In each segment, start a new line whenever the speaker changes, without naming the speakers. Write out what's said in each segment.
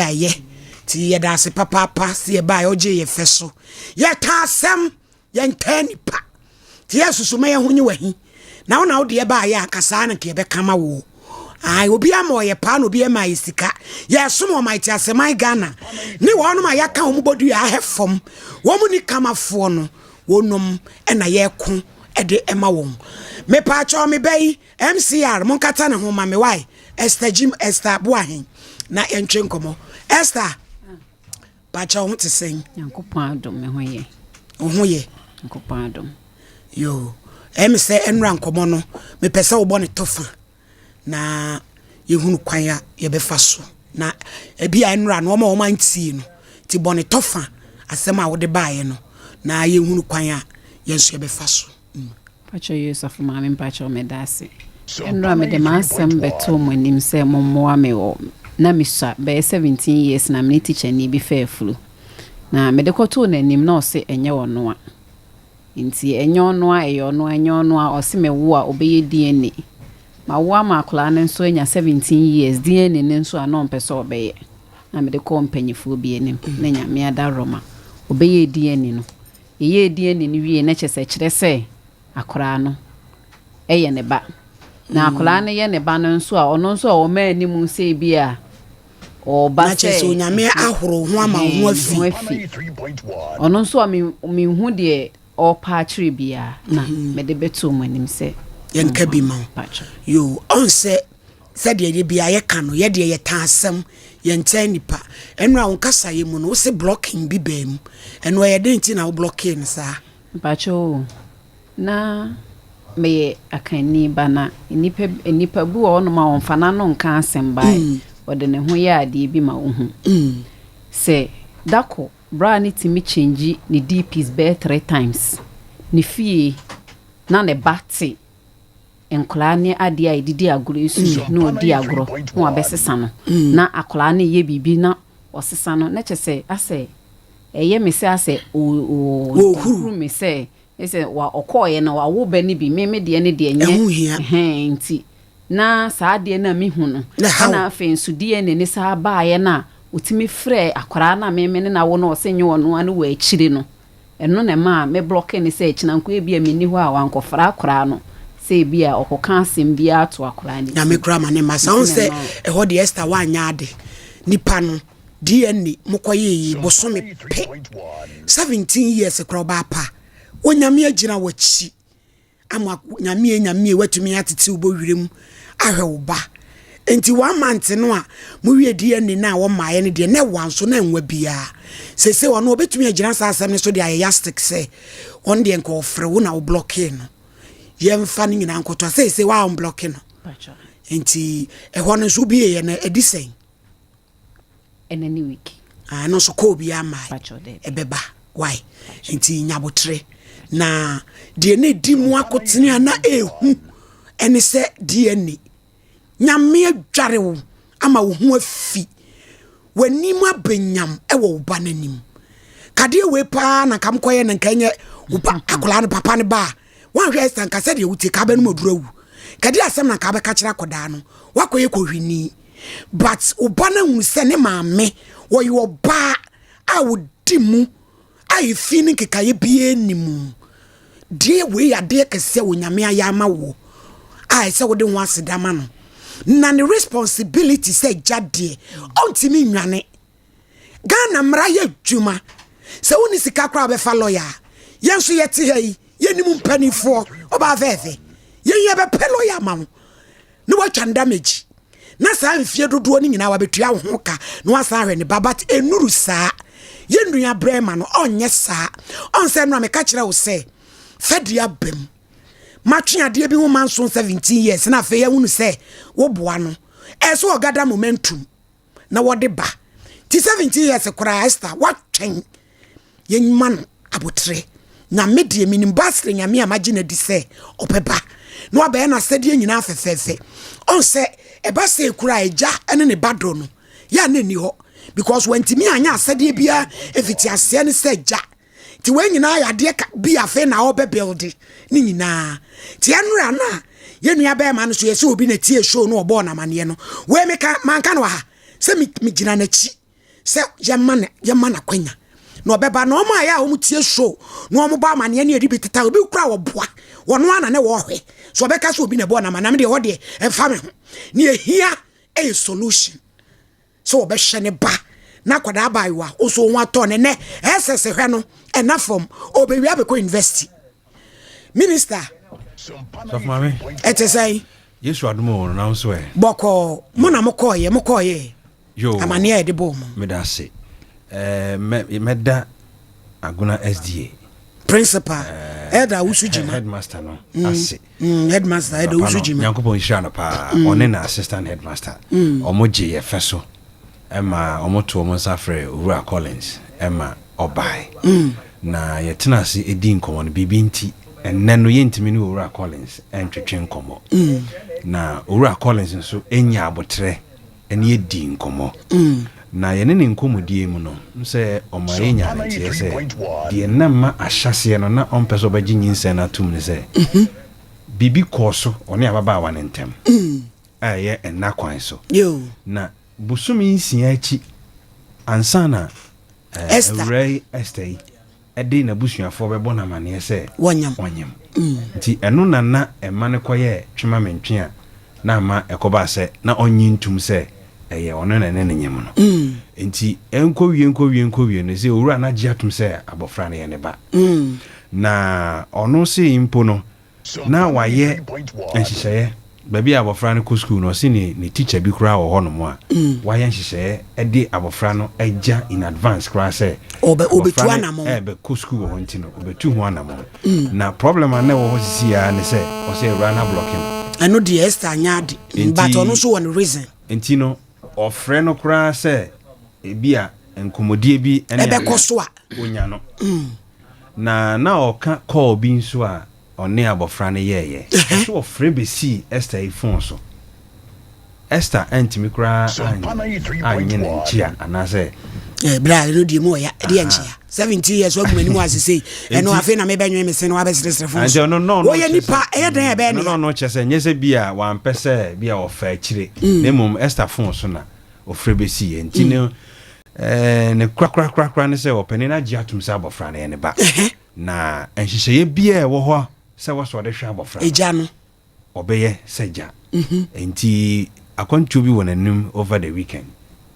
Ɛyɛ nti yɛda ase papaapa sɛ yɛbaeɛ ɔgye yɛ fɛ so. Yɛka asɛm, yɛntaa nipa. Nti yɛsusu ma yɛho nye wahi. Na wo na wo deɛ baayɛ a nka saa na nka yɛbɛka ma wo. Ae, obi ama ɔyɛ paa na obi ama ayɛ sika. Yɛsom Ɔman Aseman Ghana ne wɔnom a yɛaka wɔn bɔdua ahɛ fam. Wɔn ni kamafoɔ no, wɔnom na yɛko de ma wɔn. Mepaakyɛw me ba yi, MCR, monkata ne ho ma me wae. Esther Jim, Esther Boahen, na yɛntwe nkɔmmɔ. Esther, paakyɛw ho te sɛn?
Nyankopɔn adom, me ho yɛ.
Wo ho yɛ?
Nyankopɔn adom.
Yo, ɛyɛ me sɛ ɛnora nkɔmmɔ no, mepɛ sɛ wobɔ ne tɔfa na yɛhunu kwan a yɛbɛfa so. Na ebi a ɛnora no, wɔn a wɔn antie no, nti bɔ ne tɔfa asɛm a wode baeɛ no na yɛhunu kwan a yɛn nso yɛbɛfa so.
Mpakyɛw yi Osɔfo Maame mpakyɛw medaase. Ɛnora mede m'asɛm bɛtoo mo anim sɛ mommoa me wɔ na mesua bɛyɛ 17 years na mene tikyani bi faa afuru na mede kɔtoo n'anim na ɔse ɛnyɛ ɔnoa nti ɛnyɛ ɔnoa ɛyɛ ɔnoa ɛnyɛ ɔnoa ɔse mewo a ɔbɛyɛ DNA mawo ama akwadaa no nso anya 17 years DNA no nso a na ɔmpɛ sɛ ɔbɛyɛ na mede kɔɔ mpanyifoɔ bi anim na Nyame adaworoma ɔbɛyɛɛ DNA no. Yɛyɛɛ DNA no wiei no kyerɛ sɛ ɛkyerɛ sɛ akwadaa no yɛ ne ba. Na akwadaa no yɛ ne ba no nso a, ɔno nso a ɔma anim sɛ ebi a ɔba sɛ.
Na kyerɛ sɛ Onyame ahoro ho ama wo ho afi.
Ho afi. Ɔno nso a menhu deɛ ɔrepa akyerɛ biara na mede bɛto mo anim sɛ.
Yɛnka bi ma wo. Yoo, ɔn sɛ Sɛdeɛ da biara yɛka no, yɛdeɛ yɛtaa asɛm, yɛntaa nnipa. Ɛno a wo nkasaeɛ mu no, wose blocking bi baa mu. Ɛno ɛyɛ dɛn nti na wo blockee no saa?
Mpakyɛw o, na meyɛ Akanni ba na nnipa nnipa bi wɔ hɔnom a ɔmfa n'ano nka asɛm bae, ɔde ne ho yɛ adeɛ bi ma wohu. Sɛ da ko bra no tumi change ne DPs bɛyɛ 3 times, ne fie na ne ba te nkwadaa ne adeɛ a yɛde di agorɔ yi so bi na ɔdi agorɔ na wabɛsesa no na akwadaa no reyɛ biribi na ɔsesa no na kyerɛ sɛ asɛ ɛyɛ me sɛ asɛ ɔhuru me sɛ sɛ ɔkɔɔeɛ no wawo ba no bi me me deɛ ne deɛ nyɛ ɛhɛn nti na saa adeɛ no a mehu no ɛna afei nso DNA ne saa baeɛ no a ɔtumi frɛ akwadaa no a me me ne no awo no ɔsɛ nyɛ ɔno ano wɔ akyire no. Ɛno na ɛmaa me blɔkee no sɛ kyena nko ebia menni hɔ a wankɔfra akwadaa no sɛ ebia ɔkɔka asɛm biara to akwadaa no
Nyame
tirim.
koraa ma ne mma saa.
Nti
Wohu
na
sɛ
ɛmaa.
ɛhɔ deɛ Esther woanyɛ ade. Nipa no DNA mokɔyɛɛ yi bosome pɛ 17 years koraa ɔbaa pa. Onyame agyina w'akyi. Ama Nyame Nyame watumi atete wo bɔwerɛ mu ahwɛ wo ba. Nti one month no a mowie DNA no a wɔmaeɛ no deɛ na ɛwa nso na ɛnwa biara. Seesei ɔno ɔbɛtumi agyina saa asɛm no so de ayɛ yastic sɛ ɔno deɛ nka ɔfrɛ wo na wo blɔkee no. Yɛmfa no nyinaa nkɔto a seesei waa ɔmblɔke no. Nti ɛhɔ no nso wobieeɛ no ɛdi sɛn?
Ɛnɛ ne week.
Ah, ɛno nso kɔɔ biara mmae. Ɛbɛba. Why? Nti nyabotere. Na deɛ na ɛdi mu akotene a na ɛhu ɛne sɛ DNA. Nyame adware wo ama wo ho afi. W'anim abɛnyam ɛwɔ wo ba n'anim. Kadeɛ wei paa na nka mkɔyɛ na nka ɛnyɛ wo ba akwadaa no papa no ba a. Woanhwɛ Esther nka sɛdeɛ wotie ka abɛnom aduru awu. Kadeɛ asɛm na nka abɛka kyerɛ akwadaa no. Woakɔyɛ kɔhwini. But wo ba no ahunu sɛ ne maame wɔyɛ ɔbaa a ɔdi mu a efi ne nkekaeɛ biara nni mu. Deɛ wei yɛ adeɛ kɛseɛ a Onyame ayɛ ama woɔ a ɛsɛ wode ho aseda ma no. Na ne responsibility sɛ agya deɛ ɔntumi nnwane. Ghana mmara yɛ adwuma. Sɛ wonni sika koraa bɛfa lɔya a, yɛn nso yɛte ha yi, yɛnim mpanimfoɔ, ɔbaa fɛɛfɛ. Yɛn yɛbɛpɛ lɔya ama wo. na watwa no damage na saa mfie dodoɔ no nyinaa wabɛtua wo ho ka na wasan ahwɛ ne ba, but ɛnuru saa. Yɛn nua brɛma no ɔnyɛ saa. Ɔn sɛ no a meka kyerɛ wo sɛ fɛdeɛ aba mu matwe adeɛ bi ho manso 17 years na afei ahunu sɛ woboa no ɛsɛ ɔgada momentum na wɔde ba ti 17 years koraa. Esther, watwɛn, yɛnma no abotere. Nyame deɛ menim basere Nyame a magye no adi sɛ ɔbɛba na wabɛyɛ n'asɛdeɛ nyinaa fɛfɛɛfɛ. Ɔn sɛ ɛba sɛ ekura agya ne ne ba dɔ no yɛ a na ɛni hɔ because wantumi anyɛ asɛdeɛ biara ɛfiti aseɛ ne sɛ agya. Nti wei nyinaa yɛ adeɛ bi afei na ɔbɛ build ne nyinaa. Nti ɛnora no a yɛn nua bɛrima no so yɛ sɛ obi na tie show no ɔbɔɔ n'amaneɛ no, wei meka manka no ha sɛ megyina n'akyi. sɛ yɛma no yɛma no akwanya na ɔbɛba na wɔn a yɛ a wɔn tie show na wɔn bɔ amaneɛ ne yɛde bi teta obi kura wɔboa wɔn ana ne wɔhwɛ so ɔbɛka sɛ obi na ɛbɔ na ama na me deɛ hɔ deɛ ɛmfa me ho ne ehia ɛyɛ solution sɛ wɔbɛhwɛ ne ba na akwadaa abaayewa nso ho atɔ ne nɛ ɛsɛ sɛ hwɛ no ɛna fam ɔbɛwie abɛkɔ university minister
Sɔfo maame.
Ɛte sɛn?
Yesu adom o, na nso ɛ.
Bɔkɔɔ, mo na mokɔɔyɛ, mokɔɔyɛ.
Yo.
Amaneɛ a yɛde bɔɔ mo.
Meda ase. Ɛɛ mɛ mɛda Agona SDA.
Principal, Elder Awusu Gyima.
Headmaster no ase.
Headmaster Elder Owusu Gyima.
Nyankopɔn nhyira no paa. Ɔne na assistant headmaster. Ɔmo gye yɛ fɛ so. Ɛma ɔmo to ɔmo nsa frɛ Owura Collins ɛma ɔbae. Na yɛtena ase di nkɔmmɔ no, biribi nti, ɛnnɛ no yɛntumi ne Owura Collins ntwetwe nkɔmmɔ. Na Owura Collins nso nyaa aboterɛ ne yɛ dii nkɔmmɔ. Na yɛne ne nkɔmmɔdie mu no, sɛ ɔma yɛnyaa no nteɛ sɛ, deɛ na ma ahyɛaseɛ no na ɔmpɛ sɛ ɔbɛgye nyinsɛn no atom ne sɛ, biribi kɔɔ so ɔne ababaawa no ntam a ɛyɛ nna kwan so. Na bosome nsia akyi ansa na awuraa yi, Esther yi, de n'abusuafoɔ bɛbɔ no amaneɛ sɛ wanyem. Nti ɛno na na ɛma no kɔyɛɛ twema-mentwe a na ama ɛkɔbaa sɛ na ɔnnye ntom sɛ ɛyɛ ɔno na ɛne no nyem no. Nti ɛnkɔwie nkɔwie nkɔwie no, seesei owura no agye atom sɛ abɔfra no yɛ ne ba. Na ɔno sei mpo no, Na wayɛ nhyehyɛeɛ, baabi a abɔfra no kɔ sukuu no, ɔse ne ne tikya bi koraa wɔ hɔnom a wayɛ nhyehyɛeɛ de abɔfra no agya in advance koraa sɛ abɔfra no ɛrebɛkɔ sukuu wɔ hɔ nti no, ɔbɛtu ho anamɔn. Na problem a na ɛwɔ hɔ sisi ara ne sɛ, ɔse awuraa no ablɔke no.
Ɛno deɛ Esther anyɛ ade, but ɔno nso wɔ ne reason.
Nti no, ɔfrɛ no koraa sɛ ebi a nkɔmmɔdie bi ne ade a, ɔnya no. Na na ɔka call bi nso a ɔne abɔfra no yɛeɛ. Ɔse ɔfrɛ bɛsii Esther yi phone so. Esther antumi koraa annye no nkyea anaasɛ.
Eh, bra, ɛno deɛ mu ɔya, ɛdeɛ nkyea. 17 years wagu m'anim ase sei. Ɛno afei na mebɛnwen me se na wabɛseresere phone so. Wɔyɛ nipa, ɛyɛ dɛn ɛbɛyɛ ne ya.
Ɛno no kyerɛ sɛ nyɛ sɛ bi a wampɛ sɛ bi a ɔfa akyire. Na mmom Esther phone so na ɔfrɛ bɛsiiɛ. Nti no Ɛɛ, ne korakorakorakora ne sɛ ɔpanin no agye atom sɛ abɔfra no yɛ ne ba. Na nhyehyɛeɛ biara a ɛwɔ hɔ sɛ wɔ sɛ ɔde hwɛ abɔfra no,
Agya no.
ɔbɛyɛ sɛ gya. Enti akwantuo bi wɔ n'anim over the weekend.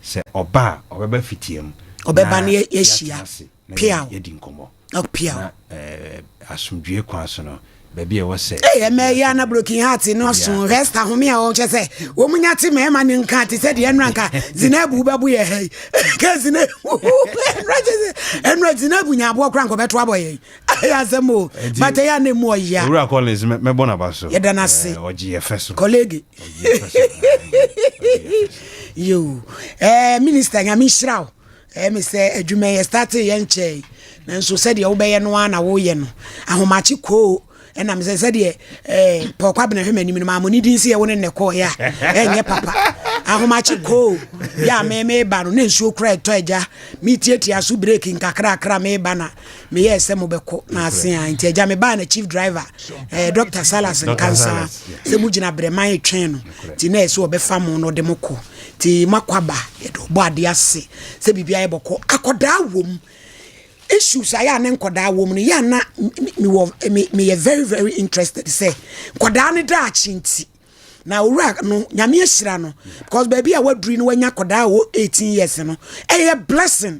Sɛ ɔba a, ɔbɛba fitiam
Ɔbɛba
na
na yɛahyia.
yɛatena ase na
Peaw.
yɛadi nkɔmmɔ.
Ɔpeaw.
Na ɛɛ, asomdwoeɛ kwan so no, baabi a ɛwɔ sɛ.
Ei ɛmɛ yi ana broken heart no so Hester home a ɔkyɛ sɛ wɔn nya te mmarima ne nka te sɛ deɛ ɛnura nka Zinabu bɛbo yɛ ha yi ka Zinabu ɛnura kyɛ sɛ ɛnura Zinabu nya aboɔ kora nkɔbɛto abɔ yɛ yi ɛyɛ asɛm o but ɛyɛ ana emu ɔya.
Owura Collins mɛbɔ n'aba so.
Yɛda n'ase.
Ɔgye yɛ fɛ so.
Kɔlege. Yoo ɛɛ minister nyame nhyira wo. Ɛyɛ me sɛ adwuma yi yɛstartee yɛ nkyɛe nanso sɛdeɛ wobɛyɛ no ara na woyɛ no. Ahomakye koo ɛna me sɛ sɛdeɛ eh, Paul Kwabena hwɛ m'anim no maamo ne din sɛ yɛwo ne nnɛ kɔɔeɛ a ɛnyɛ papa. Ahomakye koo yɛ a me meba no na nsuo kora ɛtɔ agya metiatia so breki nkakrakra meba na meyɛɛ sɛ mobɛkɔ na ase a nti agya mebaa na chief driver eh, Dr. Salas Nkansa sɛ mogyina brɛman retwɛn no nti na ɛsɛ ɔbɛfa mo na ɔde mo kɔ. Nti makɔ aba yɛde ɔbɔ adeɛ ase sɛ biribi ayɛ bɔkɔ akɔdaa wom issues ayɛ a ne nkɔdaa wom no yɛ a na mewɔ meyɛ very very interested sɛ nkɔdaa ne daakye nti na owura no nyame ahyira no because baabi a waduri no wanya akɔdaa wɔ 18 years no ɛyɛ blessing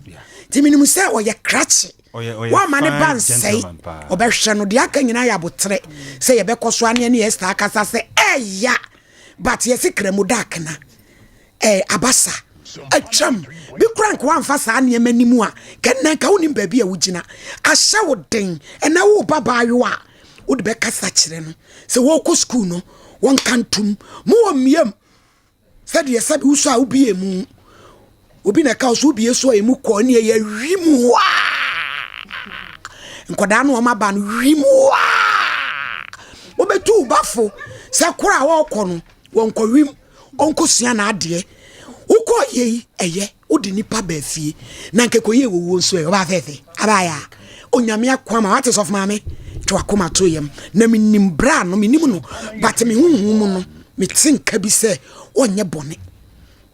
nti menim sɛ ɔyɛ krakye wɔama ne ba nsɛe ɔbɛhwɛ no deɛ aka nyinaa yɛ aboterɛ sɛ yɛbɛkɔ so aneɛ ne yɛ akasa sɛ ɛya But yɛse kramu da akena eh, abasa atwam bi kora nka wamfa saa nneɛma ni mu a kɛnɛ nka wonim baabi a wogyina ahyɛ wo den ɛnɛ wo ba baayewa a wode bɛkasa kyerɛ no sɛ wɔkɔ sukuu no wɔnka ntom mo wɔ mmiam sɛdeɛ sɛbe wosɔ a wobie mu Obi na ɛka wo so wobie so a emu kɔ ne ɛyɛ wim waa. Nkwadaa no wɔn aba no wim waa. Wobɛtu wo bafo sɛ koro a wɔrekɔ no wɔnkɔ wim ɔnkɔsua n'adeɛ. Wokɔ yei ɛyɛ wode nipa baa fie na nkɛkɔ yie wɔwuo nso ɛ ɔbaa fɛfɛ abaayɛ a onyame ako ama wate sɔfo maame twe wakoma to yam na menim bra no menim no but me honhom mu no mete nka bi sɛ ɔnyɛ bɔne.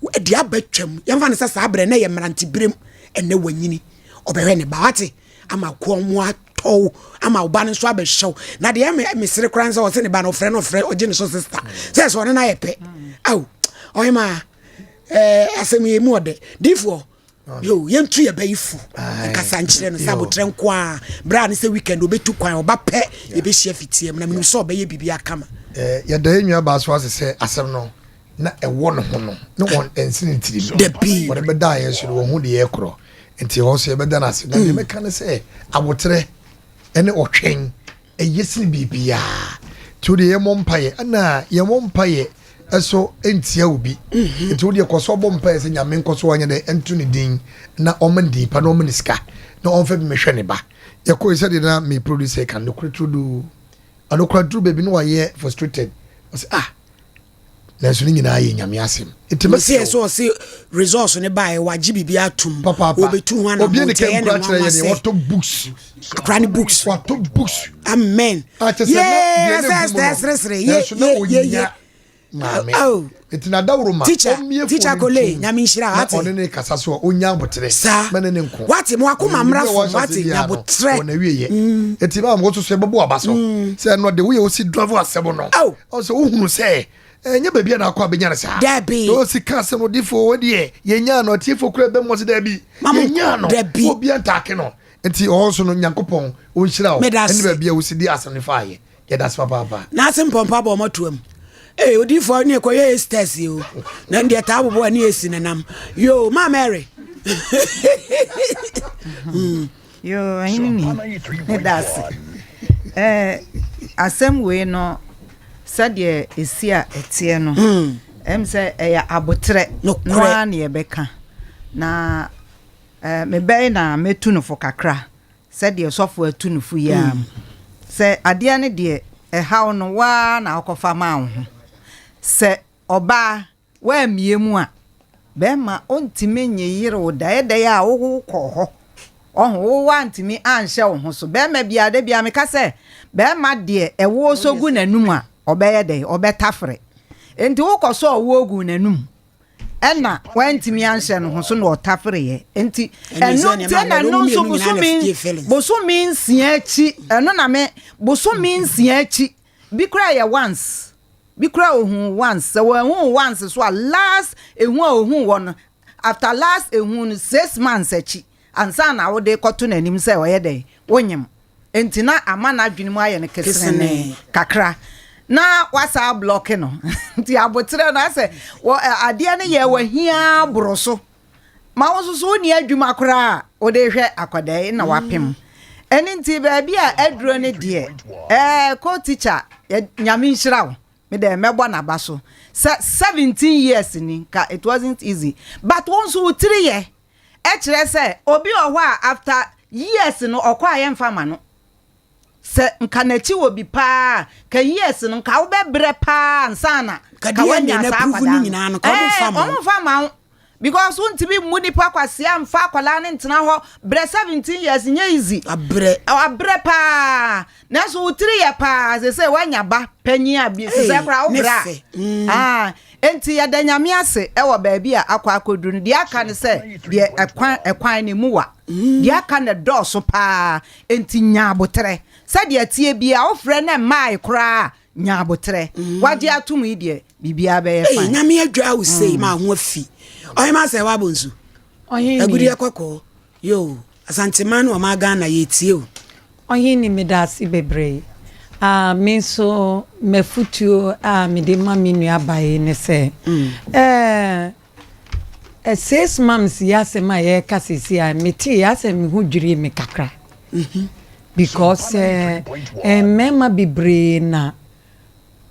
Deɛ aba twam, yɛmfa no sɛ saa berɛ na ɛyɛ mmeranteberem, ɛnnɛ wanyini, ɔbɛhwɛ ne ba, wate, ama kɔn mu atɔ wo, ama wo ba no nso abɛhwɛ wo. Na deɛ me mesere koraa ne sɛ ɔse ne ba no ɔfrɛ no ɔfrɛ ɔgye ne so sista sɛ sɛ ɔne no ayɛ pɛ. Ao, ɔhemaa, ɛɛ asɛm yi mu ɔdɛ. Difoɔ, Yo, yɛntu yɛ bɛyi fo nkasa nkyerɛ no sɛ abotrɛ nko a berɛ a ne sɛ weekend ɔbɛtu kwan ɔba pɛ yɛbɛhyia fitiam na menim sɛ ɔbɛyɛ biribi akama.
Yɛda yɛn nua baa so ase sɛ asɛm no na ɛwɔ ne ho no na wɔn ɛnsi ne tirim.
Dabi.
Wɔde bɛdaa yɛn so no wɔn ho deɛ ɛkorɔ nti ɛhɔ nso yɛbɛda no ase. Na deɛ mɛka ne sɛ abotrɛ ɛne ɔtwɛn Ɛyɛ sene biribiara. Nti wo deɛ yɛmmɔ mpaeɛ. Ɛna yɛmmɔ mpaeɛ ɛso ntia obi. Mhm. Nti wo deɛ kɔ so bɔ mpaeɛ sɛ Nyame nkɔ so anyɛ dɛ ɛnto ne din na ɔma ne din pa na ɔma ne sika na ɔmfa bi mehwɛ ne ba. Yɛkɔ yi sɛdeɛ na me producer ka no nokorɛ turodoo. Ɔno koraa duru baabi na wayɛ frustrated. Ɔsɛ ah nanso ne nyinaa yɛ nyame asɛm nti
mɛsɛ sɛ ɔse resource ne baɛ wagye biribi atom wɔbɛtu ho
anamɔ nti ɛyɛ ne nwanwa sɛ wɔtɔ books
akora ne books
wɔtɔ books
amen yee sɛ sɛ seresere ye ye ye
maame nti na dawuro ma
ɔmmie teacher kole nyame nhyira
wate ɔne ne kasa so a ɔnya abotere
saa
mɛne ne nko
wate mo akoma mmra fam wate nyabotrɛ
wɔn awie yɛ nti maa mo soso ɛbɛbɔ aba so sɛ ɛno de woyɛ osi dravo asɛm no Ɔsɛ wohunu sɛ ɛnyɛ baabi a na akɔ abɛnya no saa.
Dabi.
Na ɔsi ka asɛm no odifoɔ wɔ deɛ yɛnyaa no atiefoɔ kura bɛm ɔsi dabi. Yɛnyaa no.
Dabi.
Obi antaake no. Nti ɔhɔ nso no Nyankopɔn ɔnhyira wo. Ɛne baabi a wosi di asɛm no faayɛ. Yɛda ase papaapa.
N'ase mpɔmpa bɔ ɔmo toam. Ee odifoɔ ne ɛkɔyɛ esters yi o. Na deɛ taa bobɔ ɛne esi nenam. Yoo maa Mary.
mm. Yoo, ɛhene ni, meda ase. Ɛɛ, asɛm wei no, sɛdeɛ ɛsi a ɛteɛ no, hmm. ɛm sɛ ɛyɛ aboterɛ no ara ne yɛbɛka. Na ɛɛ, mebɛyɛ na mɛtu no fo kakra, sɛdeɛ sɔfo atu no fo yi ara mu. Hmm. Sɛ adeɛ no deɛ, ɛhaw no, waa na wokɔfa maa wo ho. Sɛ ɔbaa Woammue mu a, bɛrima ɔntumi nyeyere wo da. Ɛdɛn a wo kɔɔ hɔ. Ɔho, wo woantumi anhyɛ wo ho so. Bɛrima biara, da biara meka sɛ, bɛrima deɛ ɛwoɔ sɔ gu n'anum a, ɔbɛyɛ dɛn? Ɔbɛtafere. Enti wokɔ sɔ ɔwoɔ guu n'anum, ɛna woantumi anhyɛ ne ho so na ɔtafereɛ. Enti ɛno nti ɛna ɛno nso bosome, bosome nsia akyi, ɛno na me, bosome nsia akyi, bi koraa yɛ once. Bi koraa ohuu once, sɛ wanhu wo once so a last ehu a ohuu wɔ no after last ehu no six months akyi ansa na wode kɔto n'anim sɛ ɔyɛ dɛn wonyem nti na ama n'adwene mu ayɛ no kesenee kakra na wasa ablɔke no nti aboterɛ no asɛ wɔ adeɛ no yɛ wahia boro so Ma wo nso so wonni adwuma koraa a wode rehwɛ akwadaa yi na wapem. Ɛno nti baabi a aduro no deɛ ɛɛ co-teacher nyame nhyira wo. Me deɛ mɛbɔ n'aba so. Sɛ 17 years ni nka it wasn't easy. But wo nso wo tiri yɛ. Ɛkyerɛ sɛ obi wɔ hɔ a after years no ɔkɔ a yɛmfa ma no. Sɛ nka n'akyi wɔ bi paa a, nka years no nka wobɛbrɛ paa ansa na
Nka
nka
DNA
woanya
no
saa
approve no
akwadaa no.
nyinaa no, nka wɔn
Ɛɛ,
mfa mma wo.
wɔn mfa mma wo. Because wontumi mmu nipa kwasea mfa akwadaa no ntena hɔ brɛ 17 years nyɛ easy.
Abrɛ.
Abrɛ paa. Nanso wo tiri yɛ paa sese woanya ba panyin a bi sese
Ei,
koraa wo
ne
brɛ a.
fɛ. Mm.
Ah, enti yɛda Nyame ase ɛwɔ baabi a akɔ akɔduru no. Deɛ aka ne sɛ deɛ ɛkwan ɛkwan no mu wa. Deɛ aka no ɛdɔɔso paa. Enti nya aboterɛ. Sɛdeɛ ɛteɛ biara, wofrɛ na ɛmmaae koraa a, nya aboterɛ. Wagye atom yi deɛ, biribiara bɛyɛ
Ei,
fine.
Nyame adwa wo sei ma ho afi. Ɔhema sɛ wabɔ nsu.
Ɔhene.
Agudeɛ kɔkɔɔ. Yoo, Asanteman ne ɔman Ghana yɛtie o.
Ɔhene medase bebree. Ah, me nso m'afutuo a mede ma me nua ba yi ne sɛ, eh, Six months yi asɛm a yɛreka seesei a metee yɛ asɛ me ho dwirii me kakra because eh, mmarima bebree na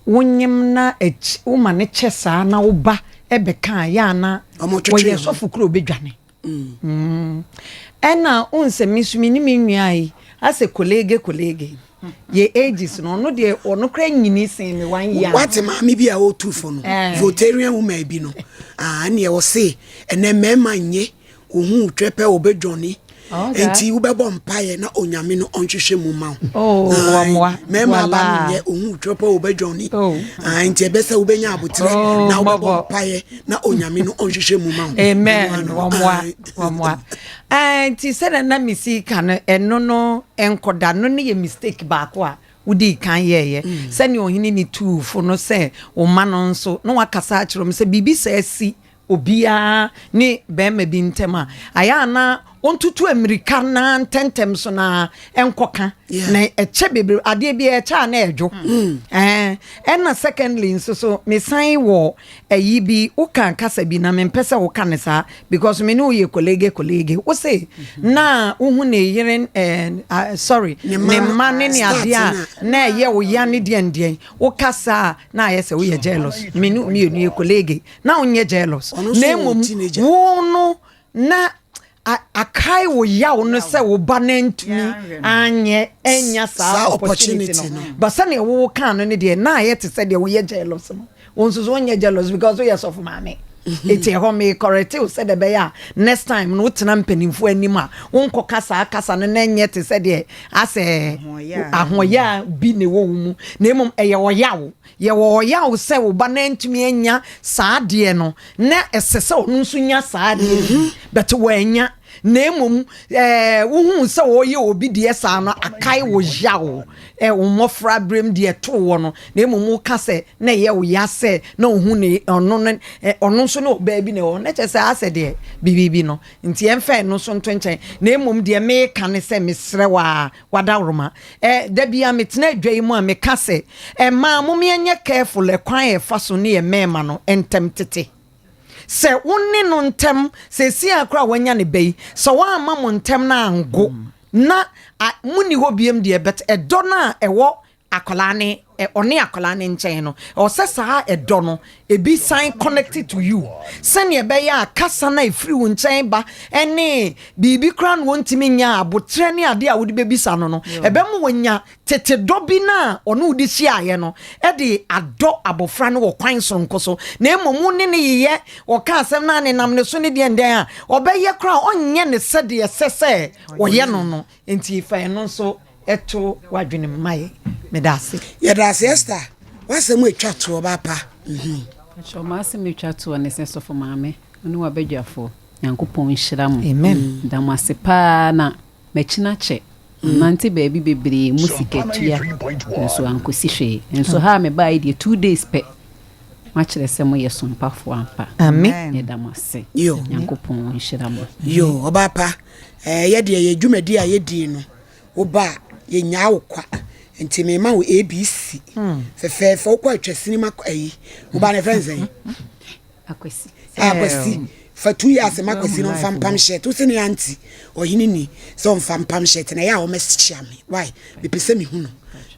wonyem na akyi woma no kyɛ saa na wo ba bɛka a yɛ a na wɔyɛ sɔfo kura obɛdwane. Mm. Ɛna wohu sɛ me nso me ne me nua yi asɛ kolege kolege yɛ ages no ɔno deɛ ɔno kora nyini sen me one year.
Wate maame bi a ɔtu fo no eh. Voltairean woman bi no ah, ɛneɛ ɔse ɛnɛ mmarima nye ohun twɛ pɛ ɔbɛdwɔne. Nti wobɛbɔ mpaeɛ na Onyame no ɔnhwehwɛ mu ma wo.
Oh, wɔmmoa.
Mɛma aba no nyɛ ohun twerɛ pɛ wobɛdwɔn ni.
Oh.
Nti ɛbɛ sɛ wobɛnya aboterɛ
oh,
na wobɛbɔ mpaeɛ na Onyame no ɔnhwehwɛ mu ma wo.
Amen. Wɔmmoa. Wɔmmoa. Nti sɛdeɛ na mesi ka no ɛno no nkɔda no no yɛ mistake baako a wodii kan yɛeɛ sɛdeɛ ɔhene ne tuu fo no sɛ wo mma no nso na wakasa akyerɛ wɔn sɛ biribi saa si obiara ne barima bi ntam a, ayɛ a na ɔntutu mmirika na ntɛntɛm so na ɛnkɔka na ɛkyɛ bebree adeɛ bi ɛkyɛ a na ɛdwo mm. ɛna secondly nso so mesan wɔ ɛyi bi woka kasa bi na mempɛ sɛ woka ne saa because me ne woyɛ kolege kolege wo se mhm. na wohu ne yere eh, sorry ne mma ne ne adeɛ a na ɛyɛ wo ya ne deɛn deɛn woka saa na ayɛ sɛ woyɛ jealous me ne mmienu yɛ kolege na wonyɛ jealous na mmom wo no na akae wo yaw no sɛ wo ba no antumi anyɛ anya saa opportunity no but sɛnea wo kaa no ne deɛ na ayɛ te sɛ deɛ woyɛ jealous no wo nso so wonyɛ jealous because woyɛ sɔfo maame eti ɛhɔ me correct wo sɛ deɛ bɛyɛ a next time no wotena mpanimfoɔ anim a wonkɔka saa kasa no na ɛnyɛ te sɛ deɛ asɛ ahoɔyɛ bi na ɛwɔ wo mu na mmom ɛyɛ ɔyaw Yɛwɔ ɔyaw sɛ wo ba no antumi annya saa adeɛ no, na ɛsɛ sɛ ɔno nso nya saa adeɛ no bi, but wannya. Na mmom ɛɛ wohuu sɛ ɔreyɛ obi deɛ saa no, akae wo yaw, ɛɛ wo mmɔfra berɛm deɛ ɛtoo wɔ no, na mmom woka sɛ na ɛyɛ wo ya sɛ na ɔhu ne ɔno no ɛ ɔno nso ne ɔbaa bi na ɛwɔ hɔ, na kyerɛ sɛ asɛ deɛ biribi no nti yɛmfa ɛno nso nto nkyɛn. Na mmom deɛ meka ne sɛ mesrɛ wo ara, W'adaworoma. Eh, da biara metena adwa yi mu a meka sɛ, Mmaa, mom yɛnyɛ careful ɛkwan a yɛfa so ne yɛn mmarima no ntɛm tete. Sɛ wo ne no ntɛm, seesei ara koraa a wanya ne ba yi, sɛ woamma mo ntɛm no ango na a, monni hɔ biom deɛ, but ɛdɔ no a ɛwɔ akwadaa no, ɔne akwadaa no nkyɛn no, ɛwɔ sɛ saa ɛdɔ no, ebi san connect to you sɛnea ɛbɛyɛ a kasa no a ɛfiri wo nkyɛn ba ne biribi koraa na wɔntumi nyɛ a aboterɛ ne adeɛ a wode bɛbisa no no, ɛbɛma wanya tete dɔ bi no a ɔne wode hyiaeɛ no de adɔ abɔfra no wɔ kwan soronko so. Na mmom wo ne no yeyɛ, ɔka asɛm no a nenam ne so ne deɛ ndɛn a ɔbɛyɛ koraa ɔnyɛ ne sɛdeɛ ɛsɛ sɛ ɔyɛ no no. Nti fa ɛno nso to w'adwene mu ma yɛn. Meda ase.
Yɛda ase Esther, w'asɛm a ɛtwa toɔ ba pa.
Pakyɛw m'asɛm a ɛtwa toɔ ne sɛ sɔfo maame wo ne w'abadwafoɔ Nyankopɔn nhyira mo.
Amen.
Meda mo ase paa na makyina kyɛ manante baabi bebree mu sikatua nso ankosi hwee nso ha a mebaa yi deɛ 2 days pɛ moakyerɛ sɛ moyɛ sompafoɔ ampa.
Amen.
Yɛda mo ase.
Yo.
Nyankopɔn nhyira mo.
Yo, ɔbaa pa. Ɛɛ yɛ deɛ yɛ dwumadi a yɛdii no wo ba a yɛnyaa wo kwa nti mema wo ABC fɛfɛɛfɛ wokɔ atwa sinima ayi wo ba no ɛfrɛ no sɛn?
Akwasi.
Akwasi fa 2 years ma Akwasi no mfa mpam shirt wo se ne aunty ɔhene ni sɛ ɔmfa mpam shirt na ɛyɛ a ɔmɛkyia me why mepɛ sɛ mehu no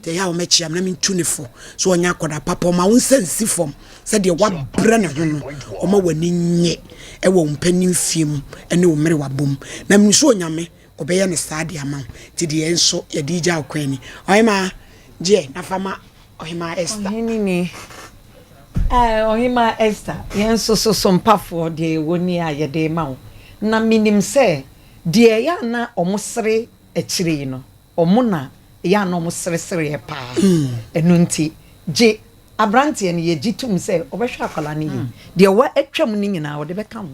nti ɛyɛ a ɔmɛkyia me na mentu ne fo so ɔnyɛ akɔda papa ɔma wo nsa nsi fam sɛdeɛ wabrɛ ne ho no ɔma w'ani nye ɛwɔ wo mpanin mfie mu ɛne wo mmerewabɔ mu na menim sɛ Onyame ɔbɛyɛ no saa de ama wo nti deɛ nso yɛde gya wo kwan ni Ɔhemaa gyeɛ na fa ma Ɔhemaa Esther.
Ɔhene ni eh, Ɔhemaa Esther, yɛn nso so sompafoɔ deɛ yɛwɔ ni a yɛde rema wo, na menim sɛ deɛ ɛyɛ a na wɔsere akyire yi no, wɔn na ɛyɛ a na wɔseresereɛ paa, ɛno nti gye aberanteɛ no, yɛgye tom sɛ ɔbɛhwɛ akwadaa no yie, deɛ watwam no nyinaa ɔde bɛka ho.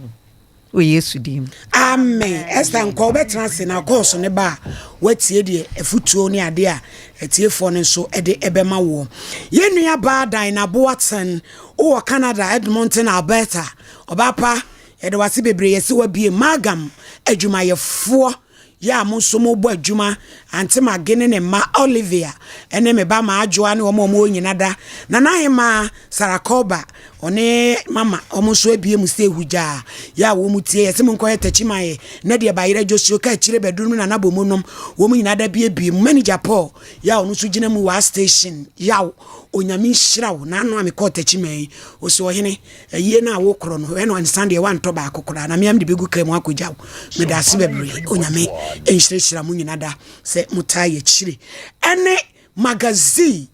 Wɔ Yesu din mu.
Amen. Esther nkɔ wobɛtena ase na kɔɔso ne ba a woatie deɛ afutuo ne adeɛ a atiefoɔ no nso de ɛbɛma woɔ. Yɛn nua baa Dinah Boateng wowɔ Canada, Edmonton, Alberta. Ɔbaa pa yɛda wase bebree yɛse wabie Margam adwumayɛfoɔ Yɛ a mo nso mobɔ adwuma, Ante Maggie ne ne mma Olivia ne me ba Maadwoa ne wɔn a wɔwɔ nyina da, Nana Ahemaa Sarah Koba, ɔne Mama, wɔn nso abue mu sɛ hugyaa. Yɛ a wɔn tie, yɛse monkɔyɛ takyi ma yɛ, nɛ deɛ Bayerɛ Dwosuo, ka akyire Badu nom Nana Bomu nom, wɔn nyina da biebue mu. Manager Paul, yɛ a ɔno nso gyina mu wɔ a station, yaw, Onyame nhyira wo, n'ano a mekɔɔ takyi man yi, ɔse ɔhene, Ayie no a wokorɔ no, hwɛ no nsa deɛ woantɔ baako koraa na mea mede bɛgu kaa mu akɔgya wo. Meda ase bebree. Onyame nhyirahyira mo nyina da sɛ motaa yɛkyire. Ɛne magazine.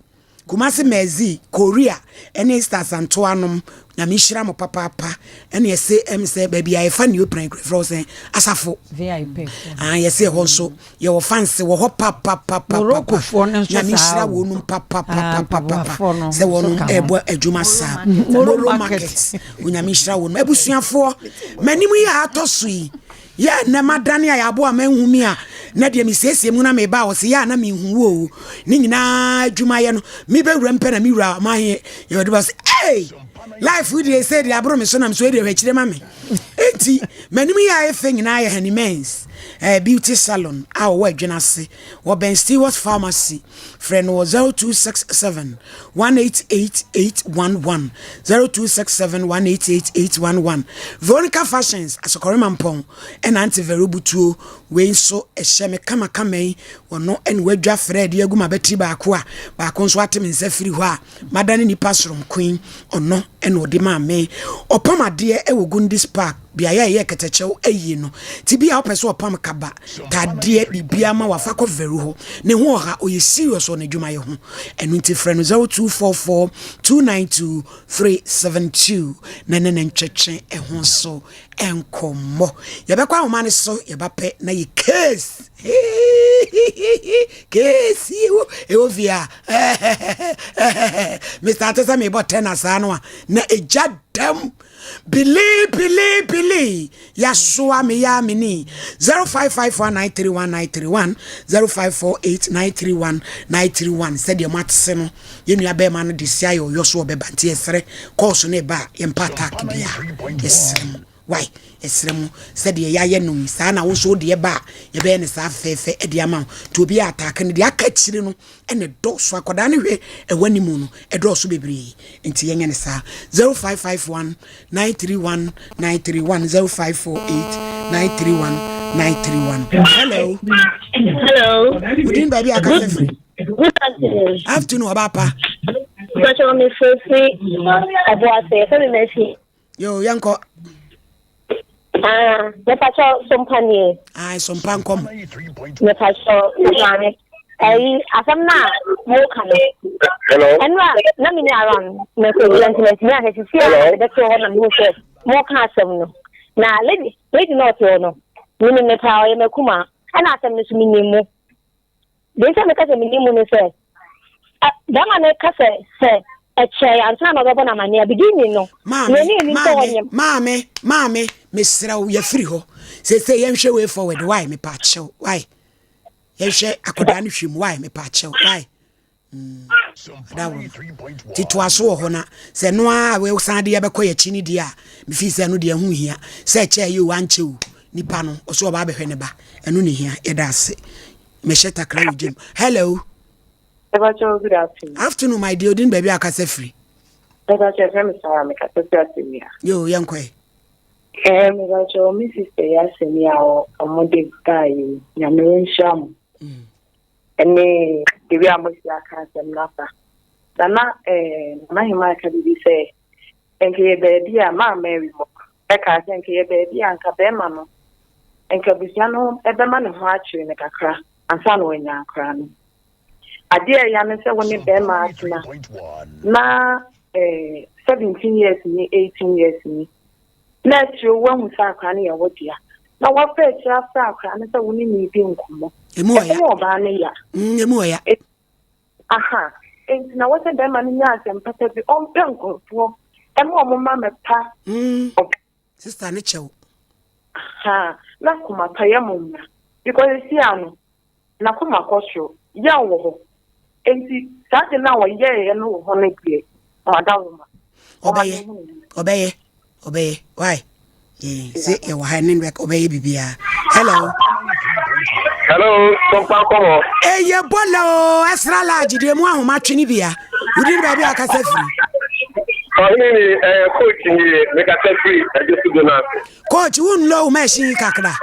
Kumasi Mercy, Korea ɛne Esther Asantoa nom, Nyame nhyira mo papaapa. Ɛne yɛse ɛm sɛ baabi a yɛfa Neoplan kura frɛ wo sɛn? Asafo.
VIP foɔ.
Ah, yɛse ɛhɔ nso yɛwɔ fans wɔ hɔ papapapapa.
Morocco foɔ no nso
Nyame
saa
nhyira
o.
wɔnom
Ah,
papapapapapa
mpaboafoɔ no
sɛ
nso
wɔnom
ka ho.
ɛbɔ adwuma saa.
Moro
Moro
market.
market. Onyame nhyira wɔnom. Abusuafoɔ, m'anim yi a atɔ so yi, Yɛ a nnɛ madane ayɛ aboa a manhu me a, na deɛ mesiesie mu na meba a, ɔse yɛ a na menhu wo o. Ne nyinaa adwumayɛ no, mebɛwura mpɛ na me wura ɔma he yɛde ba sɛ, ei, life yi deɛ sɛ deɛ aboro me so nam so deɛ hwɛ akyire ma me. Enti, m'anim yi a ɛyɛ fɛ nyinaa yɛ Hanimens eh, Beauty Salon a ɔwɔ Adwene ase, wɔ Ben Stewart Pharmacy. Frɛ no wɔ 0267 188 811, 0267 188 811. Veronica Fashions, Asɔkɔre Mampɔn, ɛna Auntie Vero Butuo, wei nso ɛhyɛ me kamakama yi, ɔno ɛna wadwa frɛ de agu m'abatiri baako a baako nso ate me nsa firi hɔ a madane nipa soronko yi, ɔno ɛna ɔde maa me. Ɔpam adeɛ ɛwɔ Gundis Park, beaeɛ a ɛyɛ kɛtɛkyɛw ayie no. Ti bi a wopɛ sɛ ɔpam kaba, tadeɛ, biribiara ma wafa kɔ Vero hɔ. Ne ho ɔha, ɔyɛ serious wɔ n'adwumayɛ ho. Ɛno nti frɛ no 0244 292 372 na ne ne ntwetwe ɛho so nkɔmmɔ. Yɛbɛkɔ ahoma no so, yɛba pɛ na yɛ case. Case ɛwɔ ɛwɔ fie a. Mr. Ate sɛ mebɔ tɛna saa no a na ɛgya dam. Bili bili bili yasoa me ya me ni 0554931931 0548931931 sɛdeɛ mo atese no yɛn nua bɛrima no de si ayɛ ɔyɔ so ɔbɛba nti yɛsrɛ kɔɔso no ɛba a yɛmpa attack bia yɛsrɛ mo why yɛsrɛ mo sɛdeɛ yɛayɛ no yi saa na wo nso wo deɛ ba a yɛbɛyɛ no saa fɛfɛɛfɛ ɛde ama wo nti obi a attack no deɛ aka akyire no ɛna ɛdɔɔso akwadaa no hwɛ ɛwɔ anim no ɛdɔɔso bebree nti yɛnyɛ no saa 0551 931 931 0548 931 931 hello
hello
wodin baabi a akasɛ firi
good afternoon
afternoon ɔba pa
Pàṣẹ mi firi Ọ̀bùwàsẹ̀, yɛfrɛ me Mercy.
Yo, yɛnkɔ.
Ah, mepakyɛ sompa nie.
Ah, sompa nkɔm.
Mepakyɛ maame. Ɛyi asɛm no a moka no.
Hello.
Ɛno a na mene around na sɛ gyina nti mantumi ahwɛ sisi a na mebɛte hɔ na mehu sɛ moka asɛm no. Na lady lady na ɔte hɔ no, menim no paa ɔyɛ m'akuma ɛna asɛm no so menim mu. Deɛ nti a meka sɛ menni mu ne sɛ, bɛrima no ka sɛ sɛ ɛkyɛe ansa na ɔbɛbɔ no amanneɛ a, beginning no,
Maame,
n'ani nni sɛ
maame,
ɔnyem.
maame, maame, mesrɛ wo, yɛfiri hɔ. Seesei yɛnhwɛ way forward, why, mepaakyɛw, why? Yɛnhwɛ akwadaa no hwɛ mu, why, mepaakyɛw, why? Mm, adaworo no. Nti toa so wɔ hɔ na sɛ no ara a wosan de yɛbɛkɔ yɛkyi no deɛ a, mefii sɛ ɛno deɛ ɛho hia. Sɛ ɛkyɛ yɛ o, ankyɛ o, nipa no, ɔso ɔba abɛhwɛ ne ba. Ɛno ne hia. Yɛda ase. Mehyɛ takra wɔ gyam. Hello.
Ɛbɛkyɛ good afternoon.
Afternoon, my dear. Odin baabi a akasa firi.
Ɛbɛkyɛ fɛ me Sarah mekasa firi asɛm
Yo, yɛnkɔ ɛ.
Ɛɛ mebɛkyɛ me sister yi asɛm yi a ɔmo de baa yi nyame nhyira mo. Ɛne ewi a mosi aka asɛm no afa. Nana ɛɛ Nana Hema aka biribi sɛ nka yɛ baabi a maa Mary mo ɛka sɛ nka yɛ baabi a nka bɛrima no nka abusua no ɛbɛma ne ho akyere no kakra ansa na wanya akora no. Adeɛ a ɛya ne sɛ wo ne bɛrima atena na 17 years ni 18 years ni na akyire woahu sɛ akora no yɛ wo dea na wafa akyire afrɛ akora no sɛ wo ne ne di nkɔmmɔ. Ɛbɛyɛ ɔbaa no ya.
Emu ɔya.
Aha. Enti na wɔsɛ bɛrima no nya asɛm papa bi ɔmpɛ nkurɔfoɔ ɛma ɔmo ma mɛpa.
Sister ne kyɛw.
Aha. Na koma pa yɛ mo mmra. Because esi ano na koma kɔ soro yaw wɔ hɔ. Enti saa de na wɔyɛeɛ no wɔ hɔ no deɛ ɔada wo ma.
Ɔbɛyɛ. Ɔbɛyɛ. Ɔbɛyɛ. Why? Sɛ yɛwɔ ha ne ɔbɛyɛ biribiara. Hello.
Hello, Sompa Nkɔmɔ.
Eye bɔlɛ o, extra large deɛ mu ahoma twe ne bia. Wodi ne baabi a akasa firi.
Ɔhene ni ɛyɛ coach ni mekasa firi ɛgye so do no ase.
Coach, wo nlɔ wo machine yi kakra.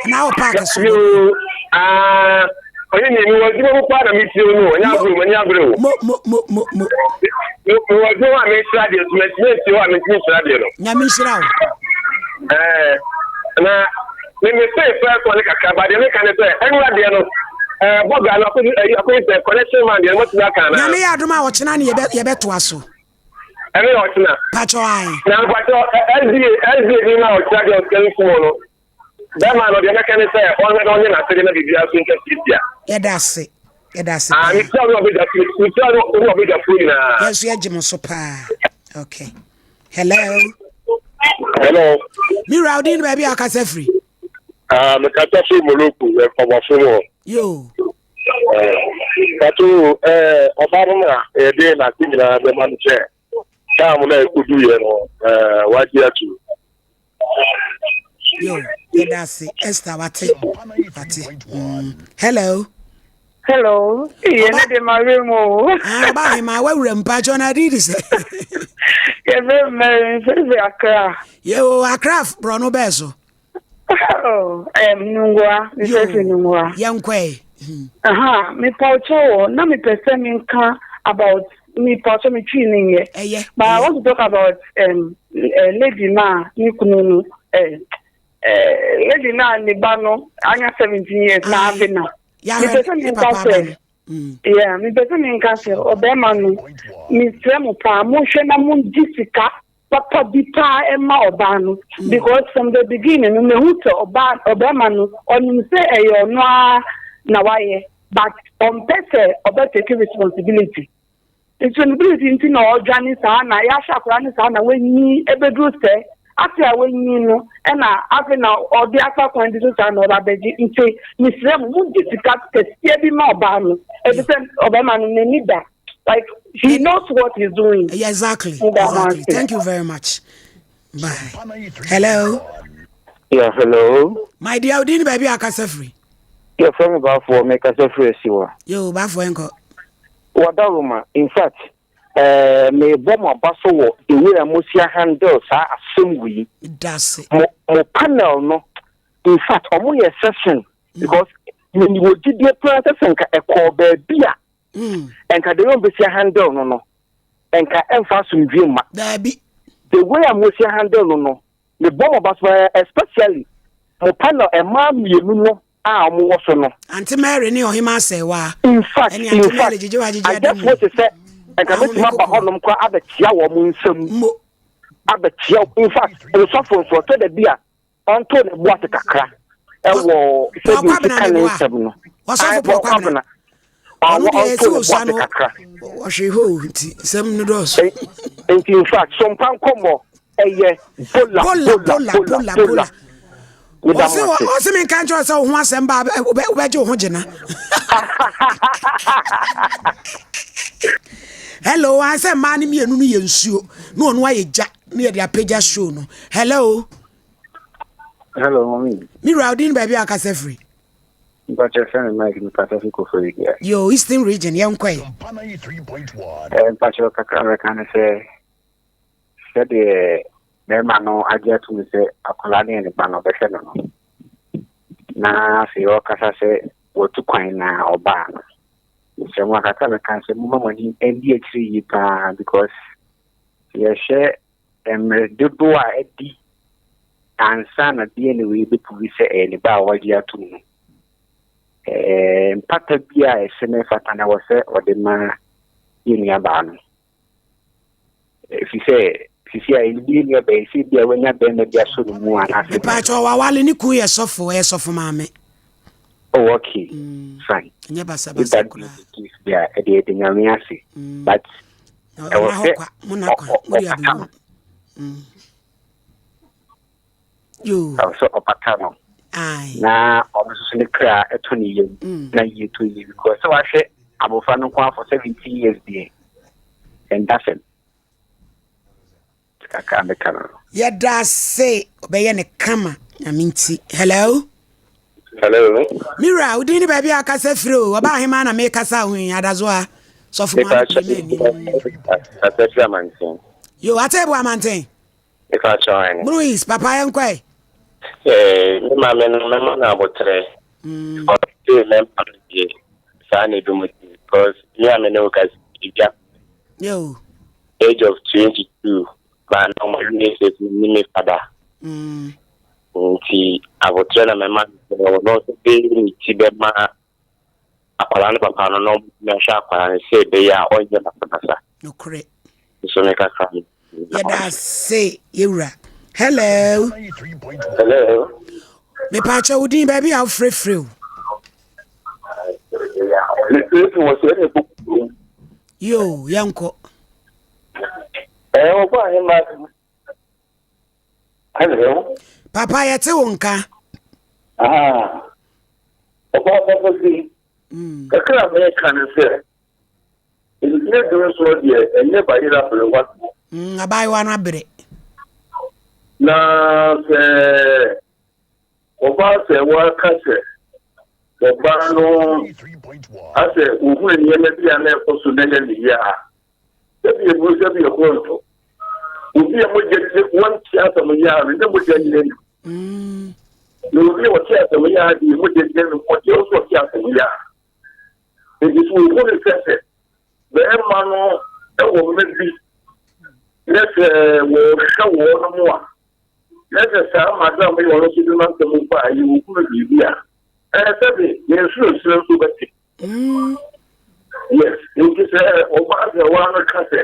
Na wo park so.
Yoo, ah, ɔhene ni mewɔ adwuma mu paa na metie wo no, ɛnyɛ agorɔ mu, ɛnyɛ agorɔ o.
Mo, mo, mo, mo, mo.
Mewɔ adwuma a mehyira adeɛ so, mɛtumi atie hɔ a mentumi nhyira adeɛ no.
Nyame nhyira wo.
Ɛɛ, na me me se first one kakra ba deɛ meka ne sɛ ɛnura deɛ no. Ɛɛ bɔga no akɔsi ɛyi akɔsi sɛ connection man deɛ mɔtumi aka anaa.
Nyame yɛ adom a ɔkyena ne yɛbɛ yɛbɛtoa so.
Ɛno yɛ ɔkyena.
Pakyɛ ae.
Na mpakyɛ SDA SDA ni na ɔkyena deɛ ɔsika no kum no. Bɛrima no deɛ mɛka ne sɛ ɔnhwɛ na ɔnyɛ n'asɛdeɛ na biribiara so ntwa tiatia.
Yɛda ase. Yɛda ase paa.
Ah, mekyia wo ne w'abadwafoɔ mekyia wo ne w'abadwafoɔ nyinaa.
Yɛn nso yɛgye mo so paa. Okay. Hello.
Hello.
Me wura wo din ne baabi a wakasa firi.
Ah, mekasa firi Morocco, mpaboafo mu hɔ.
Yo.
Pato, eh, ɔba no na yɛde n'ase nyinaa bɛma no sɛ taam na ɛkɔdu yɛ no, eh, wagye ato.
Yo, yɛda ase. Esther, wate. Wate. Hello.
Hello. Iye ne de ma we mu.
Ah, ba he ma wa wura mpa cho na di di se.
Ye be Mary mfiri Accra.
Ye o Accra bro no be so.
Oh, Nungua, mfiri Nungua.
Ye nkwe.
Aha, me pa cho na me pese me nka about me pa cho me twi ne ye.
Eye.
But I want to talk about lady na ni kunu no lady na ne ba no anya 17 years na abena. Mepɛ sɛ menka sɛ yeah, mepɛ sɛ menka sɛ ɔbɛrima no mesrɛ mo paa monhwɛ na mongye sika papa bi paa ɛma ɔbaa no because from the beginning no mehu sɛ ɔbaa ɔbɛrima no ɔnim sɛ ɛyɛ ɔno ara na wayɛ but ɔmpɛ sɛ ɔbɛ take responsibility. Responsibility nti na ɔdwane saa na yɛahyɛ akwadaa no saa na wanyi ɛbɛduru sɛ afei a wanyi no ɛna afei na ɔde afa kwan bi so saa na ɔba abɛgye nti mesrɛ mo mogye sika kɛseɛ bi ma ɔbaa no ɛfiri sɛ ɔbɛma no n'ani da like he knows what he's doing.
Yeah, exactly. Exactly. Thank you very much. Bye. Hello.
Yeah, hello.
My dear, Odin baby akasa free.
Yeah, from Bafo, make us free siwa.
Yo, Bafo enko.
Wadaroma, in fact, eh, mebɔ mo aba so wɔ the way a mosi handle saa asɛm wei.
Dase.
Mo, mo panel no, in fact, ɔmo yɛ session because meni wɔ gyidie paa sɛ sɛ nka ɛkɔɔ baabi a, nka the way ɔmo handle no no, nka ɛmfa asomdwie mma.
Daabi.
The way a mosi handle no no, mebɔ mo aba so especially mo panel mmaa mmienu no a ɔmo wɔ so no.
Auntie Mary ne Ɔhema Asɛwa.
In fact, in fact, I just want to say, nka mɛtumi aba hɔnom koraa abɛkyia wɔn nsam.
Mo.
Abɛkyia, in fact, nsɔfo nso ɔtɔ da bi a ɔnto ne bo ase kakra ɛwɔ sɛdeɛ osi ka ne nsɛm no.
Ɔsɔfo Paul Kwabena. Ɔno deɛ ɛsi osua no ɔhwɛ hɔ nti nsɛm no dɔɔso.
Nti in fact, sompa nkɔmmɔ ɛyɛ bola bola bola bola bola.
Ɔse menka nkyerɛ sɛ wo ho asɛm ba wobɛgye wo ho gyena. Hello, I sɛ mmaa no mmienu no yɛ nsuo na ɔno ayɛ gya na yɛde apagya show no. Hello.
Hello, mommy.
Me wura odin baabi a akasa firi.
Mpakyɛ fɛ me Mike mekasa fi Koforidua.
Yo, Eastern Region, yɛnkɔe.
Mpakyɛ kakra bɛka ne sɛ sɛdeɛ bɛrima no agye atom sɛ akwadaa no yɛ ne ba no ɔbɛhwɛ no no na afei ɔkasa sɛ watu kwan na ɔbaa no mesrɛ mo akaka bɛka sɛ momma mo ani ndi akyire yie paa because yɛhwɛ mmerɛ dodoɔ a adi ansa na DNA wei bɛpuvi sɛ ɛyɛ ne ba a wagye atom no mpata bi a ɛsɛ no ɛfata na wɔ sɛ ɔde ma yɛ nuabaa no ɛfiri sɛ sisi a ɛbi yɛ nuabaa yi sɛ bi a wanya bɛrima bi asɔ ne mu anaasɛ
Mepaakyɛ wawale ne kun yɛ sɔfo, ɛyɛ sɔfo maame.
Oh, okay. Fine.
Ɛnyɛ basabasa koraa.
Yeah, ɛde ɛde nyame ase. But ɛwɔ sɛ ɔpata no.
Yo.
Ɛwɔ sɛ ɔpata no. Na ɔno nso so ne kra ɛtɔ ne yam na yie tɔ yie because sɛ wahwɛ abɔfra no nko for 17 years deɛ ɛnda fam. Kakra mɛka no.
Yɛda ase ɔbɛyɛ ne kama nyame nti. Hello.
Hello.
Mira, wo din ne baabi a akasa firi o. Ɔbaa ahema na mekasa ho yi adazoa. Sɔfo maame pii na anim.
Kasa firi amanten.
Yo, ate bo amanten.
Mepa kyɛw ane.
Bruce, papa yɛn kɔe.
Eh, me maame no mɛma no abotrɛ. Ɔte mɛma no deɛ saa na ebi mo ti because me a me ne wo kasa ebia.
Yo.
Age of 22 ba na ɔmo ne sɛ ni me fada. Nti abotrɛ na mɛma no ɔno nso de ne ti bɛma.
akwadaa no papa no na ɔbɛtumi ahwɛ akwadaa no sɛ ɛbɛyɛ a ɔnyɛ basabasa.
Nokorɛ.
Nso me kakra no.
Yɛda ase yɛwura. Hello.
Hello.
Mepaakyɛ wo din baabi a wofrɛfrɛ o. Yo, yɛnkɔ.
Ɛɛ, wɔbɔ ahemmaa. Hello.
Papa yɛte wo nka.
Ɔba papa bi. Mm. Kakra a meka ne sɛ mfeɛ 17 deɛ ɛnyɛ bayerɛ aberewa doɔ.
Mm, abaayewa no abere.
Na sɛ ɔbaa sɛ wɔaka sɛ ɔbaa no asɛ wɔhunu nneɛma bi a na ɛkɔ so na ɛyɛ ne yie a Sɛbi eburu sɛbi ɛkorɔ nto. Obi a mogya gye wɔnte asɛm yɛ a no nyɛ mogya nyina nim.
Mm.
Na obi a ɔte asɛm yɛ a deɛ mogya gyina no mu ɔdeɛ ɔso ɔte asɛm yɛ a. Nti so ohu ne sɛ sɛ bɛrima no wɔ mma bi na sɛ wɔhwɛ wɔn mu a na sɛ saa madam yi ɔno nso de n'asɛm ba a yɛ ohunu biribi a ɛɛ sɛbi ne nsunosuro nso bɛte.
Mm.
Yes, nti sɛ ɔbaa sɛ waa no ka sɛ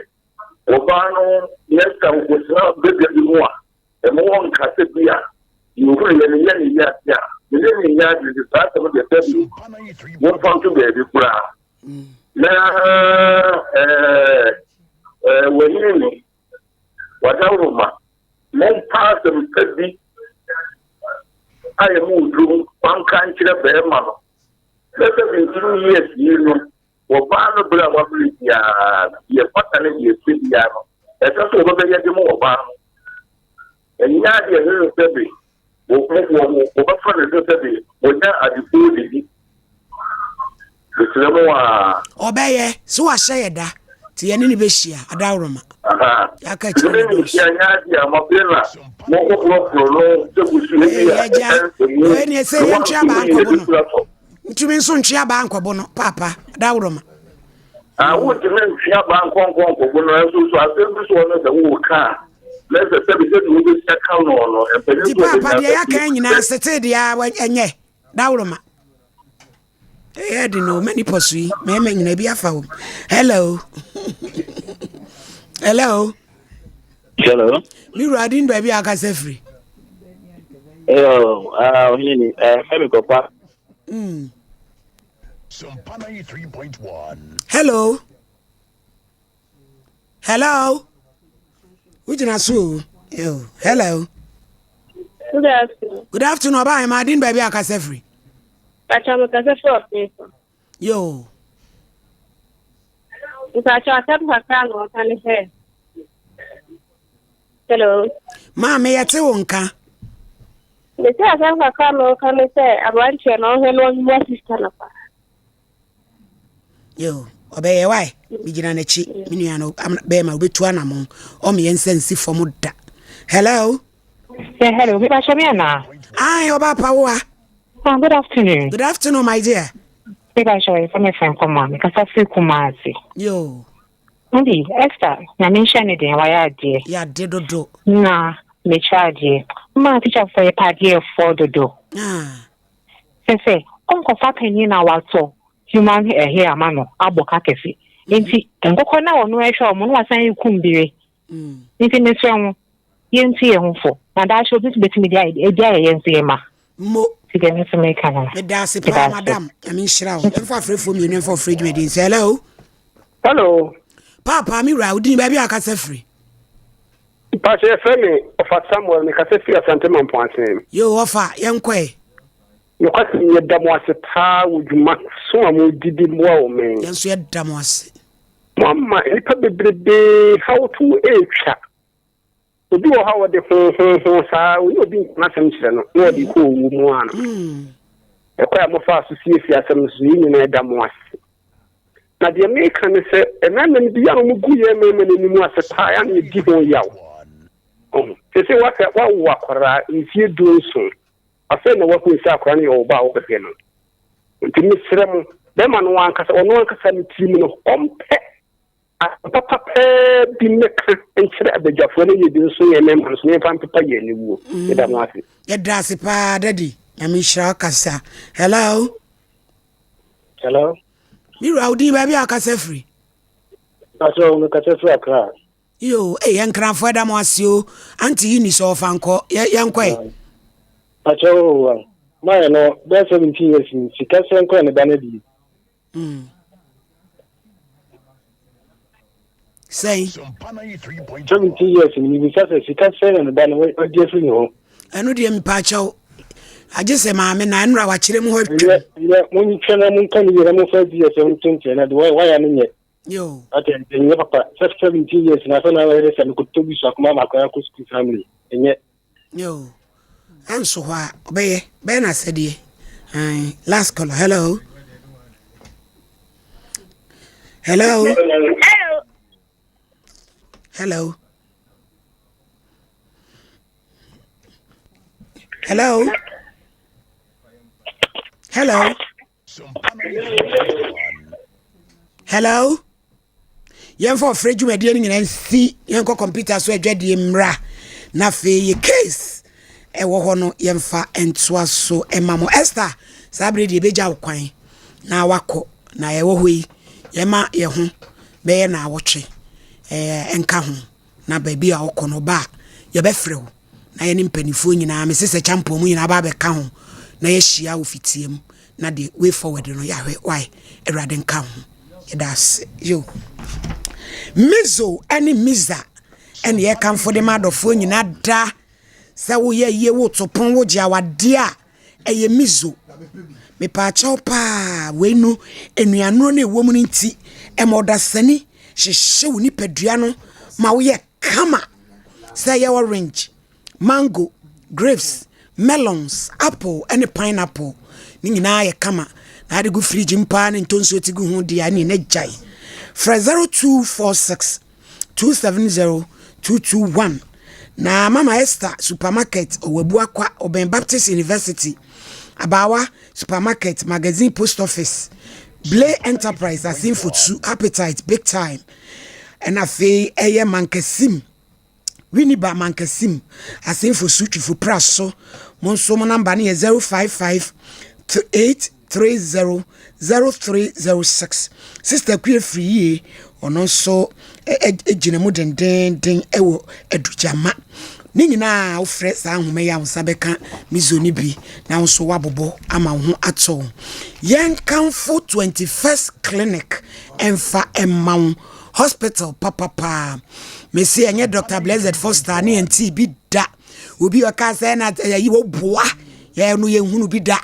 ɔbaa no yɛ sa nkosena badwa bi mu a, ɛmo wɔ nka sɛ bi a deɛ ohunu yɛ no yɛ ne yɛ ase a, me ne ne nyɛ adwene sɛ saa asɛm deɛ sɛ bi wɔmfa nto baabi koraa.
Mm.
Na ɛɛ ɛɛ wɔnyini ne wadawuroma mompa asɛm pa bi a ɛmu duru wanka nkyerɛ bɛrima no. Bɛyɛ 17 years yi no, wɔbaa no berɛ a wabrɛ biara no, deɛ ɛfata ne deɛ ɛsɛ biara no, ɛsɛ sɛ wɔbɛbɛyɛ de ma ɔbaa no. Ɛnyɛ adeɛ ɛsɛ sɛ sɛbe wɔbɛfa no sɛ sɛbe wɔnya adefoɔ didi. Mesrɛ mo a.
Ɔbɛyɛ, sɛ wahyɛ yɛ da, nti yɛne no bɛhyia, adaworoma. Yɛaka kyerɛ
no dɔɔso. Nyɛ adeɛ a mafei na mokɔporɔporɔ no sɛ busua bi a ɛnsɛ mu.
Wei ne ɛsɛ yɛntwe abaa nkɔbo no. Ntumi nso ntwe abaa nkɔbo no, paapa, adaworoma.
Ah, wontumi ntwe abaa nkɔnkɔ nkɔbo no, nso so asɛm bi so wɔ no sɛ woka a, na sɛ sɛbi sɛbi wobɛsi aka no no, mpanin
so paapa deɛ yɛaka nyinaa setee deɛ ɛnyɛ daworoma. Ɛyɛ de no mani pɔ so yi mmarima nyina bi afa wɔm. Hello. Hello.
Hello.
Me wura din baabi a akasa firi.
Hello, ah, ohene ni, eh, fẹ́ mi kɔpa.
Hello. Hello. Wogyina so o. Yo, hello.
Good afternoon.
Good afternoon, ɔbaa ahema din baabi a akasa firi.
Pacha mo kasa firi ɔpɛn so.
Yo.
Mpacha asɛm kakra na ɔka ne sɛ. Hello.
Maame yɛte wo nka.
Mese asɛm kakra na ɔka ne sɛ aberanteɛ na ɔhwɛ na ɔmmoa sista no paa.
Yo, ɔbɛyɛ wae. Megyina n'akyi. Me nua no bɛrima wobɛtu anamɔn. Ɔmeyɛ nsa nsi fam da. Hello.
Yeah, hello. Me bahyɛ me anaa?
Ae, ɔba pa wo a.
Ah, good afternoon.
Good afternoon, my dear.
Me bahyɛ ɔyɛ fɛ me fɛn kɔma. Me kasa firi Kumasi.
Yo.
Ndi, Esther, nyame nhyɛ ne den, wayɛ adeɛ.
Yade dodo.
Na, mekyerɛ adeɛ. Maa teacher fo yɛ pɛ adeɛ fɔ dodo.
Ah.
Kyerɛ sɛ, ɔnkɔfa panyin na watɔ human hair ama no abɔ ka kɛse. Nti, nkokɔ no a ɔno ɛhwɛ wɔn no wasan rekum bere. Nti mesrɛ mo, yɛntu yɛn ho fo, na daakye obi nso betumi de ayɛ ebi ayɛ yɛn nso yɛn mma.
Mo.
Nti deɛ me nso meka no.
Meda ase paa madam, Nyame nhyira wo. Yɛmfa afrɛfoɔ mmienu mfa ɔfrɛ dwumadi nso. Hello.
Hello.
Paapa me wura, wodin baabi a akasa firi?
Pastor yɛfrɛ me Ɔfa Samuel, mekasa firi Asante Mampong-Asen.
Yoo Ɔfa, yɛnkɔ ɛ.
Nokwasɛm yɛda mo ase paa wɔ dwuma so a modi de boa ɔman yi.
Yɛn nso yɛda mo ase.
Moama nnipa bebrebee haw to retwa. Obi wɔ hɔ a ɔde ho ho ho saa, ɔne obi nka n'asɛm kyerɛ no na ɔde kɔ owu mu ano. Ɛkwan a mofaa so siesie asɛm no so, yɛn nyinaa da mo ase. Na deɛ meka ne sɛ, mmarima no bi yɛ a wɔgu yɛn mmarima no anim ase paa, yɛ a na yɛdi ho yaw. Ɔho, seesei woasɛ woawo akwadaa mfeɛ 17, afei na woahunu sɛ akwadaa no yɛ wo ba a wobɛhwɛ no. Nti mesrɛ mo, bɛrima no ankasa, ɔno ankasa ne tirim no, ɔmpɛ asɛm papa paa bi mmɛka nkyerɛ abadwafoɔ no yɛ bi nso yɛn mmarima no so na yɛmfa mpepa yɛn aniwuo. Yɛda mo ase.
Yɛda ase paa daddy. Nyame nhyira wo kasa. Hello.
Hello.
Me wura, wo din baabi a wokasa firi?
Pastor, mekasa firi Accra.
Yo, eh, yɛn nkranfoɔ ɛda mo ase o. Auntie yi ni sɛ ɔfa nkɔ, yɛnkɔ ɛ.
Pastor, o, mayɛ no, bɛyɛ 17 years ni, sika sɛ nkɔ ne ba no adi.
Sɛn?
17 years ni, mebisa sɛ sika sɛ na ne ba no wadi afiri ne hɔ.
Ɛno deɛ mepaakyɛw, agye sɛ maame na ɛnora wakyerɛ mu hɔ atwam.
Yɛ, montwɛ na monka ne yie na momfa adi yɛ sɛ montenteɛ na de wayɛ no nyɛ.
Yo.
Ate ɛnyɛ papa sɛ 17 years na afei na wɔyɛ sɛ mekɔtɔ bi so akoma ma akɔyɛ akɔ sukuu family ɛnyɛ.
Yo. Ɛnso hɔ a ɔbɛyɛ bɛyɛ na asɛdeɛ. Aye. Last caller. Hello. Hello.
Hello.
Hello. Hello. Hello. Hello. Yɛmfa ɔfrɛ dwumadie no nyinaa nsi yɛnkɔ kɔmputa so adwadie mmra na afei yɛ case ɛwɔ hɔ no yɛmfa ntoa so ɛma mo. Esther, saa bere deɛ ɛbɛgya wo kwan na wakɔ na ɛwɔ hɔ yi yɛma yɛ ho bɛyɛ na awɔtwe ɛɛ nka ho na baabi a ɔkɔ no ɔba a yɛbɛfrɛ wo na yɛne mpanimfoɔ nyinaa mese sɛ kyampɔn mu nyinaa ba abɛka ho na yɛahyia wɔ fitia mu na de way forward no yɛahwɛ why awurade nka ho yɛda ase yo mizo ne miza ɛne yɛkamfo de ma adɔfoɔ nyinaa da sɛ woyɛ yie woto pon wogye awadeɛ a ɛyɛ mizo mepaakyɛw paa wei no nnuanuro no ɛwɔ mu no nti ɛma ɔdasani hyehyɛ wo nipadua no ma woyɛ kama sɛ ɛyɛ orange, mango, grapes, melons, apple ne pineapple. Ne nyinaa yɛ kama. Na ade gu fridge mu paa ne ntɔ nsuo ti gu ho deɛ ne na gyae. Frɛ 0246 270 221. Na Mama Esther supermarket ɔwɔ Abuakwa ɔbɛn Baptist University. Abaawa supermarket, Magazine Post Office, Blay Enterprise, Asinfotsu, Appetite, Big Time. Ɛna afei ɛyɛ Mankasim, Winneba Mankasim, Asenfo Sutwifo Pra so. Mo nso mo namba no yɛ 055 830 0306. Sister Kue firi yie, ɔno nso gyina mu dendeenden wɔ Adugyama. Ne nyinaa wofrɛ saa nhoma yi a wo nsa bɛka mizo no bi na wo nso woabobɔ ama wo ho atɔ wo. Yɛnkamfo 21st Clinic ɛmfa mma wo hospital papapaa. Mese ɛnyɛ Dr. Blessed Foster ne ɛntii bi da. Obi ɔka sɛ na ɛyi wɔboa yɛ no yɛnhunu bi da.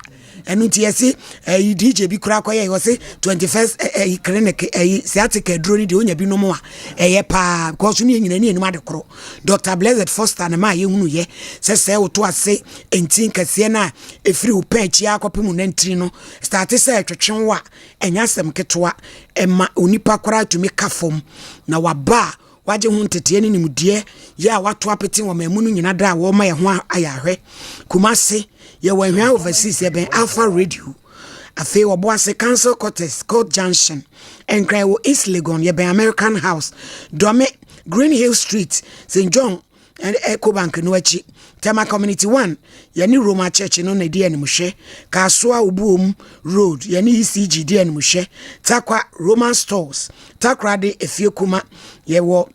Ɛno nti yɛse ɛyi DJ bi koraa kɔyɛ wɔse 21st ɛyi clinic ɛyi sciatica aduro no deɛ onya bi nom a ɛyɛ paa because ne yɛ nyina ne yɛnim ade korɔ. Dr. Blessed Foster ne maa yɛhunu yɛ sɛ sɛ woto ase nti nkɛseɛ no a ɛfiri wo pɛn akyi akɔpem wo nantiri no starte sɛ ɛtwetwe wo a Ɛnyɛ asɛm ketewa. Ɛma onipa koraa tumi ka fam, na waba a wagye ho nteteɛ ne nimdeɛ yɛ a wato apete wɔ man mu no nyina da a wɔma yɛ ho ayɛ ahwɛ. Kumase, yɛwɔ Ahwea Overseas, yɛbɛn Alpha Radio. Afei Ɔboase, Council Quarters, Court Junction. Nkran, yɛwɔ East Legon, yɛbɛn American House. Dɔme, Green Hill Street, St. John Ecobank no akyi. Tema Community 1, yɛne Roma Church no na ɛdi animhwɛ. Kasoa Obuom Road, yɛne ECG di animhwɛ. Tarkwa Roman Stores, Takoradi Efiekuma, yɛwɔ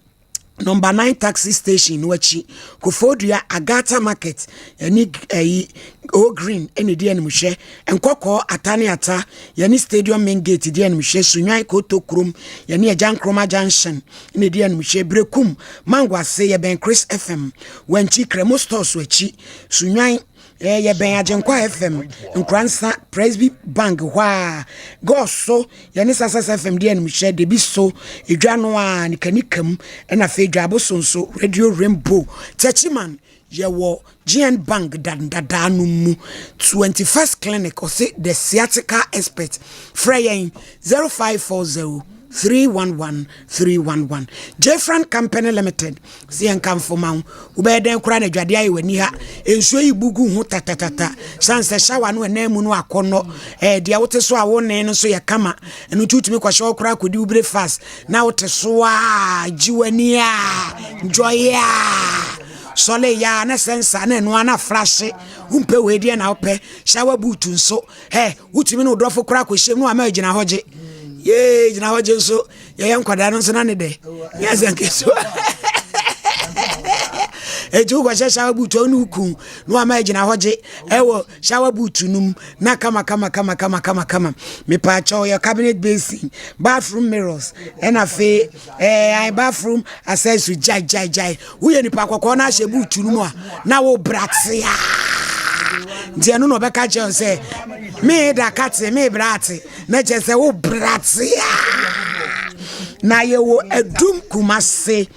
Number 9 Taxi Station no akyi. Koforidua Agata Market, yɛne ɛyi O Green na ɛdi animhwɛ. Nkɔkɔɔ Ata ne Ata, yɛne Stadium Main Gate di animhwɛ. Sunwan Koto Kurom, yɛne Agya Nkrumah Junction na ɛdi animhwɛ. Berekum, Mango ase, yɛbɛn Chris FM. Wankyi, Kremo Stores akyi. Sunwan, eh, yɛbɛn Agyenkwa FM. Nkoransa, Presby Bank hɔ a. Gɔɔ so, yɛne Success FM di animhwɛ. Debi so, edwa no a, nikanika mu. Ɛna afei Dwabo so nso, Radio Rainbow. Techiman, Yɛwɔ GN Bank dan dadaa no mu, 21st Clinic, ɔse The Sciatica Expert. Frɛ yɛn 0540 311 311. Jefran Company Limited, se yɛn kamfo ma wo. Wobɛyɛ dɛn koraa na adwadeɛ ayɛ w'ani ha. Nsuo yi bu gu ho tatatata. Sane sɛ shower no ɛnan mu no akɔnnɔ. Ɛɛ deɛ wote so a wo ne no nso yɛ kama. Ɛno nti wotumi kɔhyɛ hɔ koraa kɔdi wo breakfast na wote so a gye w'ani a enjoy a. Sɔle yɛ a na sɛ nsa na ɛno a na frahye. Wompɛ wei deɛ na wopɛ. Shower boot nso. Hɛ, wotumi ne wo dɔfo koraa kɔhyɛm no ama agyina hɔ gye. Yee gyina hɔ gye nso yɛyɛ nkwadaa no nso na ne dɛ nyɛ sɛ nketewa. Eti wokɔhyɛ shower boot a wo ne wo kun na wama agyina hɔ gye ɛwɔ shower boot no mu na kama kama kama kama kama kama. Mepaakyɛw yɛ cabinet basin, bathroom mirrors ɛna afei ɛɛ bathroom accessory gyae gyae gyae. Woyɛ nipa kɔkɔɔ na ahyɛ boot no mu a na wo bratea. Nti ɛno na ɔbɛka kyerɛ wo sɛ me da kate me brate na kyerɛ sɛ wo bratea. Na yɛwɔ Adum Kumase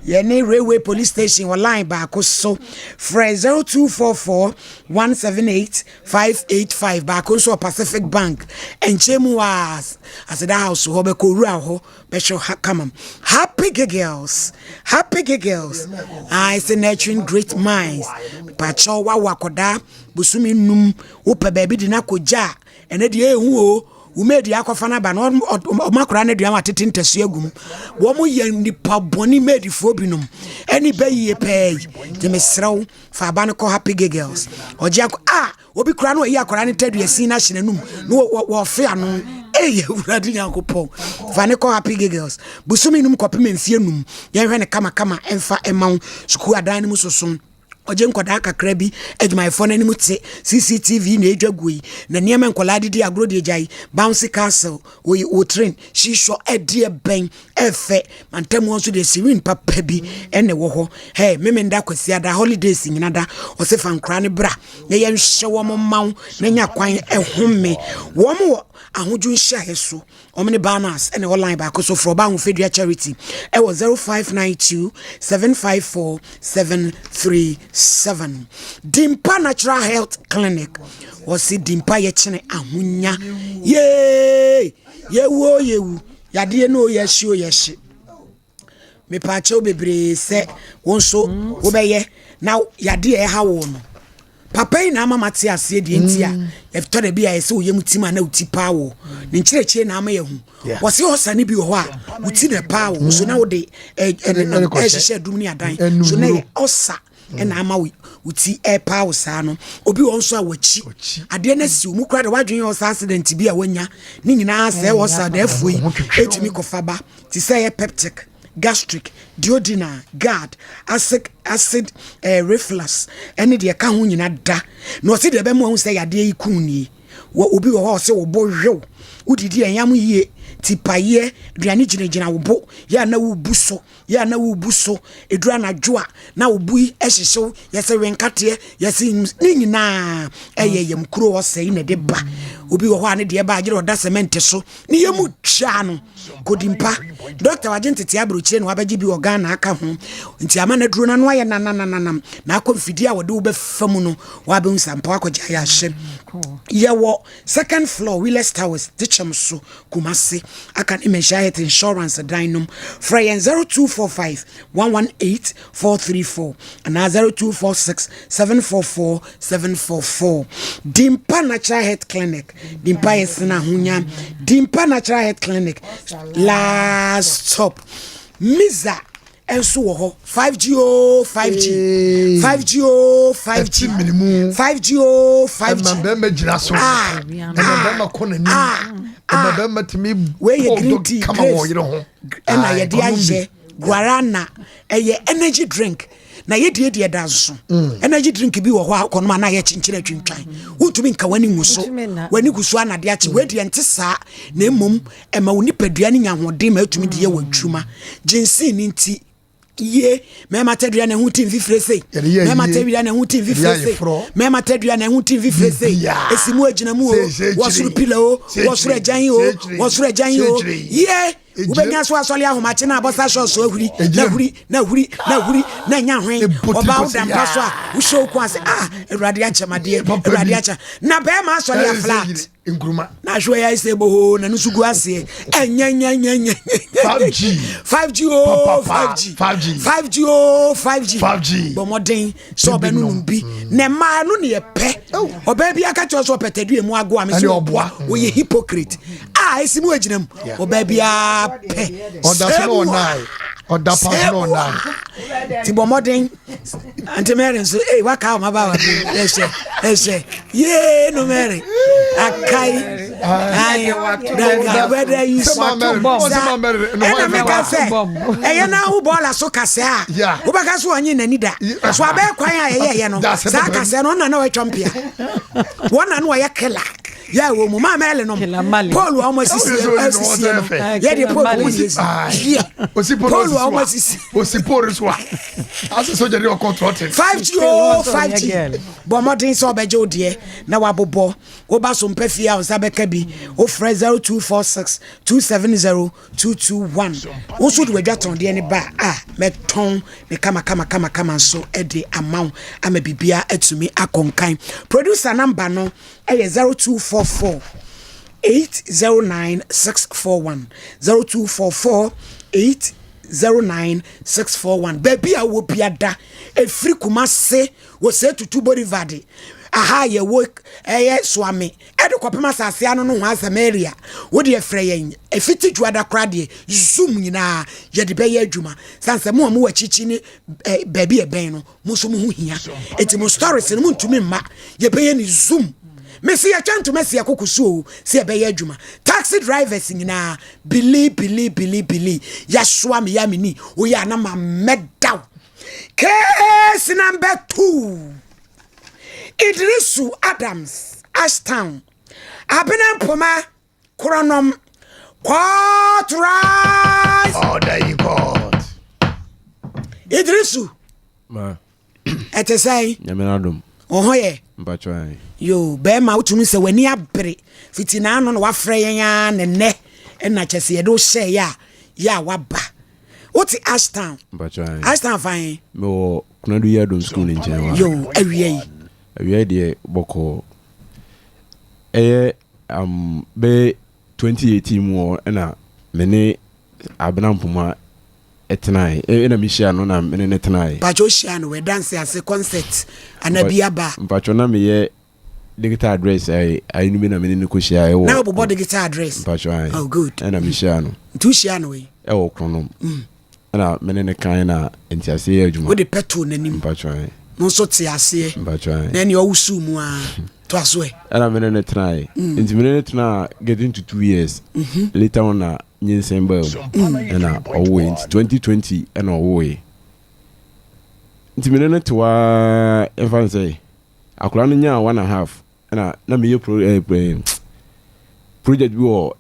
yɛne Railway Police Station wɔ line baako so. Frɛ 0244 178 585 baako nso wɔ Pacific Bank nkyɛn mu a Aseda House hɔ bɛkɔ owura hɔ bɛhwɛ ha kama. Happy Giggles, Happy Giggles, I say nurturing great minds. Pakyɛw wawo akɔdaa bosome num wopɛ baabi de no akɔgya a ɛnɛ deɛ ɛhu o wo maid akɔfa no aba no ɔma akwadaa no aduan atete ntasuo agu mu wɔn yɛ nipa bɔne maidfoɔ binom ɛne bɛyie pɛɛ yi nti mesrɛ wo fa aba no kɔ happy giggles ɔgye akɔ a obi kura no ɔyi akwadaa no tadua sin no ahyɛ n'anum na wɔfe ano ɛyɛ awurade nyankopɔn fa ne kɔ happy giggles bosome num kɔpem mfie num yɛnhwɛ ne kamakama ɛmfa ɛma wo sukuu adan no mu soso Ɔgye nkwadaa kakra bi adwumayɛfoɔ no anim te CCTV na ɛdwa guo yi na nneɛma nkwadaa de di agorɔ deɛ gyae bouncy castle wɔ wɔ train hyisɔ ɛdeɛ bɛn ɛfɛ mantam hɔ nso deɛ serene papa bi ɛna ɛwɔ hɔ hey memenda kwasiada holidays nyina da ɔse fa nkwadaa no bra na yɛnhyɛ wɔn mma wo na nya kwan ɛhome wɔn wɔ ahodwo nhyiaeɛ so Wɔn ne Barnas na ɛwɔ line baako so. Frɛ Ɔbaa Ahofadua Charity ɛwɔ 0592 754 737. Dimpa Natural Health Clinic. Wɔsi Dimpa yɛkyene ahonya. Yee! Yɛwu o yɛwu. Yadeɛ no o yɛhye o yɛhye. Mepaakyɛw bebree sɛ wo nso wobɛyɛ na yadeɛ ɛha wo no. Papa yi na ama mate aseɛ deɛ nti a mm. ɛtɔ da bi a ɛsɛ woyɛ mu tim a na woti paa wɔ ne nkyerɛkyerɛ na ama yɛhu wɔse ɔsa no bi wɔ hɔ a woti na paa wɔ so na wode ɛnenam ɛhyehyɛ adum ne adan so na yɛ ɔsa ɛna ama wo ti ɛpaa wo saa no obi wɔ nso a wakyi adeɛ no asi mu kora de wadwene yɛ ɔsa accident bi a wanya ne nyinaa sɛ ɔsa na afuo yi ɛtumi kɔfa ba te sɛ ɛyɛ peptic gastric duodenal gerd acid acid eh, reflux ɛne deɛ ɛka ho nyina da na ɔse deɛ ɛbɛma ahu sɛ yadeɛ yi kun nie wɔ obi wɔ hɔ a ɔse wo bo hwew wodidi ɛyam yie tipayeɛ aduane gyinagyina wo bo yɛ a na wobu so Yɛ a na worebu so, ɛduru anadwo a na wo bo yi hyehye wo, yɛsɛ wenkateɛ, yɛsɛ ne nyinaa ɛyɛ yam kuro ɔsɛe na ɛde ba. Obi wɔ hɔ a ne deɛ ba agyere ɔda sɛmɛnte so, ne yam twa no kɔdi mpa. Dɔkta wagye ntete aburokyire na wabɛgye bi wɔ Ghana aka ho, nti ama n'aduro no ano ayɛ nanananam na akɔ mfidie a wɔde wo bɛfa mu no wabɛhu sɛ ampa wakɔgye ayɛ ahye. Yɛwɔ second floor Wheelers Towers, Tekyɛm so. Kumasi, aka ne Mɛnhyia Health Insurance dan nom. Frɛ yɛn 0245 118 434 anaa 0246 744 744. Dimpa Natural Health Clinic, Dimpa yɛ sena ahonya. Dimpa Natural Health Clinic, last stop. Miza nso wɔ hɔ 5G o 5G 5G o 5G 5G o 5G.
Ɛma bɛrima gyina so. Ah, ɛma ah, bɛrima kɔ n'anim. Ah, ɛma ah. bɛrima tumi
wei yɛ green tea
kama wɔ yere ho.
Ɛna yɛde ayɛ guarana ɛyɛ energy drink na yɛ die deɛ da nso mm. energy drink bi wɔ hɔ a kɔnom anaa yɛ kyenkyere atwintwan wontumi nka w'ani ngu so w'ani gu so anade akye mm. wei deɛ nte saa na mmom Ɛma wo nipadua no nya ahoɔden ma ɛtumi de yɛ w'adwuma. Ginseng no nti, yie mmarima tadua na ɛho ti mfifire sei mmarima tadua na ɛho ti mfifire sei mmarima tadua na ɛho ti mfifire sei esi mu agyina mu o wɔsoro pila o wɔsoro agyan o wɔsoro agyan o yie wobɛnya so asɔle ahomakye na abɔsa hyɛ ahuri na ahuri na ahuri na ahuri na nya hwen ɔbaa wo da mpa so a wohyɛ wo kɔn ase ah awurade akyɛmadeɛ awurade akyɛ na bɛrima asɔle a flat
nkuruma.
Na ahwɛ ya sɛ bohoo na no so gu aseɛ ɛnyɛnyɛnyɛnyɛ.
5G
5G o 5G
5G
5G o 5G
5G
bɔ mmɔden sɛ ɔbɛnonom bi na mmaa no ne yɛpɛ ɔbaa bi aka kyerɛ sɛ ɔpɛ tadua mu ago a me sɛ ɔboa ɔyɛ hypocrite a ɛsi mu agyina mu ɔbaa biara pɛ
ɔda so na ɔnae ɔda pa so na ɔnae
ti bɔ mmɔden Auntie Mary nso ee waka wɔn abaawa bi ɛhyɛ ɛhyɛ yee no Mary akai. Whether you ɛna meka sɛ ɛyɛ na wo bɔɔla so kasɛ a wobɛka so ɔnye n'ani da so abɛyɛ kwan a ɛyɛyɛ no saa kasɛ no ɔna na ɔyɛ twɔmpea wɔna na ɔyɛ kela yɛ wɔ mu maa mɛle nom paul a wɔn asisi asisi no yɛ de paul wɔn asisi yɛ paul a wɔn asisi
osi paul so a ase soja de ɔkɔ trɔtin
5g o 5g bɔ mmɔden sɛ ɔbɛgye wo deɛ na wabobɔ woba so mpɛ fie a wo nsa bɛka bi wofrɛ 0246 270 221 wo nso de wadwa tɔn deɛ ne ba a mɛtɔn ne kama kama kama kama nso de ama wo ama biribiara atumi akɔnkan producer number no ɛyɛ 0244 809 641 0244 809 641 baabi a wɔ biada ɛfiri Kumase wɔ sɛ tutu Boulevard aha yɛwɔ ɛyɛ Soame ɛde kɔpem asase ano no ho Samaria wo deɛ frɛ yɛn ɛfiti dwoada koraa deɛ zoom nyinaa yɛde bɛyɛ adwuma sane sɛ mo a mowɔ akyikyi ne baabi ɛbɛn no mo nso mo ho hia eti mo stories no mo ntumi mma yɛbɛyɛ ne zoom mesi yɛtwa ntoma si ɛkoko so o si ɛbɛyɛ adwuma taxi drivers nyinaa bili bili bili bili yasoa me ya me ni oyɛ anama mɛdaw case number two Idrisu Adams Ashtown Abena Mpoma Kronom court rise.
Order in court.
Idrisu.
Ma.
Ɛte sɛn?
Nyame n'adom.
Wo ho yɛ?
Mpatsɔ ayi.
Yo, bɛrima wotumi sɛ w'ani abere fiti n'ano na wafrɛ yɛn ara ne nnɛ ɛna kyɛ sɛ yɛde wo hyɛɛ yɛ a yɛ a waba. Wote Ashtown?
Mpatsɔ ayi.
Ashtown fa he?
Mewɔ Kunadu Yiadom school ne nkyɛn wa.
Yo, awia yi.
Awia yi deɛ bɔkɔɔ. Ɛyɛ um, bɛyɛ 2018 mu hɔ ɛna me ne Abena Mpoma ɛtenae ɛna mehyia no na me ne no tenae.
Mpakyɛ wohyia no wɔ danse ase concert ana bi aba?
Mpakyɛ na meyɛ digital address ayi ayi no bi na me ne no kɔhyia ɛwɔ.
Na wobobɔ digital address?
Mpakyɛ ayi.
Oh good.
Ɛna mehyia no.
Nti wohyia no wɔ?
Ɛwɔ Kronom. Mm. Ɛna me ne no kan na nteaseɛ yɛ adwuma.
Wode pɛ too n'anim.
Mpakyɛ ayi.
No nso te aseɛ.
Mpakyɛ ayi.
Na ɛne ɔwosuu mu ara. Toa so ɛ.
Ɛna me ne no tenae. Mm. Nti me ne no tenaa getting to 2 years. Later on na nyinsɛn baa mu. Ɛna ɔwoe. Nti 2020 ɛna ɔwoe. Nti me ne no te waa ɛmfa no sɛ akwadaa no nyaa one and a half ɛna na meyɛ pro eh, eh, project bi wɔ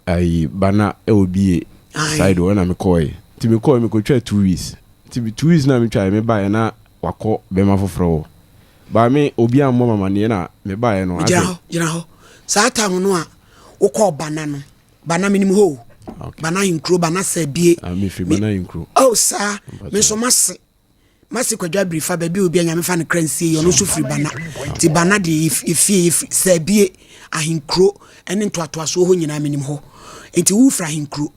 ayi bana ɛwɔ bie side hɔ ɛna mekɔe. Nti mekɔe mekɔtwaa 2 weeks. Nti 2 weeks na metwae mebaeɛ na wakɔ bɛrima foforɔ hɔ. Baa me obi ammɔ me amanneɛ na mebaeɛ no
Gyina hɔ, gyina hɔ. Saa time no a wokɔɔ Bana no, Bana menim hɔ o. Bana Ahenkuro, Bana Sɛbie.
Ah, mefiri Bana Ahenkuro.
Oh saa, me nso mase. Mase Kwadwo Abirifa, baabi a obi a Nyame fa no kra nsie yi, ɔno nso firi Bana. Nti Bana deɛ yɛfie, yɛfiri Sɛbie, Ahenkuro ne ntoatoasoɔ hɔ nyinaa menim hɔ. Nti wofiri Ahenkuro.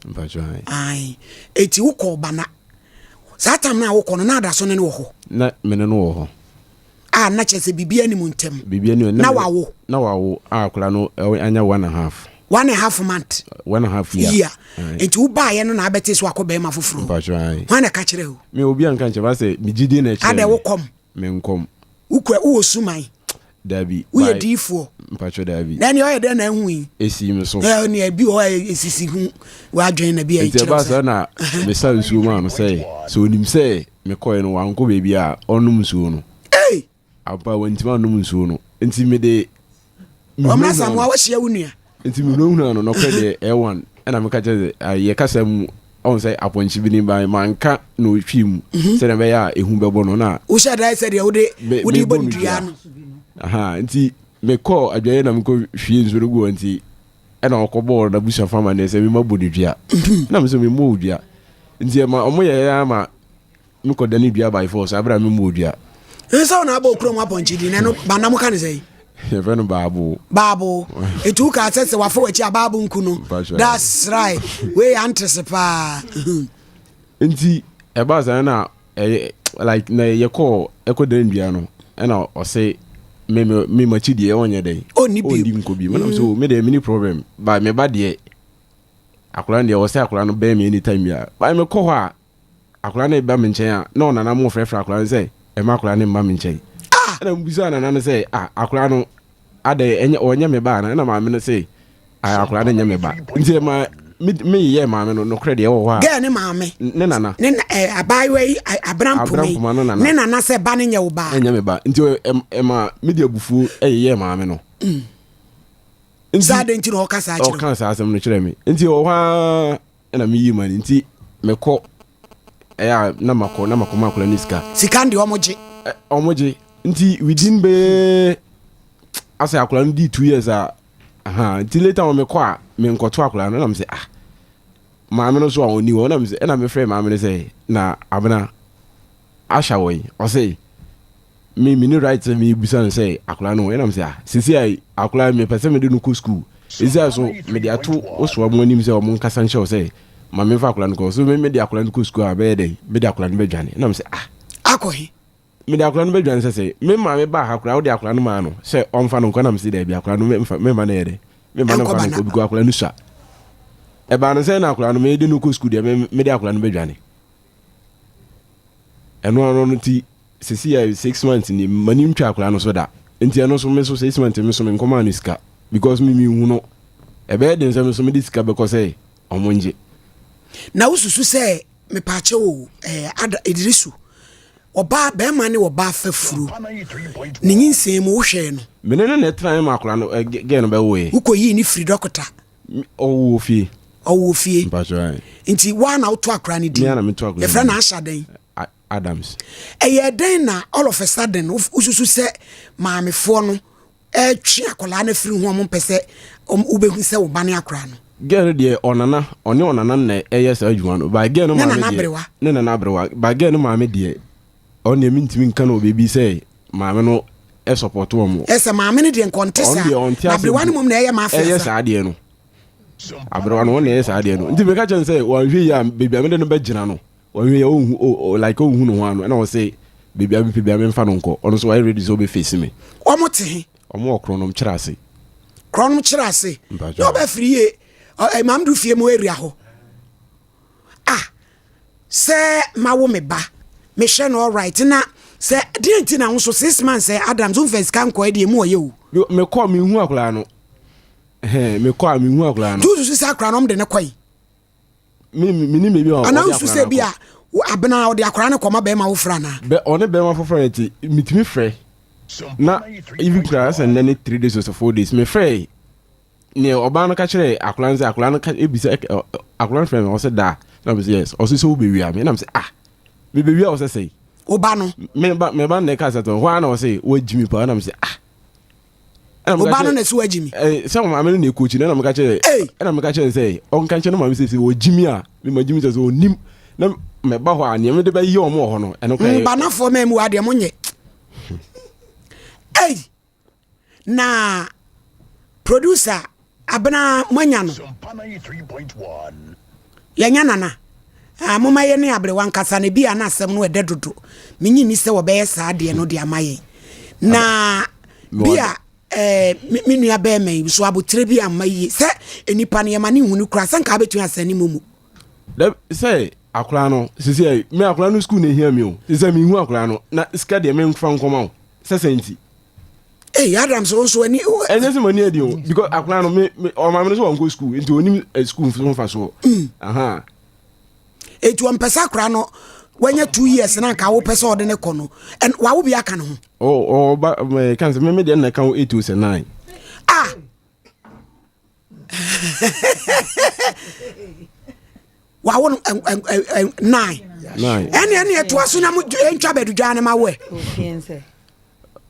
Ae. Nti wokɔɔ Bana. Saa time no a wokɔ no, na adaso ne no wɔ hɔ?
Na me ne no wɔ hɔ.
A na kyerɛ sɛ biribi anim ntɛm.
Biribi anim.
Na wawo.
Na wawo a akwadaa no anya one and a half.
One and a half month.
One and a half year.
Year. Nti wo baayɛ no na abɛte so akɔ bɛrima foforɔ.
Mpatsɔ ayi.
Hwan na ɛka kyerɛ o?
Me obi anka nkyɛn ba sɛ me gyidie na ɛkyerɛ.
Adɛ wo kɔm.
Me nkɔm.
Wokura wowɔ suman.
Dabi.
Woyɛ diifoɔ.
Mpatsɔ dabi.
Na ɛni ɔyɛ dɛ na ehu yi.
Esi mi so.
Ɛ ɛni ebi wɔ hɔ esisi hu w'adwene na bi a
ɛkyerɛ sɛ. Nti ɛba saa na mesa nsuo maa no sɛ sɛ onim sɛ mekɔɛ no wankɔ baabi a ɔnom nsuo no.
Ee.
Ampa wantumi annom nsuo no nti mede.
Ɔmena Samoa wahyia wo nua.
Nti mehunahunaa no nɔkorɛ deɛ ɛyɛ one ɛna meka kyerɛ sɛ yɛ kasa mu ɔhu sɛ apɔnkye bi ne ba manka na ɔtwii mu sɛdeɛ ɛbɛyɛ a ehu bɛbɔ no na.
Wohyɛ da sɛ deɛ wode wode bɔ no dua no.
Aha nti mekɔɔ adwaeɛ na mekɔ hwie nsuo no gu hɔ nti ɛna ɔkɔbɔɔ n'abusuafo amanneɛ sɛ mema bɔ no dua na me sɛ memmɔ wo dua nti ɛma ɔmo yɛɛ ama mekɔ dane dua by force abere a memmɔ dua.
Nsɛ wo na abɔ okuro mu apɔnkye din na ɛno bana mo ka ne sɛn?
Yɛfrɛ no baabo.
Baabo. Nti wo kaa sɛ sɛ wafa w'akyi a baabo nku no. That's right. Wei yɛ antese paa.
Nti ɛbaa saa na ɛyɛ like na yɛkɔɔ ɛkɔ dan dua no ɛna ɔse me me me makyi deɛ ɔnyɛ dɛn.
Ɔnni bio.
Ɔnni nkɔ bio. Mɛnam so me deɛ me ni problem ba me ba deɛ akwadaa no deɛ ɔsɛ akwadaa no bɛn me anytime biara. Ba mekɔ hɔ a akwadaa no reba me nkyɛn a, na ɔnana mo frɛfrɛ akwadaa no sɛ ɛma akwadaa no mma me nkyɛn. Ɛna mebisa nana no sɛ, ah, akwadaa no adɛn, ɛnyɛ ɔnyɛ me ba ana? Ɛna maame no sɛ, Akwadaa no nyɛ me ba. Nti ɛma me yeyɛɛ maame no nokorɛ deɛ ɛwɔ hɔ a.
Girl ne maame.
Ne nana.
Ne na ɛ abaayewa yi abena mpoma
no nana.
Ne nana sɛ ba no nyɛ wo ba.
Ɛnyɛ me ba. Nti ɛma me de abufuo yeyɛɛ maame no.
Mm. Nti saa de nti na ɔka saa kyerɛ.
Ɔka saa asɛm no kyerɛ me. Nti ɛwɔ hɔ ara ɛna meyi m'ani nti mekɔ ɛyɛ a na makɔ na makɔ ma akwadaa no sika.
Sika no deɛ ɔmo gye.
Ɔmo gye nti within bɛyɛ asɛ akwadaa no di 2 years a aha nti later on mekɔ a menkɔto akwadaa no ɛna mesɛ ah maame no so a ɔni hɔ ɛna mesɛ ɛna mefrɛ maame no sɛ na abena ahyɛ wɔ yi ɔsɛ me me ni right sɛ mebisa no sɛ akwadaa no ɛna mesɛ ah sisi a akwadaa mepɛ sɛ mede no kɔ school sisi a so mede ato osoa mu anim sɛ ɔmo nkasa nkyerɛ wo sɛ ma memfa akwadaa no kɔ so me mede akwadaa no kɔ school a bɛyɛ dɛn mede akwadaa no bɛdwane ɛna mesɛ ah
akɔ he
Mede akwadaa no bɛdwane sɛ sɛ me maame baa ha koraa wode akwadaa no maa no sɛ ɔmfa no nkɔ na mese daabi akwadaa no memfa memma no yɛ dɛ memma no mfa no nkɔ because akwadaa no sua ɛbaa no sɛ na akwadaa no mede no kɔ sukuu deɛ mede akwadaa no bɛdwane ɛno ano no nti sisi yɛ 6 months ni m'ani ntwa akwadaa no so da nti ɛno so me so 6 months me so me nkɔmaa no sika because me mehu no ɛbɛyɛ den sɛ me so mede sika bɛkɔ sɛ ɔmo ngye.
Na wosusu sɛ mepaakyɛw o ɛɛ ada Idrisu Ɔbaa, bɛɛma ne ɔbaa fa furo. Ne nyinsɛn mu, wo hwɛɛ no.
Me ne no na ɛtenaeɛ ma akwadaa no, ɛ, girl no bɛwoeɛ.
Wo kɔ yii no firi dɔkota.
Ɔwoo fie.
Ɔwoo fie.
Mpakyɛw ae.
Nti woa na woto akwadaa no din?
Me ara na meto akwadaa no din.
Yɛfrɛ no Asha dɛn?
A, Adams.
Ɛyɛɛ dɛn na all of a sudden wo wosusu sɛ maamefoɔ no ɛretwe akwadaa no afiri ho a wɔmpɛ sɛ wobɛhu sɛ wo ba ne akwadaa no.
Girl no deɛ ɔnana, ɔne ɔnana na ɛyɛ saa adwuma no, but girl no
Ne
maame
nana
deɛ,
aberewa.
ne nana aberewa, but girl no maame deɛ, ɔno deɛ mentumi nka no wɔ baabi sɛ maame no support wɔn.
Ɛsɛ maame no deɛ nka ɔnte
Ɔno
saa,
deɛ ɔnte
na
ase
aberewa no
mpo
mmom na ɛyɛ mafia
ɛyɛ
saa.
saa adeɛ no. Aberewa no ɔno na ɛyɛ saa adeɛ no. Nti meka kyerɛ no sɛ wanhwɛ yie a baabi a mede no bɛgyina no, Ɔhwɛ yɛ ɔnhu o like ɔnhu ne ho ano ɛna ɔse baabi a mepɛ biara memfa no nkɔ ɔno nso wayɛ ready sɛ ɔbɛ face me.
Wɔn te he?
Wɔn wɔ Kronom kyerɛ ase.
Kronom kyerɛ ase.
Mpakyɛw.
Na ɔbɛ firi yie ɛ maame du fie mu area hɔ. Ah sɛ ma wo me ba mehwɛ no alright na sɛ deɛ nti na wo nso 6 months sɛ Adams womfa sika nkɔ ɛdeɛ mu ɔyɛ o.
Mekɔ mehu akwadaa no ɛhɛn mekɔ a mehu akwadaa no.
Tu susu sɛ akwadaa no ɔmo de ne kɔe.
menim baabi a
ɔde akora no bi a abena ɔde akora no kɔma bɛrima foforɔ anaa
bɛ ɔne bɛrima foforɔ no te metumi frɛ na even kura sɛ nnɛ ne 3 days or 4 days mefrɛ ne ɔbaa no ka kyerɛ akora no sɛ akora no ka ebisa akora no frɛ me ɔsɛ daa na me sɛ yes ɔsɛ sɛ wobɛwia me na me sɛ ah mebɛwia ɔsɛ sɛ
woba no
meba meba no na ɛka sɛ hɔ a na ɔsɛ woagyi me paa na me sɛ ah
Ɔba no na ɛsɛ wagyi mi.
Sɛ maame no na ɛkɔ akyi no ɛna meka kyerɛ ɛna meka kyerɛ sɛ ɔnka nkyerɛ no maame sɛ sɛ ɔgyi mi a mema gyi mi sɛ sɛ ɔnim na mɛba hɔ a nea mede bɛyɛ ɔmo wɔ hɔ no ɛno kora
Mbanafoɔ mmaa mu adeɛ mo nyɛ. Ei na producer abena moanya no. Yɛanya nana. Ah, momma yɛne aberewa nkasa na ebia na asɛm no ɛdɛ dodo. Menye nni sɛ wɔbɛyɛ saa adeɛ no de ama yɛn. Na bia eh, me nua bɛrima yi so abotire bi amma yie sɛ nnipa no yɛma ne nhunu koraa sɛ nka abɛtumi asɛn ne momo.
Sɛ akwaraa no sisi ɛ me akwaraa no sukuu na ehia mi o sisi mi hu akwaraa no na sika deɛ memfa nkɔma o sɛ sɛ nti.
Ee Adams wo nso ani.
Ɛnyɛ sɛ m'ani adi o because akwaraa no me me ɔmaame no sɛ wɔnkɔ sukuu nti onim eh, sukuu so mfasoɔ. Mm.
Eti wɔn pɛ sɛ akwaraa no wanya 2 years na nka wopɛ sɛ ɔde ne kɔ no ɛn wawo bi aka ne ho.
Ɔ ɔba ɛɛ kan sɛ mímí deɛ na ɛka ho 8 o sɛ 9.
Ah. Wawo no 9.
9.
Ɛne ɛne ɛtoa so na mo ntwa bɛdudwa ne ma wɛ.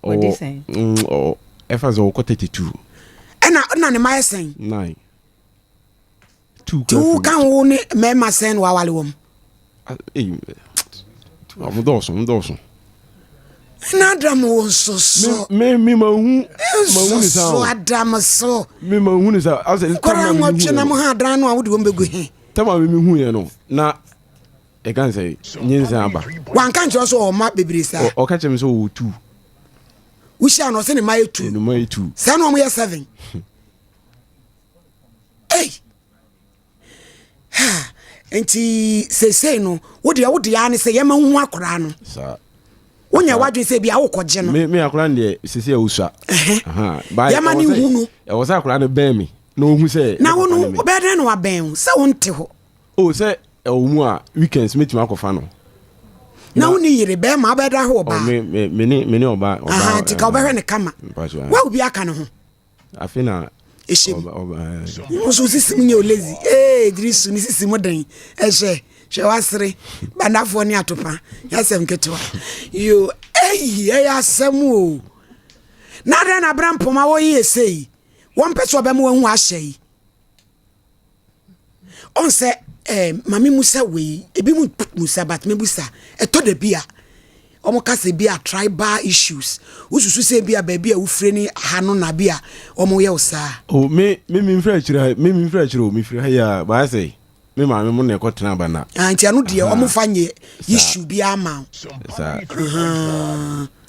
Ɔwɔ ɛfa sɛ ɔkɔ 32.
Ɛna ɛna ne ma yɛ sɛn.
9.
Ti wo ka wo ne mmarima sɛn na wawale wɔm.
Ɔmo dɔɔso, ɔmo dɔɔso.
Ɛna Adam wo nso so.
Me me ma hu ma hu ne sa
o. Adam so.
Me ma hu ne sa. Asɛ
nkɔla nwɔtwe na mo ha adan no a wode wɔn bɛgu he.
Tama me me hu yɛ no na ɛka n sɛ nyinsɛn aba.
Wanka nkyerɛ sɛ ɔma bebree saa.
Ɔka kyerɛ me sɛ ɔwɔ tu.
Wohyia no ɔsɛ ne mma yɛ tu.
Ne mma yɛ tu.
Saa na wɔn yɛ 7. Ei! Ha! Nti seesei no, wo deɛ wo deɛ ara ne sɛ yɛma wohu akwaraa no.
Saa.
Wonyɛ w'adwene sɛ bia wokɔgye no.
Me me akwaraa no deɛ seesei awusua.
Yɛma ne hu no.
Ɛwɔ sɛ akwaraa no bɛn me. Na ɔhu sɛ.
Na wo no wobɛyɛ dɛn na wabɛn wo sɛ wonte hɔ.
O sɛ ɛwɔ mu a weekends mɛtumi akɔfa no.
Na wo ne yere bɛrima wobɛyɛ dɛn ahwɛ ɔbaa.
Me me me ne me ne ɔbaa ɔbaa.
Aha nti ka wobɛhwɛ ne kama. Wa obi aka ne ho.
Afe na.
Ɛhyɛ mu. Wo nso sisi mu nyɛ o lazy. Ee Idrisu ne sisi mu den. Ɛhyɛ hwɛ wasere bandafoɔ ne atopa yasɛm ketewa. Yo eyi ɛyɛ asɛm o. Na adɛn na abena mpoma wɔyi ɛsɛ yi. Wɔmpɛ sɛ ɔbɛma wahu ahyɛ yi. Ɔn sɛ eh, mame musa wei ebi mu musa but me busa ɛtɔ da bi a wɔn ka sɛ bi a tribal issues wosusu sɛ bi a baabi a wofire ne ha no na bi a wɔn yɛ wo saa.
Oh me me me mfiri akyire ha me me mfiri akyire o me firi ha yi a baayɛ sɛ Me maame mo na ɛkɔ tena aba na.
Ah, nti ɛno deɛ ɔmo fa nyɛ issue bi ama.
Saa.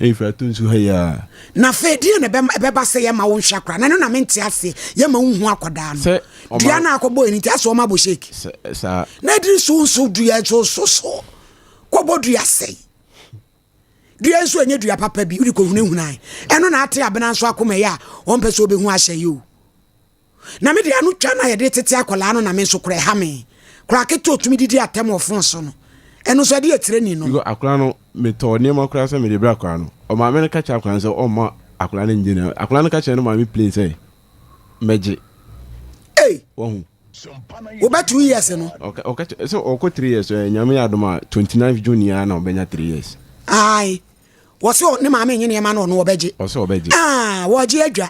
Ɛyi fira to nsu ha yi a.
Na afei deɛ na ɛbɛba sɛ yɛma wo nhwɛ akora na ɛno na mente aseɛ yɛma wo hu akɔdaa no. Dua no akɔbɔ ɛni nti asɛ ɔma abɔ shake.
Saa.
Na ɛdiri so nso dua so so so kɔbɔ dua sɛe. Dua nso ɛnyɛ dua papa bi wode kɔhunahuna ɛno na ate abena nso akoma yi a ɔmpɛ sɛ ɔbɛhu ahyɛ yi o. Na me deɛ ano twa no a yɛde tete akwadaa no na me nso kora ɛha me. Koraa ketewa otumi didi atɛm wɔ fon so no, ɛno nso ɛde yɛ tirani no.
Because akwadaa no, metɔɔ nneɛma koraa sɛ mede brɛ akwadaa no. Ɔmaame no ka kyerɛ akwadaa no sɛ ɔmma akwadaa no ngye nneɛma. Akwadaa no ka kyerɛ ne maame plain sɛ mɛgye.
Ei!
Wahu.
Wobɛ 2 years no.
Ɔka ɔka kyerɛ sɛ ɔkɔ 3 years ɛ nyame yɛ adom a 29 June yi ara na ɔbɛnya 3 years.
Ae. Wɔse ne maame nye nneɛma no ɔno ɔbɛgye.
Ɔsɛ ɔbɛgye.
Ah, wɔgye adwa.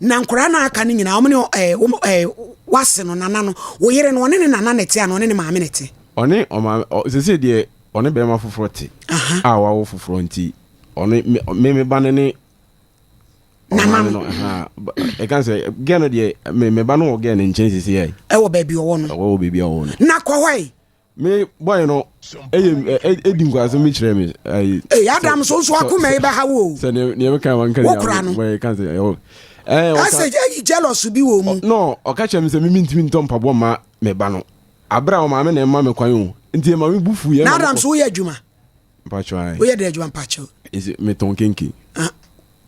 Na nkwadaa no a aka no nyinaa, wɔn ne ɛɛ wɔn ɛɛ wase no nana no, wo yere no, ɔne ne nana na ɛte anaa ɔne ne maame na ɛte?
Ɔne ɔmaame ɔ sese deɛ ɔne bɛrima foforɔ te a wawo foforɔ nti ɔne me me me ba no ne
nana no
ɛka sɛ gɛɛ no deɛ me me ba no wɔ gɛɛ no nkyɛn sese yɛ.
Ɛwɔ baabi ɔwɔ no.
Ɛwɔ baabi ɔwɔ no.
Na kɔ hɔ yi.
Me boy no eye edi nkwasɛm bi kyerɛ me.
Ayi. Ee Adam so nso akoma yi bɛha wo o.
Sɛ ne ne ka wɔn
kan. Wo kura no.
Wɔn kan sɛ ɛwɔ.
Ɛɛ ɔka. Ɛsɛ ɛyi jealous bi wɔ mu.
No ɔka kyerɛ me sɛ mimi ntumi ntɔ mpaboa ma me ba no. Abere a ɔmaame na ɛma me kwan o. Nti ɛma me bu fu yɛ.
Na Adam so woyɛ adwuma.
Mpatsɔ ayi.
Woyɛ dɛ adwuma mpatsɔ.
Esi metɔn kenke.
Ah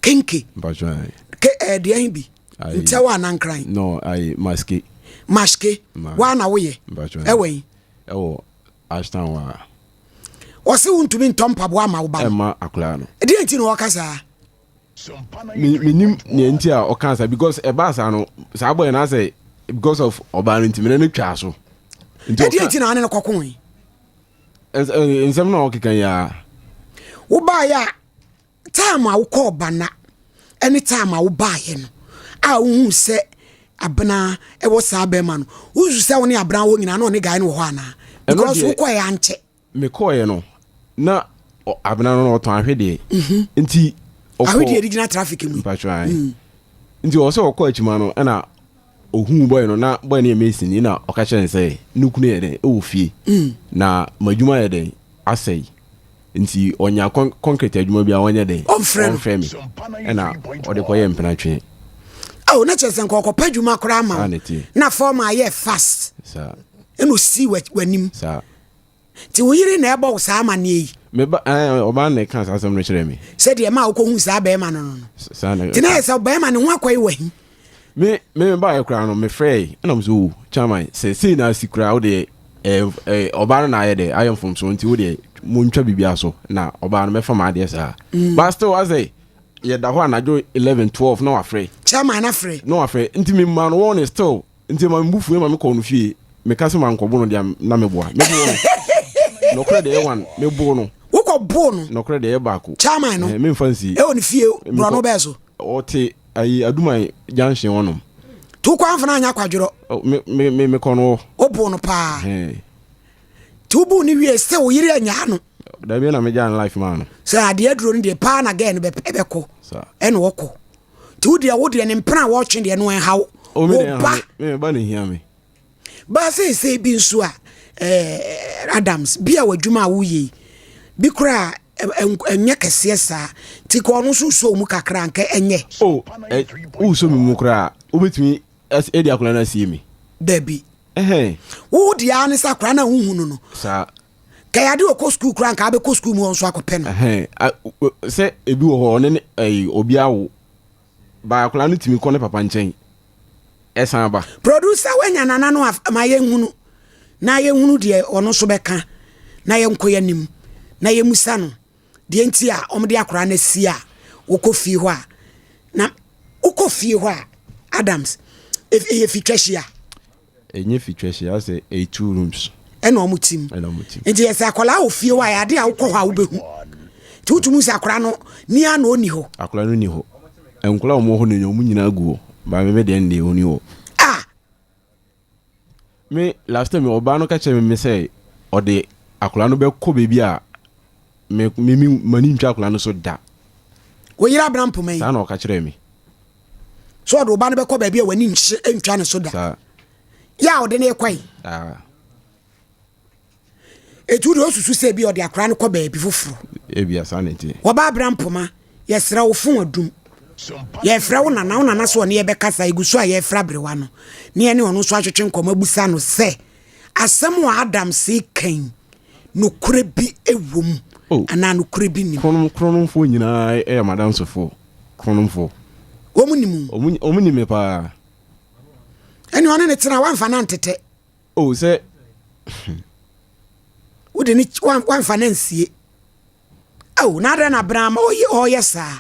kenke.
Mpatsɔ ayi.
Ke ɛɛ deɛ hin bi. Ntɛw anaa nkran?
No, ayi maske.
Maske. Waa na woyɛ. Ɛwɔ yi.
Ɛwɔ Ashtown waa.
Ɔsi wuntumi ntɔ mpaboa ama wo ba no.
Ɛma akwadaa no.
Ɛdeɛ nti na ɔka saa?
Mi mi nim nea nti a ɔka saa because ɛbaa saa no saa bɔyɛ na asɛ because of ɔbaa no nti mene no twaa so.
Ɛdeɛ nti na ane no kɔko yi?
Nsɛm na ɔkeka yi ara.
Wobaayɛ a Time a wokɔɔ Bana ne time a wobaeɛ no a wohuu sɛ Abena wɔ saa bɛrima no, wosusu sɛ wo ne Abena wɔ nyinaa na ɔne guy no wɔ hɔ anaa? Because wokɔɛ ankyɛ.
Mekɔɛ no na Abena no ɔtɔn ahwedeɛ mhm. nti
ahwedeɛ de gyina traffic mu.
Mpatwa mm. Nti ɔsɛ ɔkɔ akyima no ɛna ohuu bɔyɛ no na bɔyɛ no yɛ mason ni na ɔka kyerɛ no sɛ ne kunu yɛ dɛn ɛwɔ fie mm. na m'adwuma yɛ dɛn asɛe nti ɔnya concrete adwuma bi a ɔnyɛ dɛn
ɔmfrɛ
me ɛna ɔde kɔyɛ mpena twe.
Oh, na kyerɛ sɛ nka ɔkɔpɛ adwuma koraa ma wo na fɔm ayɛ fast ɛna osi w'anim nti wo yere na ɛbɔ wo saa amanneɛ yi.
Meba ɛɛ ɔbaa na ɛka saa asɛm no kyerɛ me.
Sɛdeɛ ɛma wokɔhu saa bɛrima no no no.
Saa na.
Nti na yɛ sɛ bɛrima ne ho akɔyi wɔ he.
Me me me baayɛ koraa no mefrɛe ɛna mo sɛ o chairman sɛ sei na asi koraa wo deɛ ɛɛ ɛɛ ɔbaa no na ayɛ dɛ ayɛ mfomso nti wo deɛ montwa biribiara so na ɔbaa no mɛfa m'adeɛ saa. Mm. But still asɛ yɛda hɔ anadwo 11 12 na wafrɛ.
Chairman afrɛ.
Na wafrɛ nti me ma no wɔn still Nti ɛma me bo fuiɛ ma me kɔɔ no fie. Meka sɛ mankɔbo no deɛ na meboa. Meboo no. Nɔkorɛ deɛ ɛyɛ one. Meboo no.
Wokɔ boo no?
Nɔkorɛ deɛ ɛyɛ baako.
Chairman no?
Ɛɛ memfa nsie.
Ɛwɔ ne fie borɔno bɛɛ so?
Ɔte ayi Aduman junction hɔnom.
Nti wokɔ amfa no anyɛ akwadworɔ?
Me me me mekɔ no hɔ.
Woboo no paa? Ɛɛ. Nti woboo no wie sɛ wo yere anyaa no?
Dabi na megyaa no life maa no.
Sɛ adeɛ aduro no deɛ paa na girl no bɛkɔ. Ɛna ɔkɔ. nti wo deɛ wo deɛ ne mpena a wɔtwe deɛ no ɛnha wo
oh,
wo ba
me ba na hia me
ba seesei bi nso a eh, Adams bi a w'adwuma a woyɛ yi bi koraa ɛnyɛ kɛseɛ saa nti ka ɔno nso sɔ mu kakra nka ɛnyɛ
o oh, wosɔ me mu koraa wobɛtumi ɛde akwadaa no asie me
dabi wo deɛ ara ne sɛ akwadaa no a wohu no no
saa
Kɛyɛ ade ɔkɔ sukuu koraa nka abɛkɔ sukuu mu hɔ nso akɔpɛ
no. Sɛ ebi wɔ hɔ ɔne ne ɛyi obi awo. Ba akwadaa no tumi kɔ ne papa nkyɛn ɛsan ba.
Producer wanya nana no a ma yɛnhunu na yɛnhunu deɛ ɔno nso bɛka na yɛnkɔ yɛn anim na yɛmusa no deɛ nti a wɔde akwadaa no asi a wokɔ fie hɔ a na wokɔ fie hɔ a Adams ɛyɛ fitwa hyia.
Ɛnyɛ fitwa hyia asɛ ɛyɛ two rooms.
Ɛna wɔn tim.
Ɛna wɔn tim.
Nti yɛ sɛ akwadaa wɔ fie hɔ a yɛ ade a wokɔ hɔ a wobɛhu. Nti wotumi sɛ akwadaa no nia na ɔni hɔ.
Akwadaa no ni hɔ. Nkwadaa a wɔn wɔ hɔ no wɔn nyinaa gu hɔ. Maame me deɛ no deɛ ɔni hɔ.
Ah.
Me last time ɔbaa no ka kyerɛ me sɛ ɔde akwadaa no bɛkɔ baabi a me me me m'ani ntwa akwadaa no so da.
Wo yere abena mpoma yi.
Saa na ɔka kyerɛ me.
So ɔde ɔba no bɛkɔ baabi a w'ani ntwa ne so da.
Saa.
Yɛ a ɔde no rekɔ yi.
Ah.
Etu deɛ osusu sɛ ebi ɔde akwadaa no kɔ baabi foforɔ.
Ebi asa ne ti.
Wɔba abena mpoma yɛsrɛ wo fon adum. Yɛfrɛ wo nana wo nana so ɔne yɛbɛkasa egu so a yɛfrɛ aberewa no ne yɛne ɔno nso atwetwe nkɔmɔ abusa no sɛ asɛm a Adams kan nokorɛ bi wɔ mu
oh.
anaa nokorɛ bi nim.
Kronom kronomfoɔ nyinaa yɛ madamsofoɔ kronomfoɔ.
Wɔn nim.
Wɔn nim me paa.
Ɛne ɔne ne tena wamfa no antetɛ.
Oh sɛ.
Wode ne wamfa no ansie. Oh na adɛn na bena ama ɔyɛ ɔyɛ saa.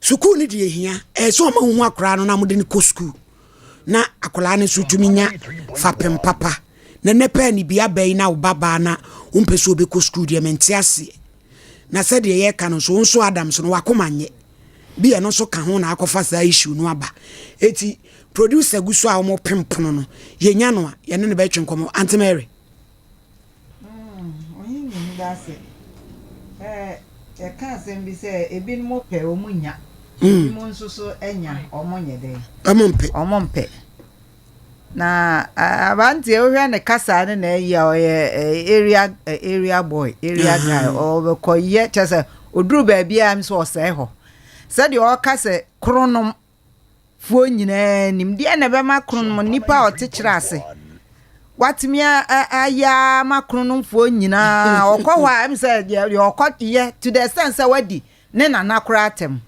Sukuu no deɛ hia ɛyɛ sɛ ɔma wohu akwaraa no na mode no kɔ sukuu na akwaraa no nso tumi nya fapem papa na nnɛ pɛɛ ne bi aba yi na wo babaa na wompɛ sɛ ɔbɛkɔ sukuu deɛ mente aseɛ na sɛdeɛ yɛka no nso wo nso Adams no wakoma nyɛ bi ɛno nso ka ho na akɔfa saa issue no aba eti producer gu so a wɔn pem pono no yɛnya no a yɛne no bɛtwe nkɔmɔ Auntie Mary.
Mm, ase. Eh, yɛka asɛm bi sɛ ebinom pɛ wɔn nya. Mm. Ebinom nso so anya wɔn nyɛ dɛn.
Wɔn mpɛ.
Wɔn mpɛ. Na aberanteɛ wohwɛ ne kasa ne na ayi a ɔyɛ area area boy area guy ɔbɛkɔ yɛ kyɛ sɛ oduru baabi a nso ɔsɛe hɔ sɛdeɛ ɔka sɛ kronom foɔ nyinaa nim deɛ na ɛbɛma kronom nipa a ɔte kyerɛ ase watumi ayɛ ama kronomfoɔ nyinaa ɔkɔ hɔ a ɛm sɛ deɛ ɔkɔ yɛ to the extent sɛ wadi ne nana koraa atɛm.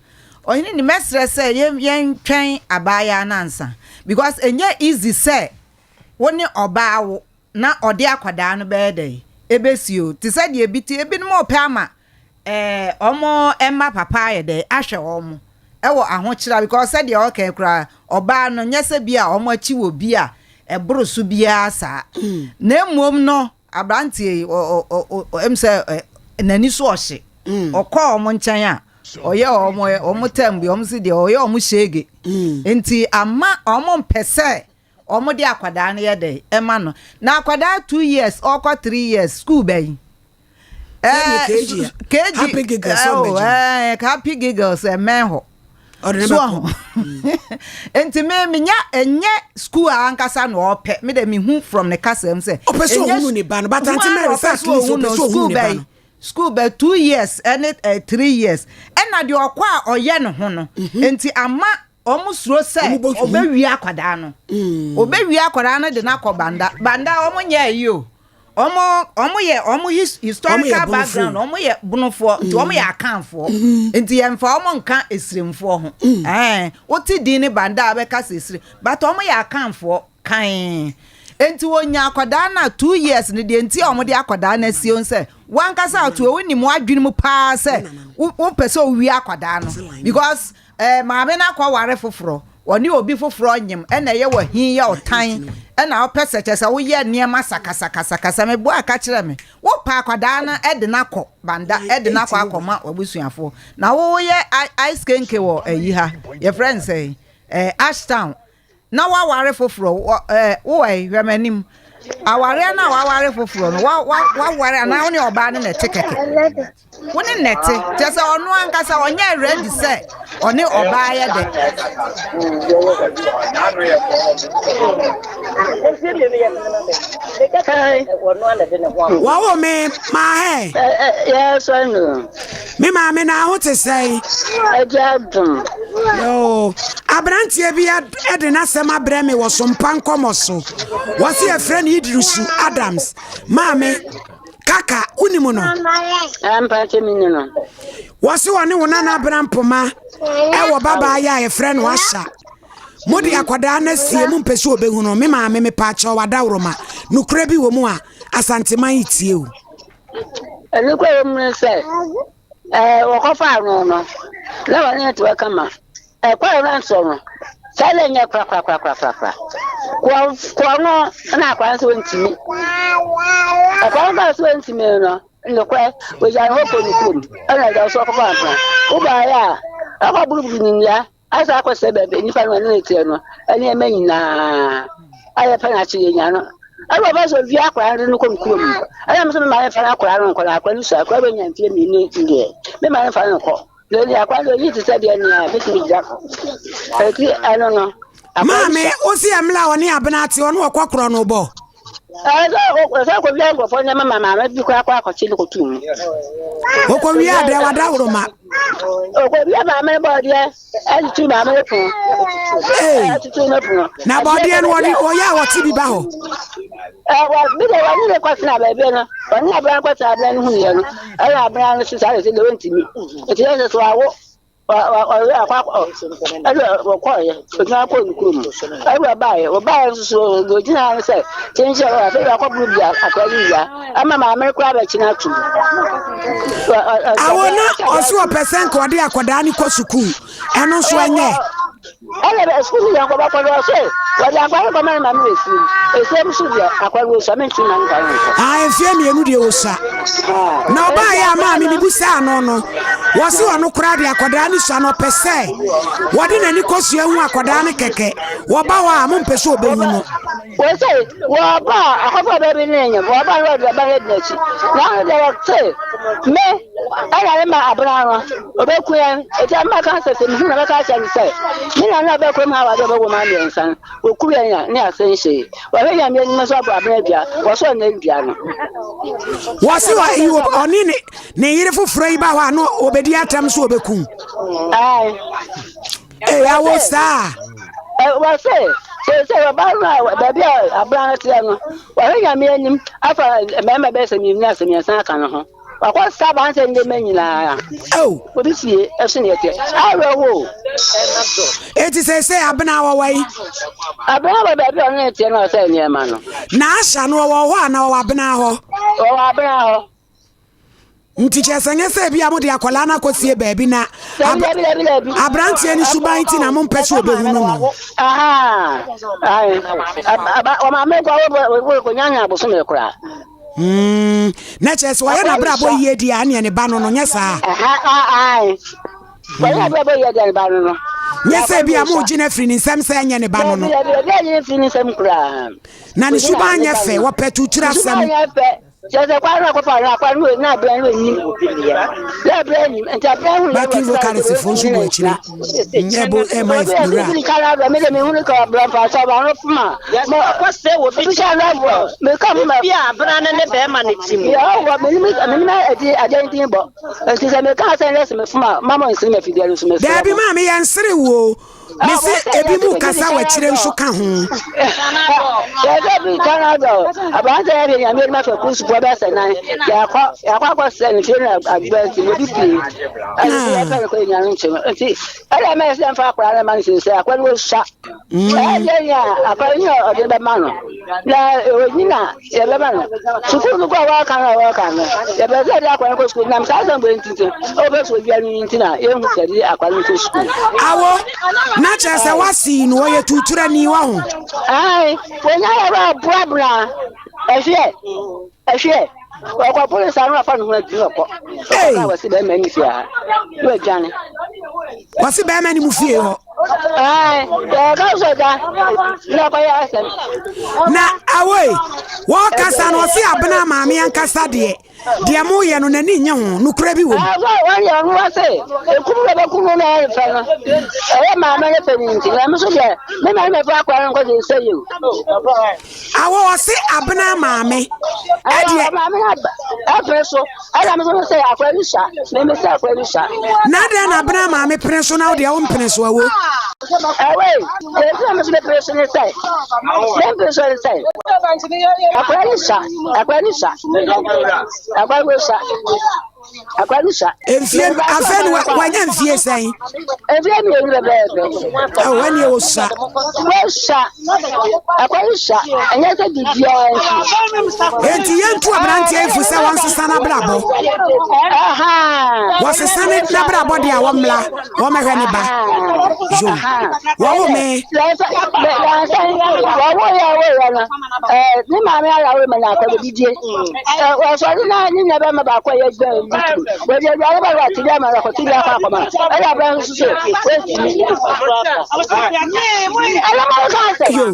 Ɔhene ni mɛsrɛ sɛ yɛntwɛn abaayaa no ansa because ɛnyɛ easy sɛ wo ne ɔbaa wo na ɔde akwadaa no bɛyɛ dɛn ɛbɛsi o te sɛ deɛ ebi te ebinom ɔpɛ ama ɛɛ ɔmo ɛma papa ayɛ dɛn ahwɛ ɔmo ɛwɔ ahokyerɛ because sɛdeɛ ɔka koraa ɔbaa no nyɛ sɛ bi a ɔmo akyi wɔ bi a ɛboro so biara saa na mmom no Aberanteɛ yi, ɔ ɔ ɔ ɔ ɛm sɛ ɛ n'ani so ɔhye. Mm. Ɔkɔ wɔn nkyɛn a, ɔyɛ wɔn wɔn tɛm bi, wɔn si deɛ ɔyɛ wɔn hyege. Mm. Nti ama wɔn mpɛ sɛ wɔn de akwadaa no yɛ dɛ ɛma no. Na akwadaa 2 years ɔkɔ 3 years school bɛyi.
Ɛɛ KG
KG
Happy Giggles
ɔmbɛgye. Ɛɛ Happy Giggles ɛmɛn hɔ.
Ɔde ne bɛkɔ.
Nti me menya ɛnyɛ school a ankasa na ɔpɛ me de me hu from ne kasa mu sɛ.
Ɔpɛ sɛ ohunu ne ba no but Auntie Mary sɛ at least ɔpɛ sɛ ohunu ne ba no.
School bɛ 2 years ɛne ɛ 3 years ɛna deɛ ɔkɔ a ɔyɛ ne ho no nti ama wɔn suro sɛ ɔbɛwie akwadaa no ɔbɛwie akwadaa no de no akɔ banda banda wɔn nyɛ ayi o wɔn wɔn yɛ wɔn his historical background wɔn yɛ bonofoɔ nti wɔn yɛ akanfoɔ nti yɛn fa wɔn nka esiremfoɔ ho ɛɛ wote din ne banda a bɛka sɛ esire but wɔn yɛ akanfoɔ kan nti wɔnya akwadaa na 2 years no deɛ nti a wɔde akwadaa no asie sɛ wankasa ato ewu nim wadwene mu paa sɛ wopɛ sɛ owie akwadaa no because ɛɛ maame no akɔ ware foforɔ wɔne obi foforɔ nyim ɛna ɛyɛ wɔ hin yɛ ɔtan ɛna ɔpɛ sɛ kyɛ sɛ woyɛ nneɛma sakasakasakasa meboa aka kyerɛ me wopɛ akwadaa no ɛde no akɔ banda ɛde no akɔ akɔma w'abusuafoɔ na woyɛ ice kenke wɔ ayi ha yɛfrɛ no sɛ ɛɛ ashtown na waware foforɔ wɔ ɛɛ wowɔ yi hwɛ m'anim awareɛ no a waware foforɔ no wa wa waware anaa wo ne ɔbaa no na ɛte kɛkɛ wo ne nɛte kyɛ sɛ ɔno ankasa ɔnyɛ ready sɛ ɔne ɔbaa yɛ dɛ.
Wɔwo me maa hɛ.
Yɛsɔ no.
Me maame na aho te sɛn.
Agya dum.
Yoo, aberanteɛ bi de n'asɛm abrɛ me wɔ sompa nkɔmmɔ so. Wɔse yɛfrɛ no Idrisu Adams. Maame, Kaka, wonim no?
Mpakyɛ mi ni no.
Wɔse wɔne wo nana abena mpoma ɛwɔ babaa yɛ a yɛfrɛ no Asha. Mode akwadaa no asie mo mpɛ sɛ ɔbɛhu no. Me maame mepaakyɛw adaworoma. Nokorɛ bi wɔ mu a Asanteman yi tie o.
Nokorɛ wɔ mu ne sɛ ɛɛ wɔkɔfaa no no na wɔne no te hɔ kama. Ɛkɔɔ no nso no saa na ɛnyɛ korakorakorakorakora. Koɔ no na akwadaa no sɛ ɔntumi. Akwadaa no kaa sɛ ɔntumi no nokorɛ wɔgya ne hɔ kɔ ne kurom ɛna ɛda so ɔkɔfa mpena. Wobaeɛ a akɔ buruburu ne nnua asa akɔsɛ baabi nnipa no ɛne ne teɛ no nneɛma nyinaa ayɛ pɛ na akye yɛnya no. Ɛna ɔba sɛ ɔdua akwadaa no de no kɔ ne kurom. Ɛna me sɛ mema ne fa no akwadaa no nkɔ na akwadaa no sua akwadaa bɛnya mfeɛ mmienu deɛ mema ne fa no nkɔ. Lady akwa de oyi te sɛ deɛ nea bɛtumi gyina ɛti ɛno no.
Maame wosi ɛmla a ɔne abena ate ɔno ɔkɔ korɔ no bɔ.
Ɛsɛ kɔwia nkurɔfoɔ nneɛma ma maame bi koraa kɔ akɔkye no kɔtu mu.
Ɔkɔwia dɛ wada woroma.
Ɔkɔwia maame no bɔɔdeɛ ɛtutu maame no pono. Ɛtutu no pono.
Na bɔɔdeɛ no wɔde ɔyɛ a wɔte bi ba hɔ.
Bi deɛ wɔne ne kɔtena baabi no wɔne abena kɔtena abena no huiɛ no ɛna abena no so saa de sɛ deɛ wɔntumi. Nti yɛ sɛ so awo ɔyɛ akɔ ɛna ɔkɔɔyɛ ɔgyina kɔɔ ne kurom ɛna ɔbaeɛ ɔbaeɛ nso so deɛ ɔgyina ha no sɛ kyenkyen ɔwɔ afei wakɔ boro bi akɔa ne wia ama maame no koraa bɛkye no atom.
Awo na ɔso ɔpɛ sɛ nka ɔde akɔdaa no kɔ sukuu ɛno nso ɛnyɛ.
Ɛna bɛ sukuu yɛ nkɔbɔ kɔ no ɔsɛ wɔde akwa no kɔma ne maame wɔ efie mu efie mu so deɛ akwa no wɔsua mentumi ma no nkwa no nkɔ.
Ah mfeɛ mmienu deɛ wɔsua na ɔbaa yɛ a maame mebusaa no no wɔse ɔno koraa deɛ akwadaa no sua no ɔpɛ sɛ wɔde n'ani kɔsua hu akwadaa no kɛkɛ wɔba hɔ a mompɛ sɛ ɔbɛhu no.
Wɔse wɔba a akɔfo ɔbaa bi ne nyɛ wɔba no wɔde ɔba no adi n'akyi na ɔno deɛ wɔte me ɛna ne ma abena no ɔbɛku yɛn eti ama ka sɛ sɛ mehu na bɛka akyerɛ no sɛ me na na ɔbɛkɔ mu ha wɔde ɔbɛwɔ ma mmiɛnsa no wɔku yɛn a ne ase nhyee wɔhwɛ nyame anim nso abɔ abena dua wɔsɔ ne dua no.
Wɔse ɔne ne ne yere foforɔ yi ba hɔ a na ɔbɛdi atam so ɔbɛku.
Ae.
Ee, awo saa.
Wɔse sɛ ɔbaa no a baabi a abena no teɛ no wɔhwɛ nyame anim afa mmarima bɛyɛ sɛ mmienu asɛ mmiɛnsa aka no ho. Wakɔ sa abansɛ nneɛma nyinaa.
Oh.
Obi fie ɛso ne ɛteɛ. Awerɛho.
Eti sɛ sɛ abena wɔwɔ yi.
Abena wɔ baabi a ɔno ne teɛ no ɔsɛ nneɛma no.
Na asha no ɔwɔ hɔ a na ɔwɔ abena hɔ.
Ɔwɔ abena hɔ.
Nti kyerɛ sɛ nyɛ sɛ ebi a mode akwadaa no akɔsie baabi na aberanteɛ no suban nti na mompɛ sɛ ɔbɛhu no no.
Ɔmaame kɔ wɔkɔnyanya abosome koraa.
Mm, na kyerɛ sɛ ɔyɛ n'abrabɔ yie di a ɛneɛ ne ba no no nyɛ saa.
Wɔyɛ n'abrabɔ yie di a ne ba no no.
Nyɛ sɛ bi a mo gye no afiri ne nsam sɛ ɛnyɛ ne ba no no. Na ne suban nyɛ fɛ, wɔpɛ tutura asɛm.
Kyerɛ sɛ kwan no akɔfa no akwan no na abira no anim na abira anim nti abira ho
backing vocalist fo nso gu akyire ɛbo ɛma
nwura.
Daabi maame yɛn sere wo. Mese ebi mu kasa wɔ akyire nso ka ho.
Yɛsɛ bi Canada aberante yɛ de nyame adwuma fɛ kurusufoɔ bɛsɛ nan yɛakɔ yɛakɔ akɔsɛ ne fie no adwuma nti obi pie ɛne yɛpɛ no kɔ nyame nkyɛn nti ɛna ɛma yɛsɛ mfa akwadaa no ma no sɛ akwadaa no wɔsua ɛyɛ deɛ akwadaa no ɔde bɛma no na ɔnyi na yɛbɛma no sukuu no kɔ a wɔka no a wɔka no yɛbɛ sɛ yɛde akwa no kɔ sukuu nam saa asɛm bɔ nti nti ɔbɛ sɛ odua no nti na yɛhu sɛ yɛde akwa no kɔ sukuu.
Awo na kyerɛ sɛ wasi no ɔyɛ tuturani wɔ ho.
Ayi wɔnya yɛ wɔ aboabona ɛhwɛ ɛhwɛ ɔkɔ polisi ano afa ne ho adi na ɔkɔ ɔkɔ wɔsi bɛrima ni fie ha na wadwane.
Wɔsi bɛrima ni mu fie hɔ. Na awoi wɔkasa no ɔse abena maame ankasa deɛ deɛ moyɛ no n'ani nye ho nokorɛ bi wɔ mu.
Wɔyɛ ɔno wɔ se ekum na bɛkum no na ɛyɛ fɛ no ɛyɛ maame ne fɛ no nti na ɛmo so deɛ me maame mɛfɔ akora no nkɔgye nsɛ yi o.
Awɔ ɔse abena maame ɛdeɛ.
Maame ɛpere so ɛna me so sɛ akora no sua me me sɛ akora no sua.
Na adɛn na abena maame pere so na wodeɛ wo mpene so awo.
Ɛwɛ deɛ nti na me so me pere so ne sɛ me mpere so ne sɛ Akwadaa no sa, akwadaa no sa, akwadaa no sa, akwadaa no sa.
Mfie afei no wanya mfie sɛn?
Mfie mmienu bɛbɛɛbɛ.
Awo ɛni o sa.
Wɔsa, akwadaa no sa, ɛnyɛ sɛ biribiara nti.
Eti yɛn tu aberanteɛ yi fo sɛ wɔn sesa n'abrabɔ. Wɔsesa n'abrabɔ deɛ a wɔn mmla. Wɔmɛhwɛ ne ba. Yo. Wɔwo me.
Wɔwo yɛ wo yɛ no. Ne maame ara wo ma na akɔ didie. Wɔsɔre na ne nua bɛma baako yɛ adwuma wɔ bi. Wɔde aduane ba wɔ ati bi ama akɔ ti bi akɔ akɔma. Ɛna abɛn nso so wɔntumi. Ɛna ma wɔka asɛm.
Yo.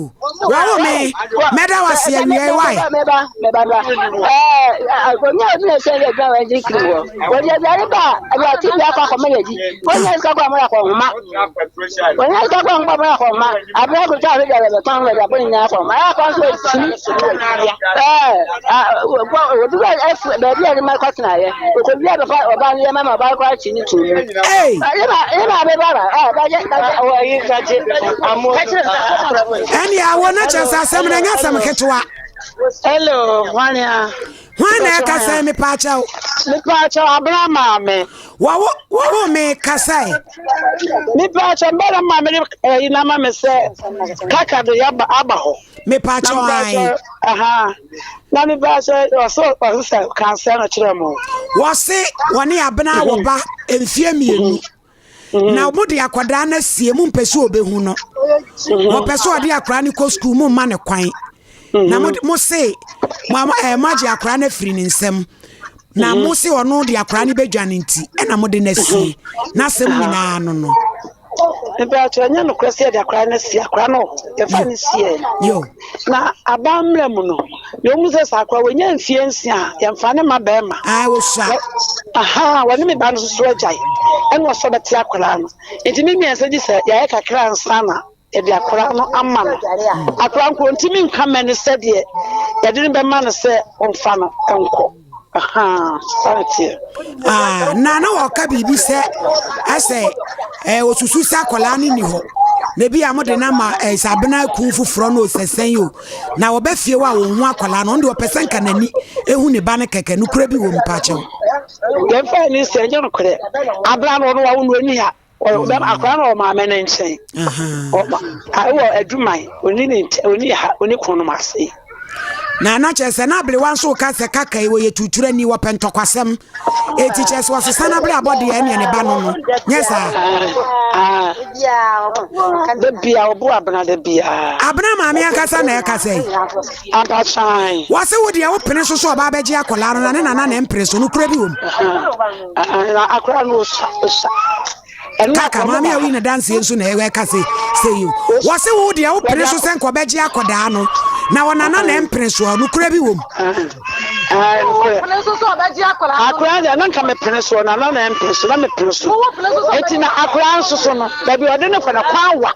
Wɔwo me. Mɛda wo ase awiei wae.
Mɛba mɛba mɛba. Ɛɛ onye a ɔdi na ɛsɛ yɛ adwuma wɔ ɛgye kiri wɔ. Wɔde aduane ba a, ɛde ate bi akɔ akɔma yɛ di. Wɔnyɛ sika kɔ amana kɔ nhoma. Wɔnyɛ sika kɔ nhoma amana kɔ nhoma. Abena kò twa ahwɛ deɛ bɛtɔn ho bɛde abɔ ne nyinaa kɔ nhoma. Ɛyɛ akɔ nso ɛtumi. Ɛɛ obi bɛ ɛfɛ baabi a ne ma kɔ tena yɛ. Okobi a bɛfa ɔbaa no yɛ ma ma ɔbaa kɔ akyi ne tu mu. Ɛyɛ ma ɛyɛ ma abɛ ba ba ɛɛ bɛgye bɛgye ɔwɔ yi bɛgye.
Ɛnni awo na kyerɛ sɛ asɛm na ɛnyɛ asɛm ketewa.
Hello, hwania.
Hwan na ɛkasa yi mepaakyɛw?
Mepaakyɛw abena maame.
Wɔwo wɔwo me kasa yi.
Mepaakyɛw mbɛrɛ maame de ɛyi na ma me sɛ kaka de yaba aba hɔ.
Mepaakyɛw ayi.
Aha na mepaakyɛw ɔsɛ ɔsɛ sɛ kansɛ no kyerɛ mo.
Wɔse wɔne abena wɔ ba mfie mmienu. Mm-hmm. na wɔn de akwadaa no asie mu mpɛ sɛ ɔbɛhu no mm-hmm. wɔpɛ sɛ ɔde akwadaa no kɔ sukuu mu mma ne kwan na mo mm-hmm. se mo ɛɛ mo agye akwadaa no afiri ne nsam na mo se ɔno de akwadaa no bɛdwa ne nti ɛna mo de no asie n'asɛm nyinaa no no.
Mpatsɔ ɛnyɛ nokorɛ sɛ yɛde akwadaa no asie akwadaa no yɛfa no sie
yo
na aban mmerɛ mu no deɛ ɔmu sɛ sɛ akwadaa wɔnya mfie nsia a yɛmfa ne ma bɛrima
ah, wɔsua
aha wɔne me ba no soso agyae ɛna ɔsɔ bɛte akwadaa no nti me mmiɛnsa gye sɛ yɛayɛ kakra ansa na yɛde akwadaa no ama no akwadaa nko ntumi nka mɛ no sɛdeɛ yɛde no bɛma no sɛ ɔmfa no nkɔ
Ah, na na ɔka biribi sɛ ɛsɛ ɛɛ osusu sɛ akwadaa no ni hɔ na ebi a wɔde no ama ɛɛ sɛ abena kun foforɔ no osɛsɛn yi o na wɔbɛ fie hɔ a wɔn ho akwadaa no ɔno deɛ ɔpɛ sɛ nka n'ani ehu ne ba no kɛkɛ nokura bi wɔ mu paakyɛw.
Yɛn fa ni sɛ ɛnyɛ nokorɛ abena no ɔno wawo no ani ha akwadaa no wɔ maame no nkyɛn wɔ adwuman ɔni ne nkyɛn ɔni ha ɔni kɔn no ase.
Na na kyerɛ sɛ na aberewa nso ka sɛ kaka yi wɔyɛ tuturani wɔpɛ ntɔkwasɛm eti kyerɛ sɛ wɔsesa no abrabɔ deɛ ɛneɛ ne ba no no nyɛ saa.
Da bia ɔbo abena da bia.
Abena maame ankasa na ɛka sɛ.
Ampasan.
Wɔse wo deɛ wopene so so ɔbaa bɛgye akwadaa no na ne nana na ɛmpere so no kura bi wɔ mu.
Na akwadaa no ɔsa ɔsa.
Kaka maame a woyi na danseɛ nso na ɛka sɛ sɛ yi o. Wɔse wo deɛ wopene so sɛ nka ɔbɛgye akwadaa no na ɔnana na ɛmpene so a nokorɛ bi wɔ mu.
Akwadaa deɛ na nka mepene so nana na ɛmpene so na mepene so. Eti na akwadaa nso so no baabi ɔde ne kɔ na kwan wa.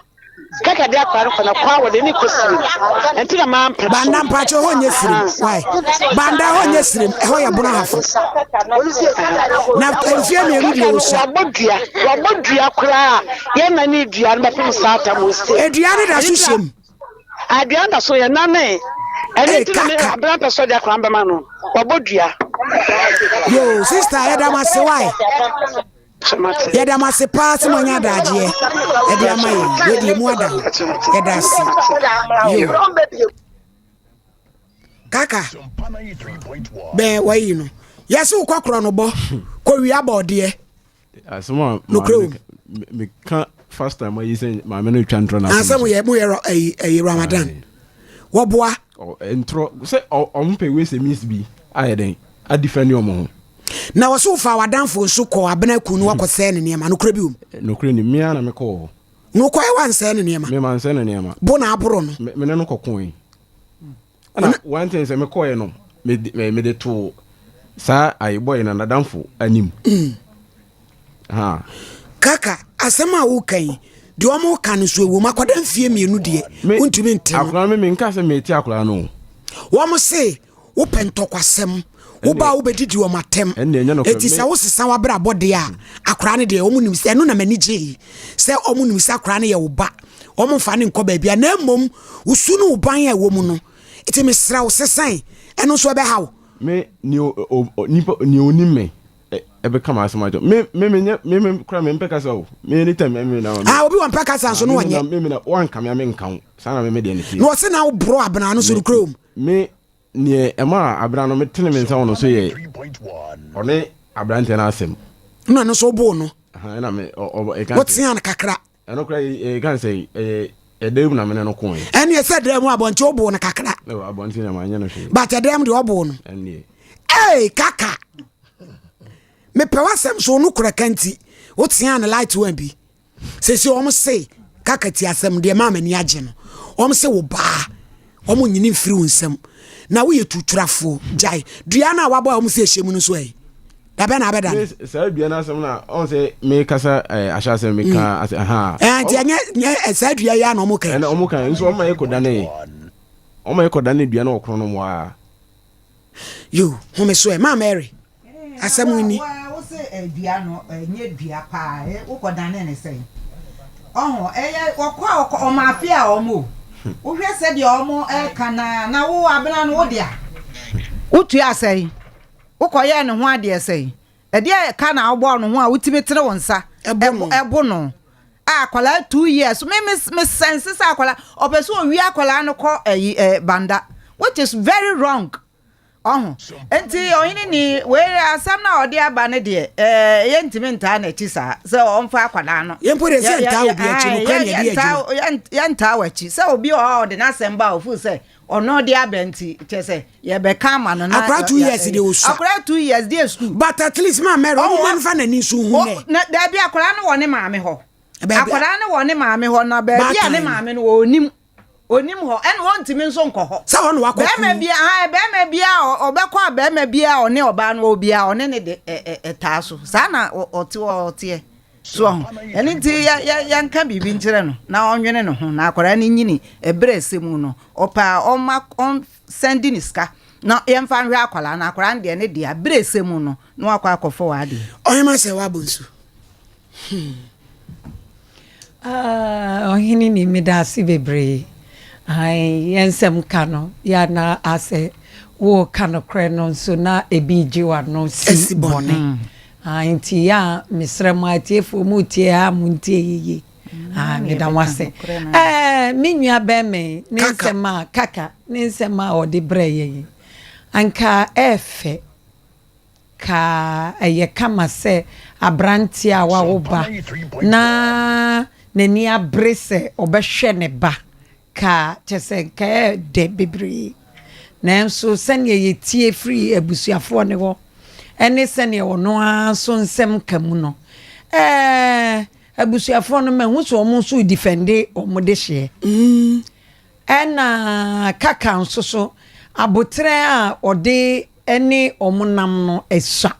Kaka de akwadaa no kɔ na kwan wɔde ne kɔ sirim nti na maa mpɛ so.
Banda mpakyɛ hɔ nyɛ sirim why banda hɔ nyɛ sirim ɛhɔ yɛ bono ahafo na mfie mmienu deɛ ɔsua.
Wabɔ dua wabɔ dua koraa yɛn na ne dua no bɛpem saa tam osi.
Edua no da so hyɛ mu.
Adua da so yɛn na ne ɛne nti na me abena pɛ sɛ ɔde akwadaa bɛma no wabɔ dua.
Yoo sista yɛda mo ase why. Yɛda mo ase paa sɛ moanya adagyeɛ ɛde ama yɛn. Yɛde emu ada hɔ. Yɛda ase. Yo. Kaka. Bɛn wayi no. Yɛse wokɔ korɔ no bɔ. Kɔwia bɔɔdeɛ.
Asɛm a
Nokorɛ wom.
meka first time ayi sɛ maame no twa ntorɔ na
asɛm moyɛ moyɛ ɛyi ɛyi Ramadan. Wɔboa.
Ntorɔ sɛ ɔmo pɛ wei sɛ means bi ayɛ dɛn adifɛne ɔmo ho.
Na wɔse wofaa w'adamfo nso kɔɔ abena kuw no wakɔsɛe ne nneɛma. Nokorɛ bi wom?
Nokorɛ nim. Me ara na mekɔɔ hɔ.
Na wokɔɛ wansɛe ne nneɛma?
Me mansɛe ne nneɛma.
Bo na aboro no?
Me ne no kɔkoe. Ɛna one thing sɛ mekɔɛ no, mede too saa ayi boy no n'adamfo anim.
Mm.
Ha.
Kaka, asɛm a woka yi, deɛ wɔn ka no so ɛwom akwadaa mfie mmienu deɛ, wontumi nte no.
Akwadaa no me menka sɛ mete akwadaa no.
Wɔn se wopɛ ntɔkwasɛm woba a wobɛdidi wɔn atɛm eti sɛ wosesa w'abrabɔ deɛ a akwaraa no deɛ wɔn nim sɛ ɛno na m'ani gye yi sɛ wɔn nim sɛ akwaraa no yɛ wo ba wɔn mfa ne nkɔ baabi a na mmom wosu ne wo ban a ɛwɔ mu no. Nti mesrɛ wo sesan ɛno nso ɛbɛha wo.
Me nea o o nipa nea onim me ɛbɛka m'asɛm akyerɛ me me me nyɛ me me kura me mpɛ kasa o me anytime me me na me.
Ah obi wɔ mpɛ kasa nso no wɔnyɛ.
Me me na wanka me a me nka wo saa na me me deɛ ne teɛ.
Na ɔse na wo boro abena no so no kura om.
Me neɛ ɛma abena no me tene me nsa wɔ no so yɛ ɔne aberanteɛ no asɛm.
Na ɔno nso woboo no.
Ɛna me ɔ ɔ ɛka.
Wotea no kakra.
Ɛno koraa yɛ yɛka sɛ ɛyɛ ɛdan mu na mene no koe.
Ɛne ɛsɛ dan mu abɔnten woboo no kakra.
Ɛwɔ abɔnten na manyɛ no hwee.
But ɛdan mu deɛ ɔboo no.
Ɛnneɛ.
Ee kaka. Mepɛ w'asɛm so no korɛ ka nti wotea no light one bi. Sɛsi wɔn se kaka ti asɛm deɛ maa m'ani agye no. Wɔn se wo baa wɔn nyini mfiri wo nsam na woyɛ tuturafoɔ gyae dua no a wabɔ a wɔn se ɛhyɛ mu no nso ɛyi. Dabɛn na abɛda
no. Saa dua no asɛm na ɔn sɛ mekasa ahyɛ asɛm meka mm. asɛ aha.
Ɛɛ nti ɛnyɛ nyɛ saa dua yi a na ɔmo kan.
Ɛna ɔmo kan nso ɔmo yɛ kɔda ne ɔmo yɛ kɔda ne dua no ɔkorɔ no mu aa.
Yo home so ɛ maa Mary asɛm ni.
Wo se dua no ɛnyɛ dua paa wokɔ dane ne sɛn ɔho ɛyɛ wɔkɔ a wɔkɔ ɔmo afe a ɔmo o wohwɛ sɛdeɛ ɔmo ɛka na na wo abena no wo dea wotua sɛn. Wokɔyɛɛ ne ho adeɛ sɛn? Ɛdeɛ ka na wobɔɔ no ho a wotumi tene wo nsa bo no? A akwadaa 2 years me me me sense sɛ akwadaa ɔpɛ sɛ owie akwadaa no kɔ ɛyi ɛ banda, which is very wrong. Ɔho nti ɔhene ni wei asɛm no a ɔde aba no deɛ, ɛɛ yɛntumi ntaa n'akyi saa sɛ ɔmfa akwadaa no.
Yɛn mpo de sɛ ntaa obi akyi no kura nea ɛde adwuma.
Yɛntaa w'akyi sɛ obi wɔ hɔ a ɔde n'asɛm ba a ofuu sɛ ɔno de aba nti kyɛ sɛ yɛbɛka ama no na.
Akora 2 years de osua.
Akora 2 years de sukuu.
But at least maa Mary ɔmo ma nfa n'ani nso hu nɛ.
Na daabi, akora no wɔ ne maame hɔ. Akora no wɔ ne maame hɔ na baabi a ne maame no wɔ onim onim hɔ, ɛna wɔntumi nso nkɔ hɔ.
Sɛ ɔno wakɔ
bɛrima bi a bɛrima bi a ɔbɛkɔ a bɛrima bi a ɔne ɔbaa no wɔ bi a ɔne ne de ɛ ɛ ɛtaa so saa na ɔte ɔteɛ so ɔho. Ɛno nti yɛ yɛ yɛnka biribi nkyerɛ no na ɔnwene ne ho na akwadaa no nyini ɛberɛ ɛsɛ mu no ɔpɛ a ɔma ɔnsɛnde ne sika na yɛmfa nhwɛ akwadaa no. Akwadaa no deɛ ne deɛ berɛ ɛsɛ mu no na wakɔ akɔfɔ w'adeɛ.
Ɔhema sɛ wabɔ nsu.
Ah, ɔhene ni meda ase bebree. Ae, yɛn nsɛm ka no yɛ na asɛ woka nokorɛ no nso na ebi gye w'ano si bɔne. Ah, nti yɛ a mesrɛ mo atiefoɔ mu tie a montie yiye. Ah, meda mo ase. Eh, me nua bɛrima yi ne nsɛm a kaka ne nsɛm a ɔde brɛ yɛ yi anka ɛɛfɛ ka ɛyɛ kama sɛ aberanteɛ a wawo ba na n'ani abere sɛ ɔbɛhwɛ ne ba ka kyɛ sɛ nka ɛɛdɛ bebree, nanso sɛnea yɛtie firi abusuafoɔ ne hɔ ɛne sɛnea ɔno ara nso nsɛm ka mu no, ɛɛ abusuafoɔ no mahu sɛ wɔn nso defend wɔn de hyeɛ. Ɛna kaka nso so abotrɛ a ɔde ne wɔn nam no asua.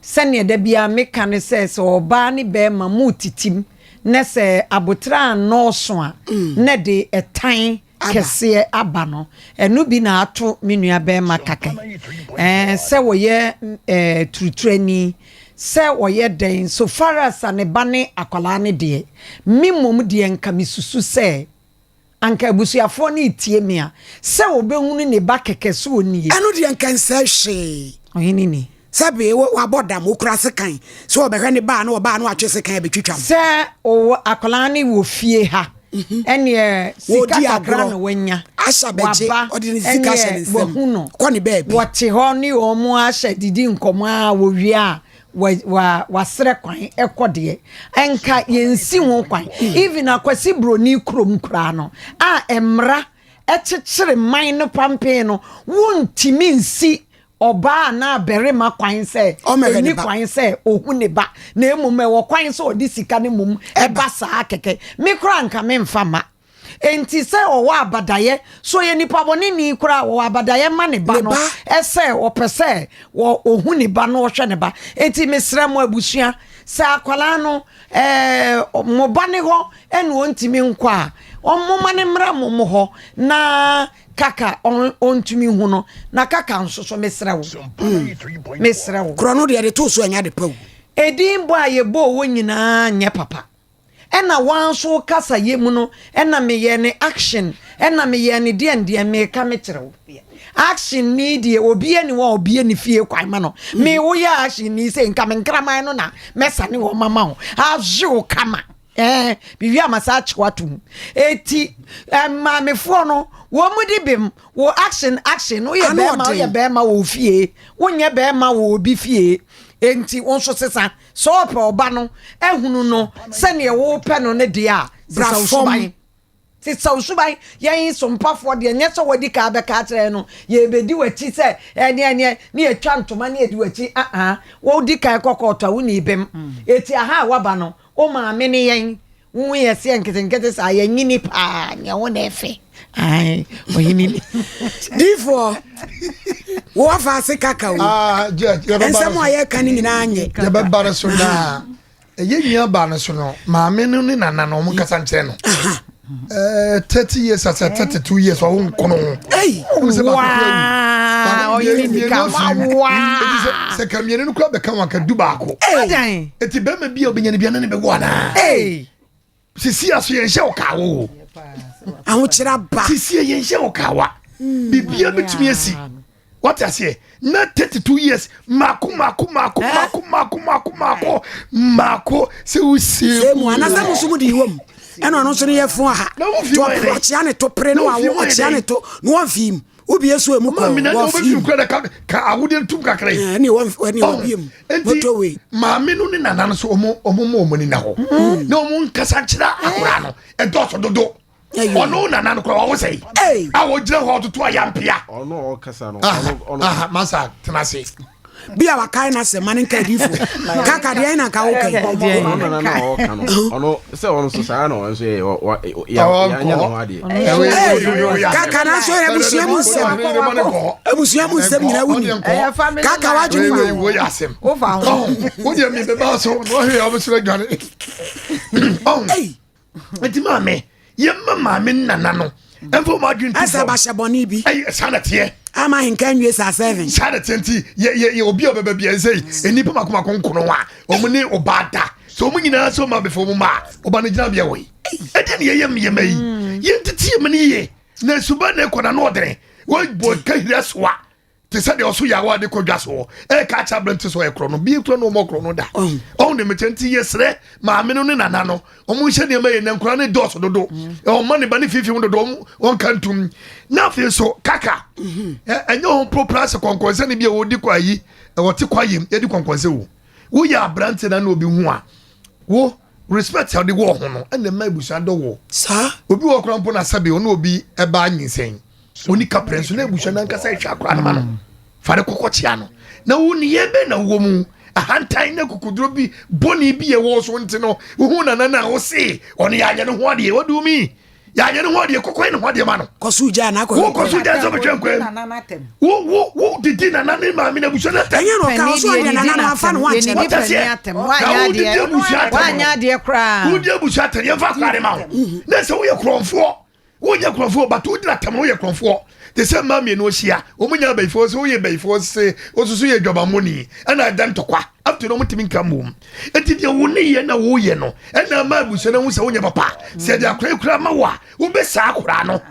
Sɛnea da biara meka ne sɛ sɛ ɔbaa ne bɛrima mu titim na sɛ abotrɛ anɔɔso a na de ɛtan kɛseɛ aba no, ɛno bi na ato me nua bɛrima kaka yi. Ɛɛ sɛ wɔyɛ ɛɛ turuturani sɛ wɔyɛ dɛn, so far as a ne ba ne akwadaa ne deɛ, me mmom deɛ nka mesusu sɛ anka abusuafoɔ no retie me a sɛ wɔbɛhunu ne ba kɛkɛ so ɔnie.
Ɛno deɛ nka nsɛ hwee.
Ɔhene ni.
Sɛbe wabɔ dam, okura sekan sɛ ɔbɛhwɛ ne baa na ɔbaa no atwe sekan abɛtwitwa no.
Sɛ ɔwɔ akwadaa no wɔ fie ha ɛneɛ sika kakra na wanya
waba
ɛneɛ wahu no
kɔ ne baabi.
Wɔte hɔ ne wɔn ahyɛ didi nkɔmɔ a wɔwie a wa wa wasrɛ kwan ɛkɔ deɛ ɛnka yɛnsi ho kwan. Even Akwasi Broni kurom koraa no a mmara ɛkyekyere man no pampee no, wontumi nsi ɔbaa anaa barima kwan sɛ ɛni kwan sɛ ohu ne ba, na mmom ɛwɔ kwan sɛ ɔde sika no mmom ɛba saa kɛkɛ. Me koraa nka memfa ma. Enti sɛ ɔwɔ abadayɛ so ɔyɛ nipa bɔne ni koraa, ɔwɔ abadayɛ ma ne ba no ɛsɛ ɔpɛ sɛ ɔhu ne ba no, ɔhwɛ ne ba. Enti mesrɛ mo abusua sɛ akwadaa no ɛɛ mo ba ne hɔ ɛna ɔntumi nkɔ a, ɔmoma ne mmra mo mo hɔ na kaka ɔntumi hu no. Na kaka nso so mesrɛ wo, mesrɛ wo.
Korɔ no deɛ de to so ɛnyɛ ade pa o.
Edin bɔ a yɛbɔ wɔ nyinaa nyɛ papa. Ɛna woaa nso wo kasa yɛ mu no ɛna meyɛɛ ne action ɛna meyɛɛ ne deɛn deɛn meka mekyerɛ wo action ni deɛ obia ni hɔ a obie ne fie kwan ma no me woyɛ action ni sɛ nka me nkraman no na mɛsane wɔn mama wo ahye wo kama ɛɛ biribi ama saa akyew ato mu eti maamefoɔ no wɔn mu di bem wɔ action action woyɛ bɛrima woyɛ bɛrima wɔ fie wonyɛ bɛrima wɔ obi fie enti wo nso sesa Sɛ ɔpɛ ɔba no ahunu no sɛdeɛ wopɛ no no deɛ a, sesa wo suban. Sesa wo suban. Yɛn sompafoɔ deɛ, nyɛ sɛ wadi kan abɛka akyerɛ yɛn no, yɛrebɛdi w'akyi sɛ ɛneɛ ɛneɛ ne yɛtwa ntoma ne yɛdi w'akyi. Uh-uh. Wodi kan kɔ kɔɔto a, wonni bem. Eti aha a woaba no, wo maame ne yɛn. Wo ho yɛ seɛ nketenkete saa, yɛnyini paa, nea wo na ɛfɛ. Ae, ɔhene ni.
Difoɔ, wo afa ase kaka o.
Ah,
Nsɛm a yɛka no nyinaa nyɛ.
Yɛbɛba no so daa. Ɛyɛ nua ba no so no, maame no ne nana no, wɔn nkasa nkyerɛ no. Eh, 30 years asɛ 32 years ɔwo nkono.
Waa, ɔhene ni ka waa.
Sɛ ka mmienu no kura bɛka wɔn ka du baako. Eti bɛrima bi a obenya no bia ne ne bɛwo anaa? Sisi aso yɛn hyɛ ɔkawa o.
Ahokyerɛ aba.
Sisi yɛn hyɛ ɔkawa. Hmm. Bibia betumi asi. Wate aseɛ na 32 years mako mako mako eh? mako mako mako mako mako sɛ wosie
sɛ mu anasɛ mo nso mo de wɔ mu ɛna ɔno nso no yɛ fo aha to ɔkyea ne to pere ne wawo ɔkyea ne to na wɔmfii mu Wobie so emu kɔ
wɔ fi mu. Kura ka awode ntum kakra yi.
Ɛne wɔ ɛne wɔ bie mu.
Nti maame no ne nana no so ɔmo ɔmo mo ɔmo ani na hɔ. Hmm. Na ɔmo nkasa nkyerɛ akora no ɛdɔɔso dodo. Ɔno nana no kora ɔwɔ sɛ yi. A wɔgyina hɔ ɔtoto ayampea.
Ɔno ɔkasa no. Ɔno
masa tena ase.
Bi a wakae n'asɛm ma ne nka adiyifo. Kaka deɛ na nka woka yi.
Ɔno nana na ɔka no. Ɔno sɛ ɔno nso saa na ɔno nso yɛ yɛanyɛ ne ho adeɛ.
Kaka na nso yɛ abusua mu nsɛm. Abusua mu nsɛm nyinaa wuni. Kaka wadwene nyɛ
o. Woyɛ asɛm. Wodeɛ mi bɛba so na ɔhwɛ yɛ ɔbɛsoro adwane. Nti maame yɛmma maame nana no ɛmfa wɔn adwene tu
fam. Ɛsɛ bahyɛ bɔne bi.
Ɛyɛ saa na teɛ.
Ama ahenka nwie saa seven.
Saa na teɛ nti yɛ yɛ yɛ obi a ɔbɛba bi ɛnsɛ yi nnipa mako mako nkono a wɔn ne ɔbaa da sɛ wɔn nyinaa sɛ wɔn abɛfɛ wɔn mma a ɔba no gyina bea wɔ yi. Ɛdeɛ ne yɛyɛ mmea yi yɛn tete yɛn mu no yie na suban na ɛkɔ na no ɔdene wɔbɔ kahiri asoa. te sɛ deɛ ɔso yawa de kɔ dwa soɔ ɛka akyɛ aberante sɛ ɔyɛ korɔ no bie kura no ɔmɔ korɔ no da ɔho de mekyɛ nti yɛsrɛ maame no ne nana no ɔmo nhyɛ nneɛma yɛ na nkura ne dɔɔso dodo ɔma ne ba ne fifi mu dodo ɔmo ɔnka ntum na afei nso kaka ɛnyɛ ho propra sɛ kɔnkɔnsɛ ne bi a wɔdi kɔ ayi wɔte kɔ ayam yɛdi kɔnkɔnsɛ o woyɛ aberante na na obi hu a wo respect a wode wɔ ho no ɛna ɛma abusua dɔ wɔ
saa
obi wɔ kora mpo na sɛbe ɔne obi ɛbaa nyinsɛn Ɔni kaprɛ nso na abusua no ankasa ɛhwɛ akora no ma no mm. fa ne kɔkɔ kyea no na wo nneyɛɛ bɛn na wowɔ mu ahantan ne akokoduro bi bɔne bi ɛwɔ so nti no wohu nana no a wo se ɔno yɛanyɛ ne ho adeɛ what do you mean yɛanyɛ ne ho adeɛ kɔkɔ yɛ ne ho adeɛ ma no
kɔso gya na akɔ
wo kɔso gya sɛ ɔbɛtwa nkwan wo wo wo didi nana ne maame na abusua no atɛm
ɛnyɛ no ɔka ɔso adeɛ nana no afa ne ho ankyɛ
no wɔtɛseɛ na wo didi abusua atɛm wo di abusua atɛm yɛmfa akora ne ma wo na sɛ woyɛ korɔmfoɔ Wonyɛ korɔmfoɔ but wogyina tɛm no woyɛ korɔmfoɔ te sɛ mmaa mmienu ahyia wɔn nyɛ abayifoɔ sɛ woyɛ bayifoɔ se wososo yɛ adwamammɔni ɛna ɛda ntɔkwa up to no wɔn ntumi nka mmom eti deɛ wo ne yɛ na woyɛ no ɛna ama abusua no ho sɛ wonyɛ papa sɛ ɛde akora kura ma wo a wobɛsaa akora no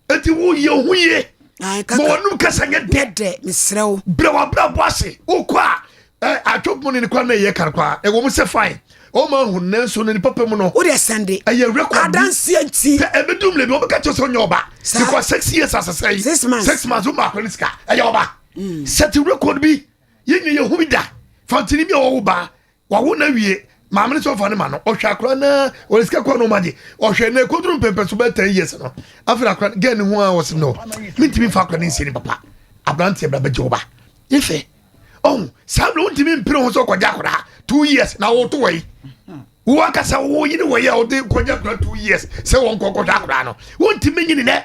eti woyɛ ho yie ma wɔnum kasa nyɛ
dɛ mesrɛ wo
brɛ w'abrabɔ ase wokɔ a ɛ atwop mu ne ne kwan na ɛyɛ kar kwa ɛwɔ mu sɛ fine ɔma ahu nanso no ne papa mu no
wode sɛnde
ɛyɛ record
adanseɛ nti
sɛ ɛbɛdu mmerɛ bi wɔbɛka kyerɛ sɛ ɔnyɛ ɔba because six years asesɛ yi
six months
six months woma akora ne sika ɛyɛ ɔba mm. sɛte record bi yɛnyɛ yɛhu bi da fantini bi a wɔwo baa wawo na wie maame no sɛ ɔfa ne ma no ɔhwɛ akora na ɔde sika kɔ no ɔma gye ɔhwɛ na ɛkɔduru mpɛmpɛ so bɛyɛ ten years no afei akora gɛn ne ho a ɔsɛ no mentumi mfa akora ne nsie ne papa aberanteɛ bra bɛgye wo ba yɛfɛ ɔhu saa berɛ wontumi mpere ho sɛ ɔkɔgye akora two years na woto wɔ yi wo ankasa wo yere wɔ yi a wode kɔgye akora 2 years sɛ wɔn kɔkɔhwɛ akora no wontumi nyini nɛ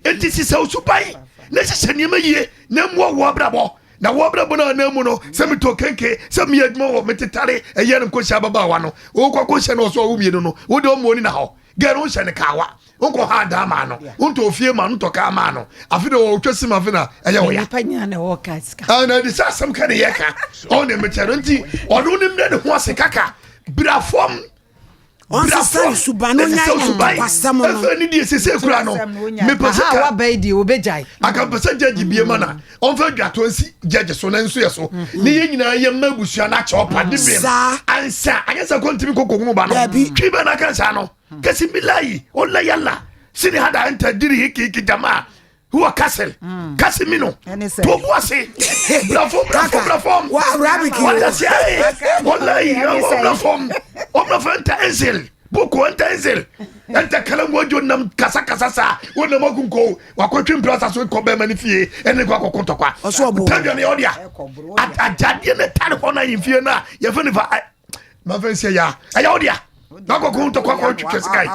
enti sisɛ wo suban na hyehyɛ nneɛma yie na mmoa wo abrabɔ na wo abrabɔ no anan mu no sɛ metɔ kenke sɛ meyɛ adwuma wɔ metetare ɛyɛ no nkɔhyia ababaawa no wokɔ kɔhyɛ no ɔsɔ wo mmienu no wode ɔmmuo ni na hɔ gɛ no wonhyɛ no kaawa wonkɔ ha adan maa no wontɔ ofie ma no ntɔ kaa maa no afe de wɔtwa sim afe na ɛyɛ wo ya ɛna ɛde sɛ asɛm ka ne yɛ ka ɔne mekyɛ no nti ɔno ne mmerɛ ne ho ase kaka bra fam.
Ɔnsesa ne suban na ɔnyae ntɔkwasɛm no.
Ɛfɛ ne deɛ sese kura no mepɛ sɛ
ka waba yi deɛ obɛgyae.
Aka mpɛ sɛ gyɛgye bie ma na ɔmfa dwatoɔ nsi gyɛgye so na nso yɛ so ne yɛn nyinaa yɛ mma abusua no akyɛ ɔpa de bem ansa anyɛ sɛ kɔntumi kɔkɔ hunu ba no twi bɛ na aka saa no kasi bilayi ɔla yala sini hada ɛnta diri hiki hiki jamaa Wɔ kasel mm. kasi mi no to bu ase brafo brafo brafo wata si ayi walayi ɔ brafo ɔ brafo nta enzel boko nta enzel nta kalangu ojo nam kasa kasa sa o nam akunko wakɔtwe mprasa so kɔ bɛrima ne fie ɛne kɔ akɔko ntɔkwa tadwa ne ɔdea agyadeɛ ne tare hɔ no ahemfie no a yɛfɛ ne fa mafa nsia ya ɛyɛ wo dea na akɔkɔ ntɔkwa kɔ twitwa sika yi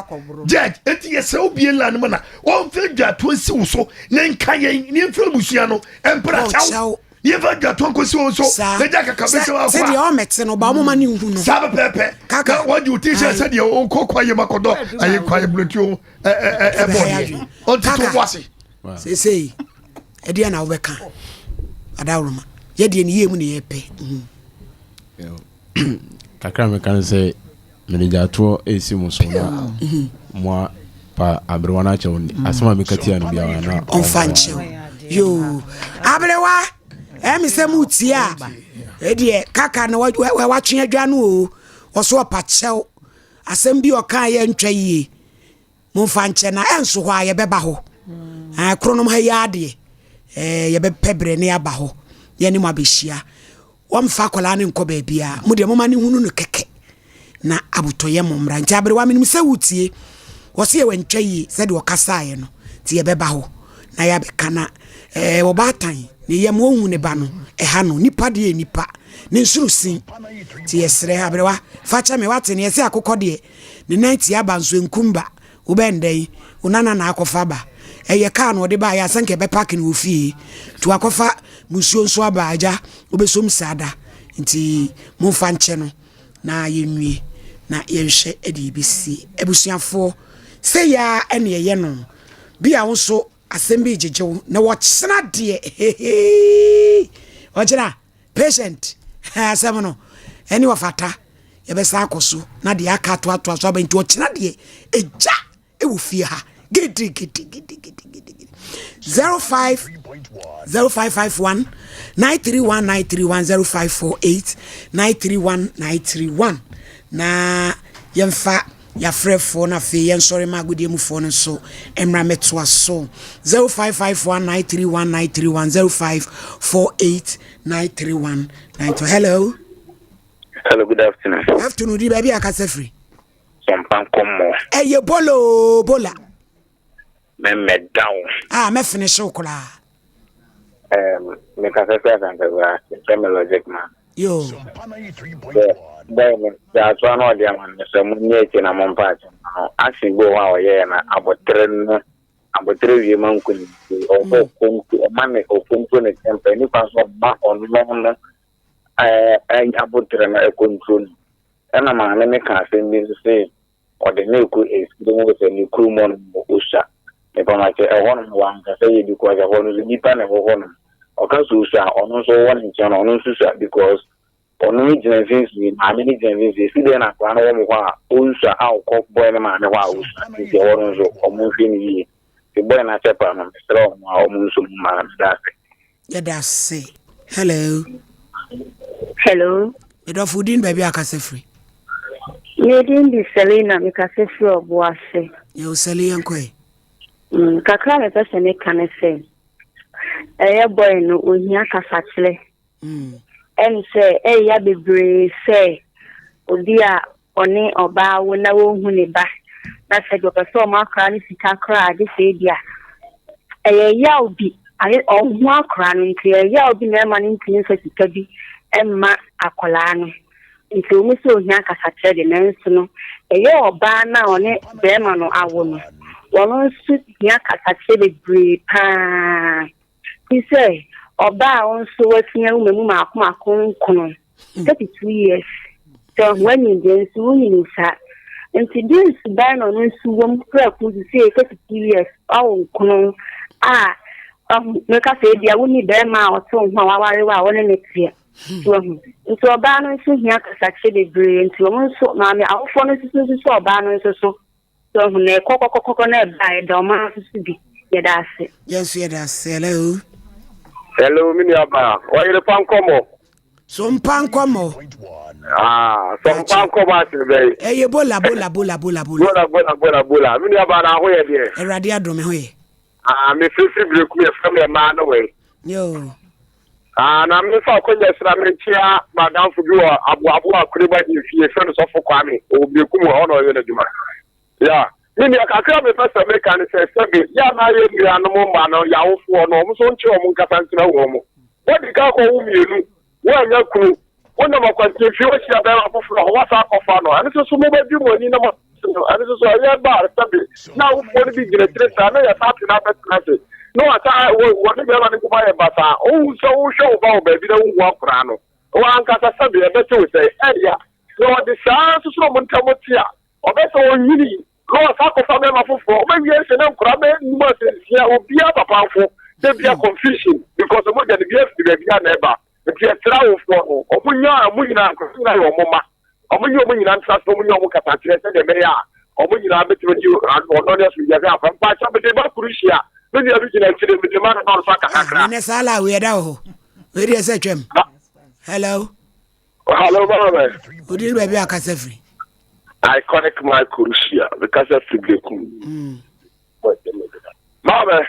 judge eti yɛ sɛ obie lan mu na ɔnfɛ dwatoɔ nsi wo so ne nka yɛn ne nfɛ abusua no mpira kyɛw ne nfɛ dwatoɔ nkosi wɔn so ne gya kaka bɛsɛ wɔn akɔ
sɛdeɛ ɔmɛte no ba ɔmo ma ne nhu no
saa pɛpɛɛpɛ na wɔgye wo ti hyɛ sɛdeɛ ɔnkɔ kwaeɛ mu akɔdɔ ayɛ kwaeɛ bulotuo ɛbɔ deɛ ɔntete wo ase
seesei ɛdeɛ na wobɛka adaworoma yɛdeɛ ne yie mu ne yɛpɛ
Kakra a mɛka ne sɛ mede gyatoɔ resi mo so na mo pa aberewa no akyɛw asɛm a meka tia no biara na
ɔmfa nkyɛw yoo aberewa ɛmi sɛ mo tie a ɛdeɛ kaka na watwe adwa no o ɔso ɔpa kyɛw asɛm bi ɔka yɛ ntwa yie Momfa nkyɛ na ɛnso hɔ a yɛbɛba hɔ. Mm. Kronom ha yi ara deɛ eh, yɛbɛpɛ berɛ ne yɛaba hɔ yɛne mo abɛhyia. Wɔmfa akwadaa no nkɔ baabiara. Mo deɛ moma ne hunu no kɛkɛ na abotɔyɛ mo mmra. Nti aberewa menim sɛ wotie. Wɔse yɛ wantwa yie sɛdeɛ ɔkasaeɛ no. Nti yɛbɛba hɔ na yɛabɛka na eh, ɔbaatan ne yam ɔhu ne ba no ɛha no. Nipa deɛ nipa ne nsoro sin. Nti yɛsrɛ aberewa fa kyɛ me wate ne yɛse akokɔ deɛ Ne nan tia ba nso enkum ba. Wobɛn dɛn? Wo nana na akɔfa ba. Ɛyɛ kaa na ɔde baeɛ a sɛ nka ɛbɛpake no wɔ fie. Nti wakɔfa musuo nso aba agya wobɛsom saa da. Nti momfa nkyɛ no na yɛnwie na yɛnhwɛ deɛ ɛbɛsie. Abusuafoɔ, sei ara ɛne ɛyɛ no. Bi a wo nso asɛm bi regyegye wo na wɔkyena deɛ heheii ɔkyena. Patient, Asɛm no, ɛne ɔfata. Yɛbɛsan akɔ so na deɛ aka atoatoa so aba nti ɔkyena deɛ ɛgya ɛwɔ fie ha gidigidigidigidi 05 0551 931 931 0548 931 931 na yɛmfa yɛafrɛfoɔ no afei yɛnsɔre ma agodie mufoɔ no nso mmra mɛtoa so 0551 931 931 0548 931 92 hello
hello good afternoon
afternoon di baabi akasa firi
sɔmpa nkɔmmɔ
ɛyɛ bola o bola
Mɛmmɛda wo.
Ah, mɛfinish wo koraa.
Um, mekasa fi Asantewura, yɛfrɛ me Logic Man.
Yo.
Sɛ bɔyɛ no, sɛ asoa no ɔde ama no sɛ monyɛ akyi na mompa akyɛ ma no. Action bi wɔ hɔ a ɔyɛɛ na abotere no, abotere wie ma nkonimdi. Ɔwɔ sɛ ɔkonto, ɔma ne ɔkonto ne temper, nipa nso ɔma ɔno no ɛɛ abotere no ɛkontro no. Ɛna maame no ka asɛm bi nso sɛ Ɔde no rekɔ efie mu sɛ ne kurom hɔ nom osua. Mepamakyɛ ɛhɔ nom wankasa yie because ɛhɔ no nso nipa na ɛwɔ hɔ nom. Ɔka sɛ osua a ɔno nso ɔwɔ ne nkyɛn no ɔno nso sua because ɔno no gyina mfimfini maame no gyina mfimfini esi dɛn na akwadaa no wɔ mo hɔ a onsua a ɔkɔ boy no maame hɔ a osua nti ɛhɔ no nso ɔmo nhwɛ no yie. Nti boy no akyɛ pa no mesrɛ ɔmo a ɔmo nso mu maa meda ase.
Yɛda ase. Hello.
Hello.
Medɔfo wo din baabi a akasa firi.
Me din de Selina mekasa firi Ɔboase.
Yɛwɔ Seli yɛn kɔɛ.
Mm, kakra mepɛ sɛ meka ne sɛ ɛyɛ boy no ohia kasakyerɛ. Mm. Ɛne sɛ ɛyɛ bebree sɛ obi a ɔne ɔbaa wo na wɔnhu ne ba na sɛ deɛ ɔpɛ sɛ ɔma akora no sika koraa agye sɛ ebi a ɛyɛ yaw bi ayɛ ɔho akora no nti ɛyɛ yaw bi na ɛma no ntumi nfa sika bi mma akwadaa no nti wɔn sɛ ohia kasakyerɛ de nanso no ɛyɛ ɔbaa no a ɔne bɛrima no awo no wɔn nso hia kasakyerɛ bebree paa Fi sɛ ɔbaa a wo nso woatumi awo mmamu mmaako mmaako nkono, 32 years, sɛ woanyin deɛ nso wonyini saa. Nti deɛ nsuban na ɔno nso wom prɛko sisei 32 years wawo nkono a ɔho meka sɛ ebia wonni bɛrima a ɔte wo ho a waware wo a wo ne ne teɛ. So wahu? Nti ɔbaa no nso hia kasakyerɛ bebree nti wɔn nso maame awofoɔ no nso nso sɛ ɔbaa no nso so. So wahu? Na ɛkɔ kɔkɔkɔkɔ na ɛba a ɛda ɔmaa nso so bi. Yɛda ase.
Yɛn nso yɛda ase. Hello.
Hello, me nua baa. Ɔyere pa nkɔmmɔ.
So mpa nkɔmmɔ.
Ah, so mpa nkɔmmɔ ase bɛyi.
Ɛyɛ bola bola bola bola bola.
Bola bola bola bola. Me nua baa na ho yɛ deɛ.
Awurade adom ho yɛ.
Ah, me firifiri berekum yɛ fam yɛ maa no wei.
Yoo.
Ah, na me fa akonya sra me nkyia madamfo bi wɔ aboabo akureba ahemfie fɛ no sɔfo Kwame wɔ berekum hɔ na ɔyɛ n'adwuma. Ya, me nua kakra me pɛ sɛ meka ne sɛ sɛbe yɛ a na yɛ nuanom mma no yawofoɔ no wɔn nso nkyerɛ wɔn nkasa nkyerɛ wɔn mo. Wɔdi ka kɔ wo mmienu, woannya kunu, wonam akwantemfie woahyia bɛrima foforɔ hɔ woasan akɔfa no, ɛno nso so mobɛgye mo ani na mo no, ɛno nso so ɛyɛ ba a sɛbe na awofoɔ no bi gyina akyire saa na yɛsan ate no abɛtena ase na wasa wɔne bɛrima no nkɔmɔ ayɛ basaa. Wohu sɛ wohwɛ wo ba wɔ baabi na wohu akwadaa no, wɔn ankasa sɛbe ɛbɛte wo sɛ ɛya. Na wɔde saa nso so na wɔn ntam te a, Ɔbɛ sɛ ɔnyini na ɔsan akɔfa bɛrima foforɔ, ɔbɛwie sɛ na nkwadaa bɛyɛ num asɛ nsia, obiara papa nko, da bia confusion because ɔmo gya no bia firi baabi a na ɛba. Nti yɛsrɛ awofoɔ no, ɔmo nya ɔmo nyinaa, nkwadaa nyinaa yɛ ɔmo mma, ɔmo nye ɔmo nyinaa ntena ase na ɔmo nya ɔmo kasakyerɛ sɛdeɛ ɛbɛyɛ a ɔmo nyinaa bɛtumi de ɔdɔ ne asomdwoeɛ ase afa. Mpakyɛw mede ba Croatia, me nua bi gyina akyire, mede ma no na ɔno nso aka kakra.
Ɛnɛ saa la wei ɛda wɔ hɔ. Wei deɛ sɛ twam. Hello.
Hello, Mama.
Odi ni baabi a kasa firi.
Iconic Mike Kurusia, me kasa firi Bekum. Mm. Mama,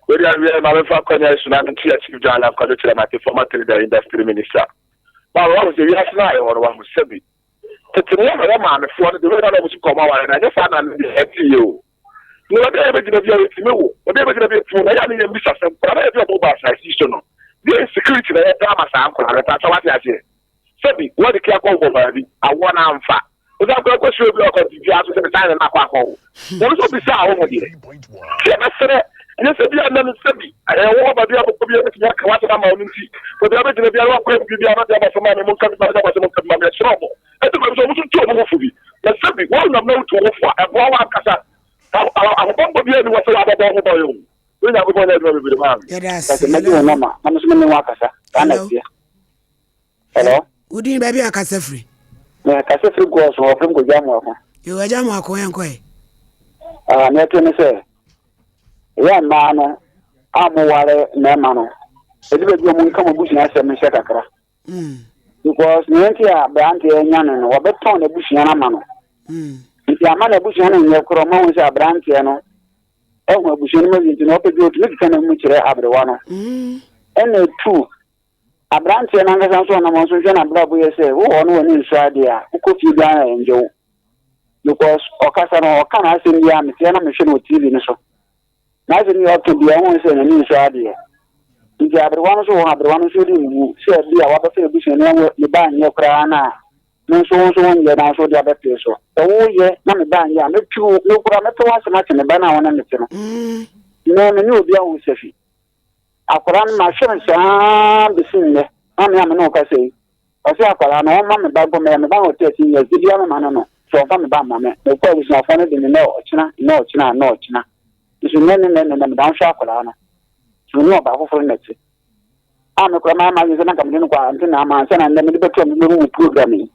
wei deɛ awiɛ ma mefa kwanya yi so na mente Chief John Alan Kwadwo kyerɛ mate former trade and industry minister. Mama, wahu sɛ wiase no a yɛwɔ no wahu sɛbi. Tete no yɛ maamefoɔ no de wei na ɔmo si kɔn mu aware na ɛnyɛ saa na ne deɛ ɛte yɛ o. Na baabi a yɛbɛgyina biara yɛtumi wo, baabi a yɛbɛgyina biara yɛtumi wo, na ɛyɛ a ne yɛn bisa sɛ nkwadaa no a yɛde wɔn ba asase yi so no, deɛ insecurity na yɛde ama saa nkwadaa no, mpakyɛ wate aseɛ? Sɛbi wɔde kea kɔ wɔ baabi, awoɔ no amfa, wosan kora kɔhyia obi a ɔkɔ biribiara so sɛ mesan ne no akɔ akɔwo, wɔn nso bisa a wɔn deɛ, sɛ yɛbɛsrɛ, ɛnyɛ sɛ bi a nna no sɛbi ɛwɔ hɔ baabi a bɔkɔ bi a bɛtumi aka w'asɛm ama wo no nti, baabi a bɛgyina biara wakɔ biribiara na de aba sɛ maame monka bi ma me na aba sɛ monka bi ma me, ɛsrɛ ɔmo. Ɛdu baabi sɛ wɔn nso tu wɔn ho fo bi. Na sɛbi wɔnam na wotu wo ho fo a, ɛboa w'ankasa. Ahobammɔ biara nni hɔ sɛ woabɛbɔ wo ho ban o. Wo Nyankopɔn nyɛ adwuma bebree maa me.
Yɛda ase.
Sɛ mɛgye wo nɔma na me nso me ne wo akasa. Saa na ɛteɛ. Hello?
Wo din baabi a kasa firi?
Me kasa firi Gɔs hɔ, firi Nkogya Amoako.
Yo, Agya Amoako, yɛn kɔ ɛ.
Ah, nea ɛte ne sɛ, ɛyɛ mmaa no a moware mmarima no, ɛdu baabi a wɔn nka mo abusua asɛm nhyɛ kakra. Because nea nti a aberanteɛ anya no no, wɔbɛtɔn n'abusua no ama no. Nti ama n'abusua no nyɛ korɔ ma hu sɛ aberanteɛ no ahu abusua no mu awie nti na ɔpɛ bi ɔtumi keka ne mu kyerɛ aberewa no. Ɛna etu aberanteɛ no ankasa nso ɔnam nso hwɛ n'abrabɔ yɛ sɛ wowɔ hɔ no w'ani nsɔ adeɛ a wokɔ fie biara na ɛngye wo. Because ɔkasa no ɔka n'asɛm biara meteɛ na mehwɛ no wɔ TV no so. N'asɛm yi a ɔka biara, wohu sɛ n'ani nsɔ adeɛ. Nti aberewa no nso wɔ hɔ, aberewa no nso renwu sɛ bi a wabɛfa abusuani a ne ba nyɛ koraa no a, me nso wo nso wonyɛ nanso wode abɛpee so. Sɛ woyɛ na me ba nyɛ a, mɛtwi wo, me koraa mɛpɛ w'asɛm akyɛ me ba no a wo ne no te no. Nnɛ me ne obi awo safi. Akwadaa no mahwɛ no saa bɛsi nnɛ, na me a me ne wo kasa yi, Ɔse akwadaa no ɔmma me ba mpo mɛyɛ me ba no wɔ 13 years da biara mema no no so ɔmfa me ba mma me mekɔ abusuafoɔ no de me nɛ ɔkyena nnɛ ɔkyena nnɛ ɔkyena nso nnɛ ne nnɛ ne nnɛ meda ho hwɛ akwadaa no so me ne ɔbaa foforɔ no nɛte a me koraa mayɛ m'adwene sɛ na nka mede no kɔ ante na ama ansa na nnɛ mede bɛto a mebɛhu wo program yi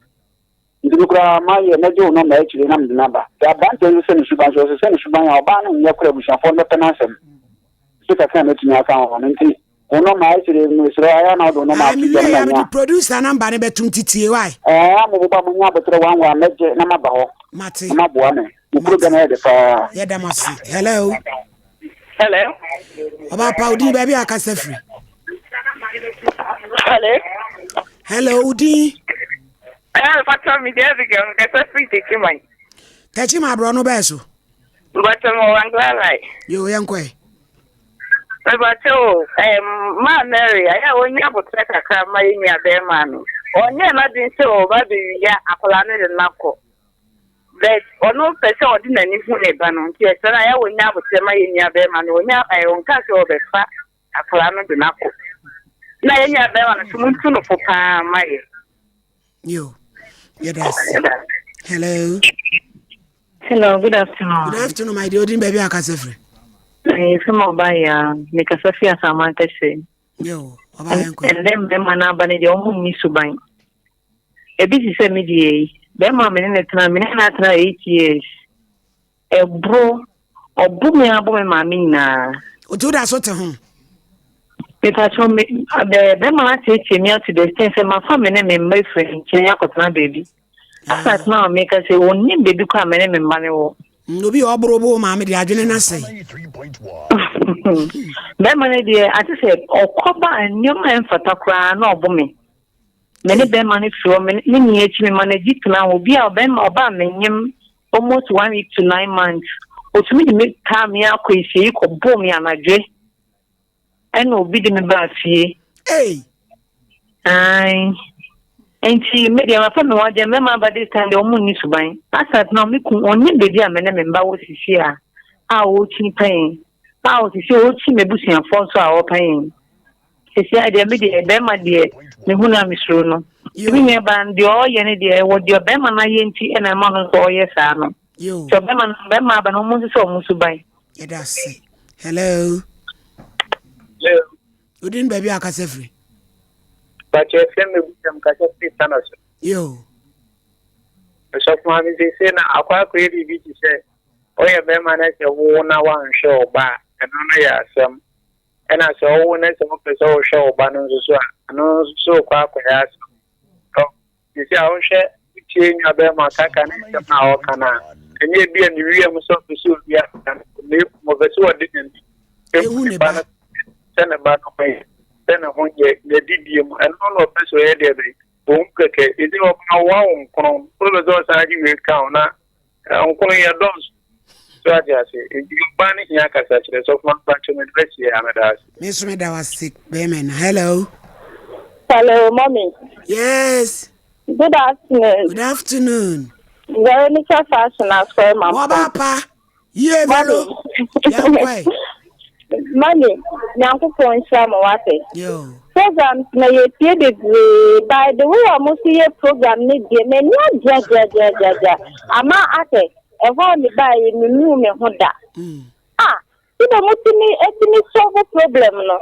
nti me koraa mayɛ mɛgye wo nɔmba akyire na mede no aba sɛ aberanteɛ nso sɛ ne suban so ɔsɛ sɛ ne suban a ɔbaa no nyɛ koraa abusuafoɔ no bɛpɛ n'asɛm sɛ kakra a mɛtumi aka ho no nti Wo nɔma akyire mesrɛ ayɛ na wode wo nɔma ato dwa no
manya. Mede producer number no bɛtom titie why.
Ɛɛ a mo boba mo nya abotrɛ one one mɛgye na maba hɔ.
Mate.
Na maboa me. Mo program yɛ de paa.
Yɛda mo ase. Hello.
Hello.
Ɔba pa odin baabi a akasa firi.
Hello.
Hello odin.
Ɛɛ pata mi deɛ Abigail nkasa firi Techiman.
Techiman aborɔ no bɛɛ so.
Mpata mo wangla lai.
Yo yɛn kɔɛ.
Mepakyɛw o, ɛɛm, Maa Mary, ayɛ a ɔnnya aboterɛ kakra mma yɛn nua barima no. Ɔnyɛɛ n'adwene sɛ ɔreba abɛwia akwadaa no de no akɔ. But ɔno pɛ sɛ ɔde n'ani hu ne ba no, nti yɛsrɛ no ayɛ a ɔnnya aboterɛ ma yɛn nua barima no. Ɔnya, ɛɛ, ɔnkaa sɛ ɔrebɛfa akwadaa no de no akɔ. Na yɛn nua barima no nso, montu no fo pa ara mma yɛn.
Yo, yɛda ase. Hello.
Hello, good afternoon.
Good afternoon, my dear. Odin baabi akasa firi.
Ɛyɛ sɛ ma ɔba ya, mekasa fi Asaman kɛse. Ɛndɛ mmarima no aba no deɛ ɔmo nni suban. Ebi te sɛ me deɛ yi, bɛrima a me ne no tena, me ne no atena 8 years. Ɛboro, ɔbo me abo me maame nyinaa.
Otu wo da so te ho?
Mepakyɛw me abɛ bɛrima no ateetee me ato the extent sɛ mafa me ne me mma afiri ne nkyɛn akɔtena baabi. Asa atena a meka sɛ onnim baabi kɔ a me ne me mma no wɔ.
Obi a ɔboro bo maame deɛ adwene no asɛe.
Bɛrima no deɛ ate sɛ ɔkɔba nneɛma a ɛmfata koraa na ɔbo me. Me ne bɛrima no firi hɔ, me ne ne akyi me ma no agyi tena hɔ. Obi a ɔbɛrima ɔbaa menyem almost one week to 9 months. Otumi de me kaa me akɔ efie kɔbɔɔ me anadwe. Ɛna obi de me baa fie.
Hey.
Ae. Nti me deɛ mafa me ho agye mmarima aba this time deɛ ɔmo nni suban. Asat na me kun ɔnnim baabi a me ne me mba wɔ sisi a a ɔrekyi pɛn a ɔsisi ɔrekyi m'abusuafoɔ nso a ɔrepa yɛn. Sisi a deɛ me deɛ bɛrima deɛ mehu no a mesuro no. Me nua baa no deɛ ɔreyɛ no deɛ ɛwɔ deɛ bɛrima no ayɛ nti ɛna ɛma no nso ɔreyɛ saa no. Sɛ ɔbɛrima no bɛrima aba no ɔmo nso sɛ ɔmo suban.
Yɛda ase. Hello.
Hello.
Wodin baabi a akasa firi?
Bàtchɛ fẹ́ mi busam kasa firi Tano so.
Yo.
Sɔfo maame sese na akɔ akɔyɛ biribi te sɛ ɔyɛ bɛrima na sɛ wowo na wanhwɛ ɔba a ɛno no yɛ asɛm. Ɛna sɛ ɔwo na sɛ wopɛ sɛ wohwɛ ɔba no nso so a ɛno nso so kɔ akɔyɛ asɛm. Sisi a wohwɛ wotie nua bɛrima kaka ne nsɛm a ɔka no a, ɛnyɛ ebi a ne wia mu sɛ ɔpɛ sɛ obi aka no, na mmom ɔpɛ sɛ ɔde n'ani ehu ne ba no sɛ ne ba no ho yɛ, sɛ ne ho nyɛ, n'adidie mu, ɛno na ɔpɛ sɛ ɔyɛ deɛ bɛyɛ. Wɔn kɛkɛ, ɛsɛ ɔba woa wo nkono, wopɛ sɛ ɔsan de wei ka ho na nkono yɛ dɔɔso. So ate ase, nti ɔbaa no hia kasakyerɛ, sɔfo ma mpakyɛ mede bɛsie ha, meda ase.
Me nso meda wo ase bɛrima na. Hello.
Hello, mommy.
Yes.
Good afternoon.
Good afternoon.
Veronica Fashion Asquare Mampo.
Waba pa. Yie velo. Yankwae.
Mommy, Nyankopɔn nhyira mo wate.
Yo.
Programs na yɛtie bebree. By the way, ɔmo so yɛ program ne deɛ, m'ani agye Ama ate, ɛhɔ a mebaeɛ menuu me ho da. Ah, sɛ motumi atumi solve problem no.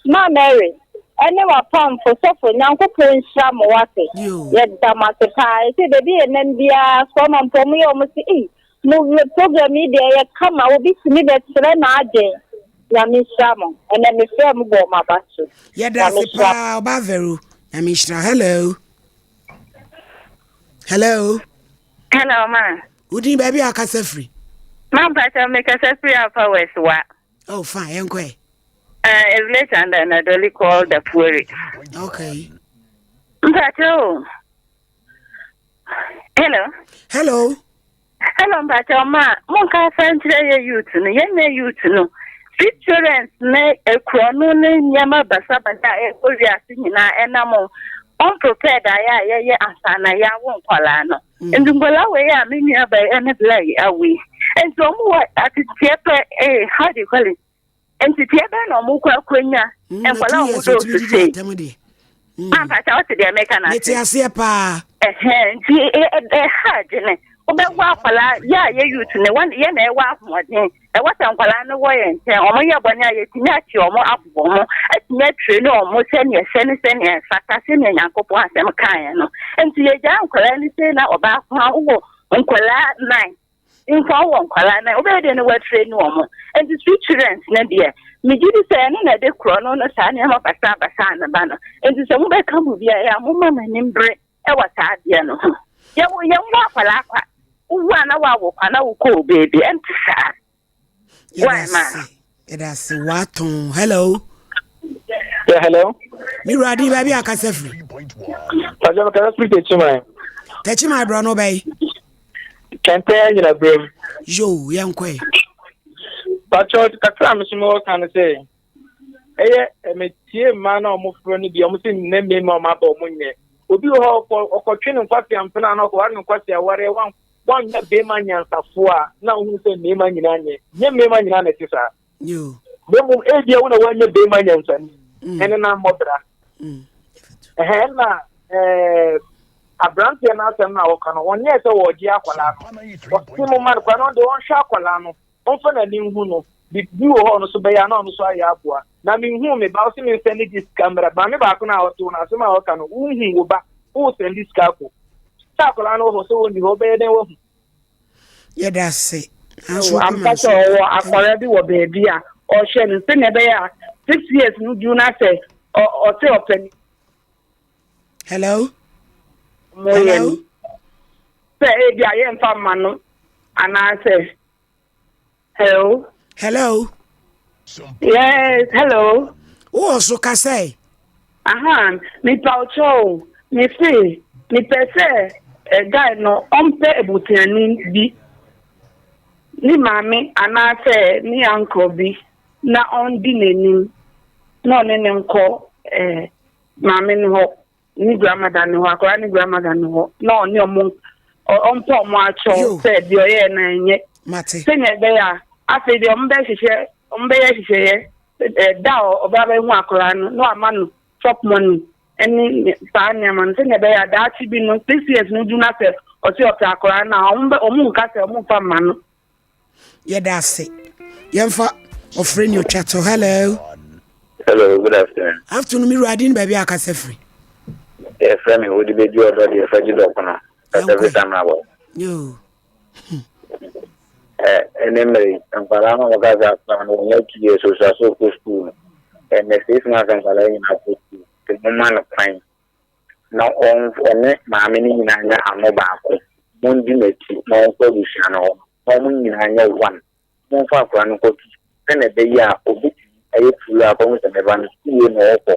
Ma Mary, ɛne wapamfo sɔfo Nyankopɔn nhyira mo wate. Yɛda mo ase paa. Ɛsɛ baabi yɛ nam biara so ɔma mpo ɔmo yɛ ɔmo se, ei, mo program yi deɛ yɛ kama, obi tumi bɛkyerɛ n'adwen. Nyame nhyira mo. Ɛnɛ mefrɛ mo bɔ ɔmo aba so.
Yɛda ase paa ɔba Vero. Nyame nhyira. Hello. Hello.
Hello, ma.
Wodin baabi a akasa firi?
Ma mpakyɛ mekasa firi Alpha West wa.
Oh, fine. Yɛnkɔ ɛ.
A village under Nadoli called Dafuori.
Okay.
Mpakyɛ o. Hello.
Hello.
Hello, mpakyɛ ma monka asa nkyerɛ yɛ youth no yɛnyɛ youth no street children ne ekuro no ne nneɛma basabasa a ɛkɔ wiase nyinaa ɛnam unprepared a yɛ a yɛyɛ ansa na yɛawo nkwadaa no. Nti nkwadaa wei a me nua bɛyɛ ɛne bla yi awo yi nti wɔn wɔ ateteɛ pɛ ee how do you call it nteteɛ bɛn na wɔn kɔ akɔnya nkwadaa a wɔn dɔɔso sei ampakyɛ wote deɛ meka no
ase. Mete aseɛ paa.
Ɛhɛn nti ɛha adwene wobɛwɔ akwadaa yɛ a yɛ youth ne wɔn yɛ na ɛwɔ ahoɔden ɛwɔ sɛ nkwadaa no wɔ yɛn nkyɛn wɔn yɛ bɔne a yɛtumi akye wɔn abobɔ wɔn atumi atire ne wɔn sɛnea ɛsɛ ne sɛnea ɛfata sɛnea Nyankopɔn asɛm kaeɛ no nti yɛgyaa nkwadaa no sei na ɔbaako a wowɔ nkwadaa nine nfa wɔ nkwadaa nine wobɛyɛ deɛ no watire ne wɔn nti street children no deɛ megye di sɛ ɛno na ɛde korɔ no no saa nneɛma basaa basaa no ba no nti sɛ mobɛka mu biara a momma m'anim bere ɛwɔ saa adeɛ no ho yɛwo yɛnwo akwadaa kwa wowu a na woawo kwa na wokɔɔ beebi ɛnte saa
Why ma yɛda ase watɔn. Hello.
Yeah, hello.
Me wura din baabi a akasa firi?
Pàṣẹ kasa firi Tẹ̀chímà.
Tẹ̀chímà brɔ no bɛyi.
Kɛntɛn nyina berem.
Yo, yɛnkɔ ɛ.
Pàṣẹ kakra mi so mi wɔ kan sɛ ɛyɛ ɛmɛtie mmaa na ɔmo frɛ no bi ɔmo sɛ nnɛ mmarima ɔmo aba ɔmo nyɛ obi wɔ hɔ ɔkɔ ɔkɔtwe ne nkwasi ampena na ɔkɔware ne nkwasi awareɛ wan wanyɛ bɛrima nyansafoɔ a na ohun sɛ mmarima nyinaa nyɛ nyɛ mmarima nyinaa na ɛte saa.
Yo.
Na mmom ebia wo na wanyɛ bɛrima nyansani ɛne na mmɔbra. Ɛhɛn na ɛɛ aberanteɛ no asɛm no a wɔka no ɔnyɛɛ sɛ wɔregye akwadaa no ɔse mo ma no kwa no ɔde ɔnhwɛ akwadaa no ɔmfa n'ani nhu no.
Biribi wɔ hɔ a ɔno nso bɛyɛ a na ɔno nso ayɛ aboa. Na menhuu me ba, ɔse mensɛnde gye sika mmra. Maame baako no a ɔte hɔ no, asɛm a ɔka no, wonhuu wo ba, wosɛnde sika akɔ. Sɛ akwadaa no wɔ hɔ sɛ ɔnni hɔ, wobɛyɛ dɛn woahu?
Yɛda ase. Nanso
Ampa sɛ ɔwɔ akwadaa bi wɔ baabi a ɔhwɛ no sɛnea ɛbɛyɛ a 6 years no duru na sɛ ɔse ɔpɛ ne.
Hello?
Moyɛ no sɛ ebi a yɛmfa mma no anaasɛ hello.
Hello.
Yes, hello.
Wowɔ so kasa ɛ?
Aha, mepa wo kyɛw, mese mepɛ sɛ eh, guy no ɔmpɛ abusuani bi, ne maame anaasɛ ne uncle bi na ɔndi n'anim na ɔne ne nkɔ eh, maame no hɔ, ne grandmother no hɔ, akwadaa ne grandmother no hɔ, na ɔne ɔmo ɔmpɛ ɔmo akyɛw sɛ deɛ ɔyɛɛ no ɛnyɛ.
Mate.
Sɛnea ɛbɛyɛ a afei deɛ ɔmo bɛhyehyɛ ɔmo bɛyɛ hyehyɛeɛ ɛda a ɔba bɛhu akwadaa no na wama no chop money ɛne saa nneɛma no sɛnea ɛbɛyɛ a daakye bi no 6 years no du na sɛ ɔsi ɔpɛ akwadaa no a ɔmo bɛ ɔmo nka sɛ ɔmo nfa mma no.
Yɛda ase. Yɛmfa ɔfrɛ ni otwa to. Hello.
Hello, good afternoon.
Afternoon, mi wura din baabi a akasa firi.
Yɛfrɛ me wode bɛdi ɔdɔ deɛ fa gye dɔkono. Kasa firi Samrabɔ.
Yo.
Ɛne mmere nkwadaa no a wɔka sɛ akwadaa no wɔnyɛ 2 years osua sɛ ɔkɔ sukuu no. Ɛnɛ 6 months nkwadaa nyinaa kɔ sukuu. Nti momma no kwan na ɔne maame no nyinaa nyɛ ano baako. Mondi n'akyi na ɔnkɔ abusua no hɔ. Na wɔn nyinaa nyɛ one. Momfa akwadaa no nkɔto sukuu sɛnea ɛbɛyɛ a obetumi ayɛ fulu akɔhu sɛ me ba no sukuu wei na ɔkɔ.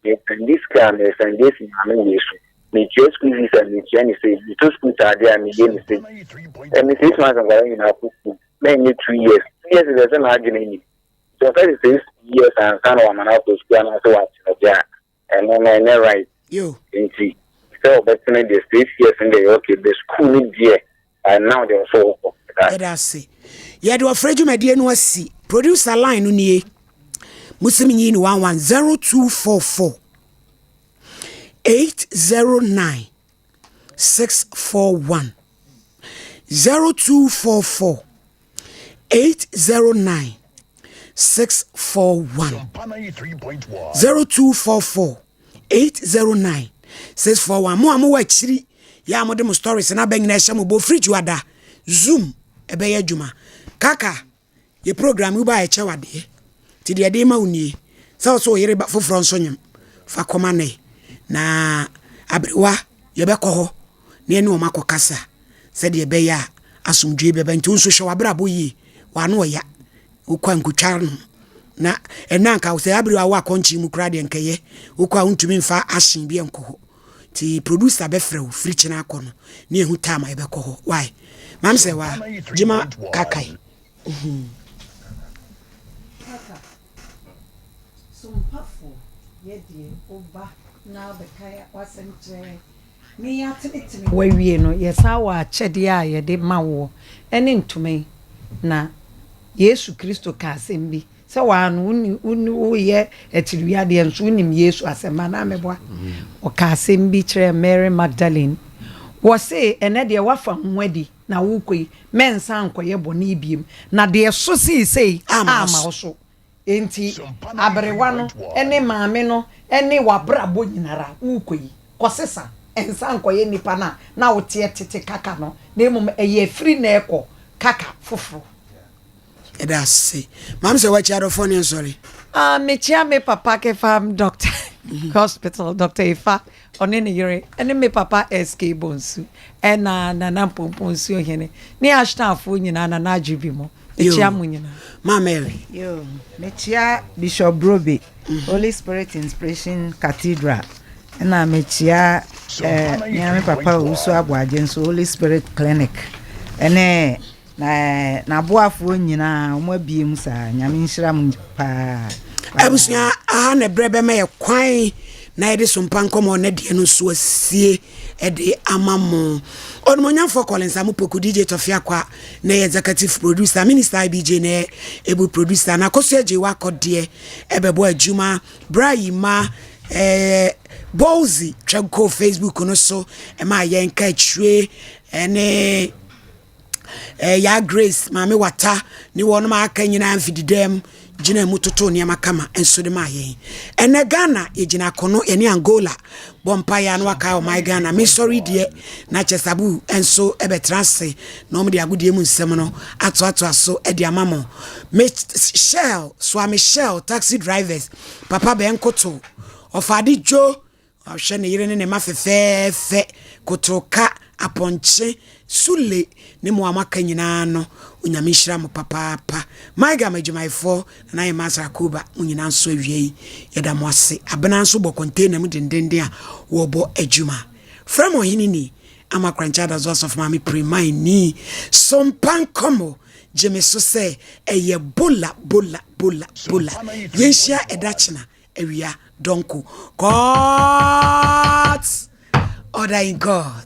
Mesɛnde sika a mesɛnde afi maame wei so. Metua school fees a metua ne sei. Metɔ school taadeɛ a meyɛ ne sei. Ɛne 6 months nkwadaa nyinaa kɔ sukuu. Na ɛnyɛ 2 years. 2 years deɛ sɛ n'adwene nim. Nti ɔka sɛ 6 years ansa na wama no akɔ sukuu anaasɛ watena gye a ɛno no ɛnyɛ right.
Yo.
Nti sɛ ɔbɛtena deɛ 6 years no deɛ yɛ okay but school no deɛ by now deɛ ɔsɛ ɔkɔ.
Yɛda ase. Yɛde ɔfrɛ dwumadie no asi. Producer line no nie. Musim nyi ni 11 0244 809 641 0244 809 641 0244 809 641. Mo a mowɔ akyiri yɛ a mode mo stories na abɛnyina ɛhyɛ mo bɔ fridge wada Zoom ɛbɛyɛ adwuma kaka yɛ program yi ba a ɛkyɛ wadeɛ nti deɛ ɛde ma wo nie sɛ wo so wo yere ba foforɔ nso nyem fa kɔma ne na aberewa yɛbɛkɔ hɔ na yɛne wɔn akɔkasa sɛdeɛ ɛbɛyɛ a asomdwoe bɛba. Nti wo nso hwɛ w'abrabɔ yie, w'ano ɔya, wokɔ a nkotwa no na ɛna anka sɛ abere a wɔ akɔnkye mu koraa deɛ nkɛyɛ wokɔ a wontumi mfa ahyen bi nkɔ hɔ. Nti producer bɛfrɛ wo firi kyena akɔ no na ɛhu time a yɛbɛkɔ hɔ. Why? Mam sɛ wa gyima kakae.
Kaka, sompafoɔ yɛ deɛ woba na wobɛka w'asɛm kyerɛ ne yɛatenetene wo awie no, yɛsan wɔ akyɛdeɛ a yɛde ma woɔ ne ntoma yi. Na Yesu Kristo kaa asɛm bi sɛ, Waa no, wonni, wonni, woyɛ akyiriwia deɛ nso wonim Yesu asɛm anaa meboa? Ɔkaa asɛm bi kyerɛɛ Mary Magdalene. Wɔse, ɛnɛ deɛ woafa wo ho adi na worekɔ yi, mɛnsan nkɔyɛ bɔne biom, na deɛ ɛso seesei amma wo so. Enti aberewa no ne maame no ne w'abrabɔ nyinara worekɔ yi, kɔsesa, nsan nkɔyɛ nipa no a na woteɛ tete kaka no, na mmom ɛyɛ afiri na ɛrekɔ kaka foforo.
Yɛda ase. Maame sɛ wakyi adɔfoɔ ne nsɔre.
Ah, mekyia me papa Kefam Doctor Hospital, Doctor Efa, ɔne ne yere, ɛne me papa SK Bonsu, ɛna Nana Mpomponsuo Hene, ne Ashtonfoɔ nyinaa, Nana Adwo mo. Mekyia mo nyinaa.
Ma Mary.
Yo, mekyia Bishop Brobe, Holy Spirit Inspiration Cathedral. Ɛna mekyia eh, mea me papa Owusu Aboagye nso Holy Spirit Clinic. Ɛne na n'aboafoɔ nyinaa wɔn abie mu saa. Nyame nhyira mo paa.
Abusua aha na ɛberɛ bɛma yɛ kwan na yɛde sompa nkɔmmɔ na deɛ no nso asie ɛde ama mo. Ɔnomonyamfoɔ Collins Amopoku, DJ Tɔfe Akwa na ɛyɛ executive producer, Minister IBJ na ɛyɛ ebu producer, na Akosua Adjei wakɔdeɛ ɛbɛbɔ adwuma, Bra Yima ɛɛ Bowlsy twɛn kɔ Facebook no so ɛma yɛn ka akyire ɛne. eh, Yaa Grace, Maame Wata ne wɔnom a aka nyinaa mfididam gyina mu totoo nneɛma kama nso de maa yɛn. Ɛnɛ Ghana yɛgyina akono yɛne Angola bɔ mpaeɛ a na wakae ɔman Ghana. Mesɔre deɛ na kyɛ Sabu nso bɛtena ase na wɔn de agodie mu nsɛm no atoatoa so de ama mo. Me Shell, soa me Shell taxi drivers, Papa Bɛnkoto, Ɔfaade Dwo, Ɔhwɛ ne yere ne ne mma fɛfɛɛfɛ, kotoka, apɔnkye, Sule ne mo a moaka nyinaa no, Onyame nhyira mo papaapa. Maigam adwumayɛfoɔ, Nana Ayemaa Sarakoba, mo nyinaa nso awia yi yɛda mo ase. Abena nso bɔ container mu dendenden a wɔrebɔ adwuma. Frɛ mo ɔhene ni, Ama Korankye Adazo Asɔfo Maame Primai ni, Sompa Nkɔmɔ, gye me so sɛ ɛyɛ bola bola bola bola. Yɛnhyia ɛda kyena. Awia dɔnko. Court! Order in court.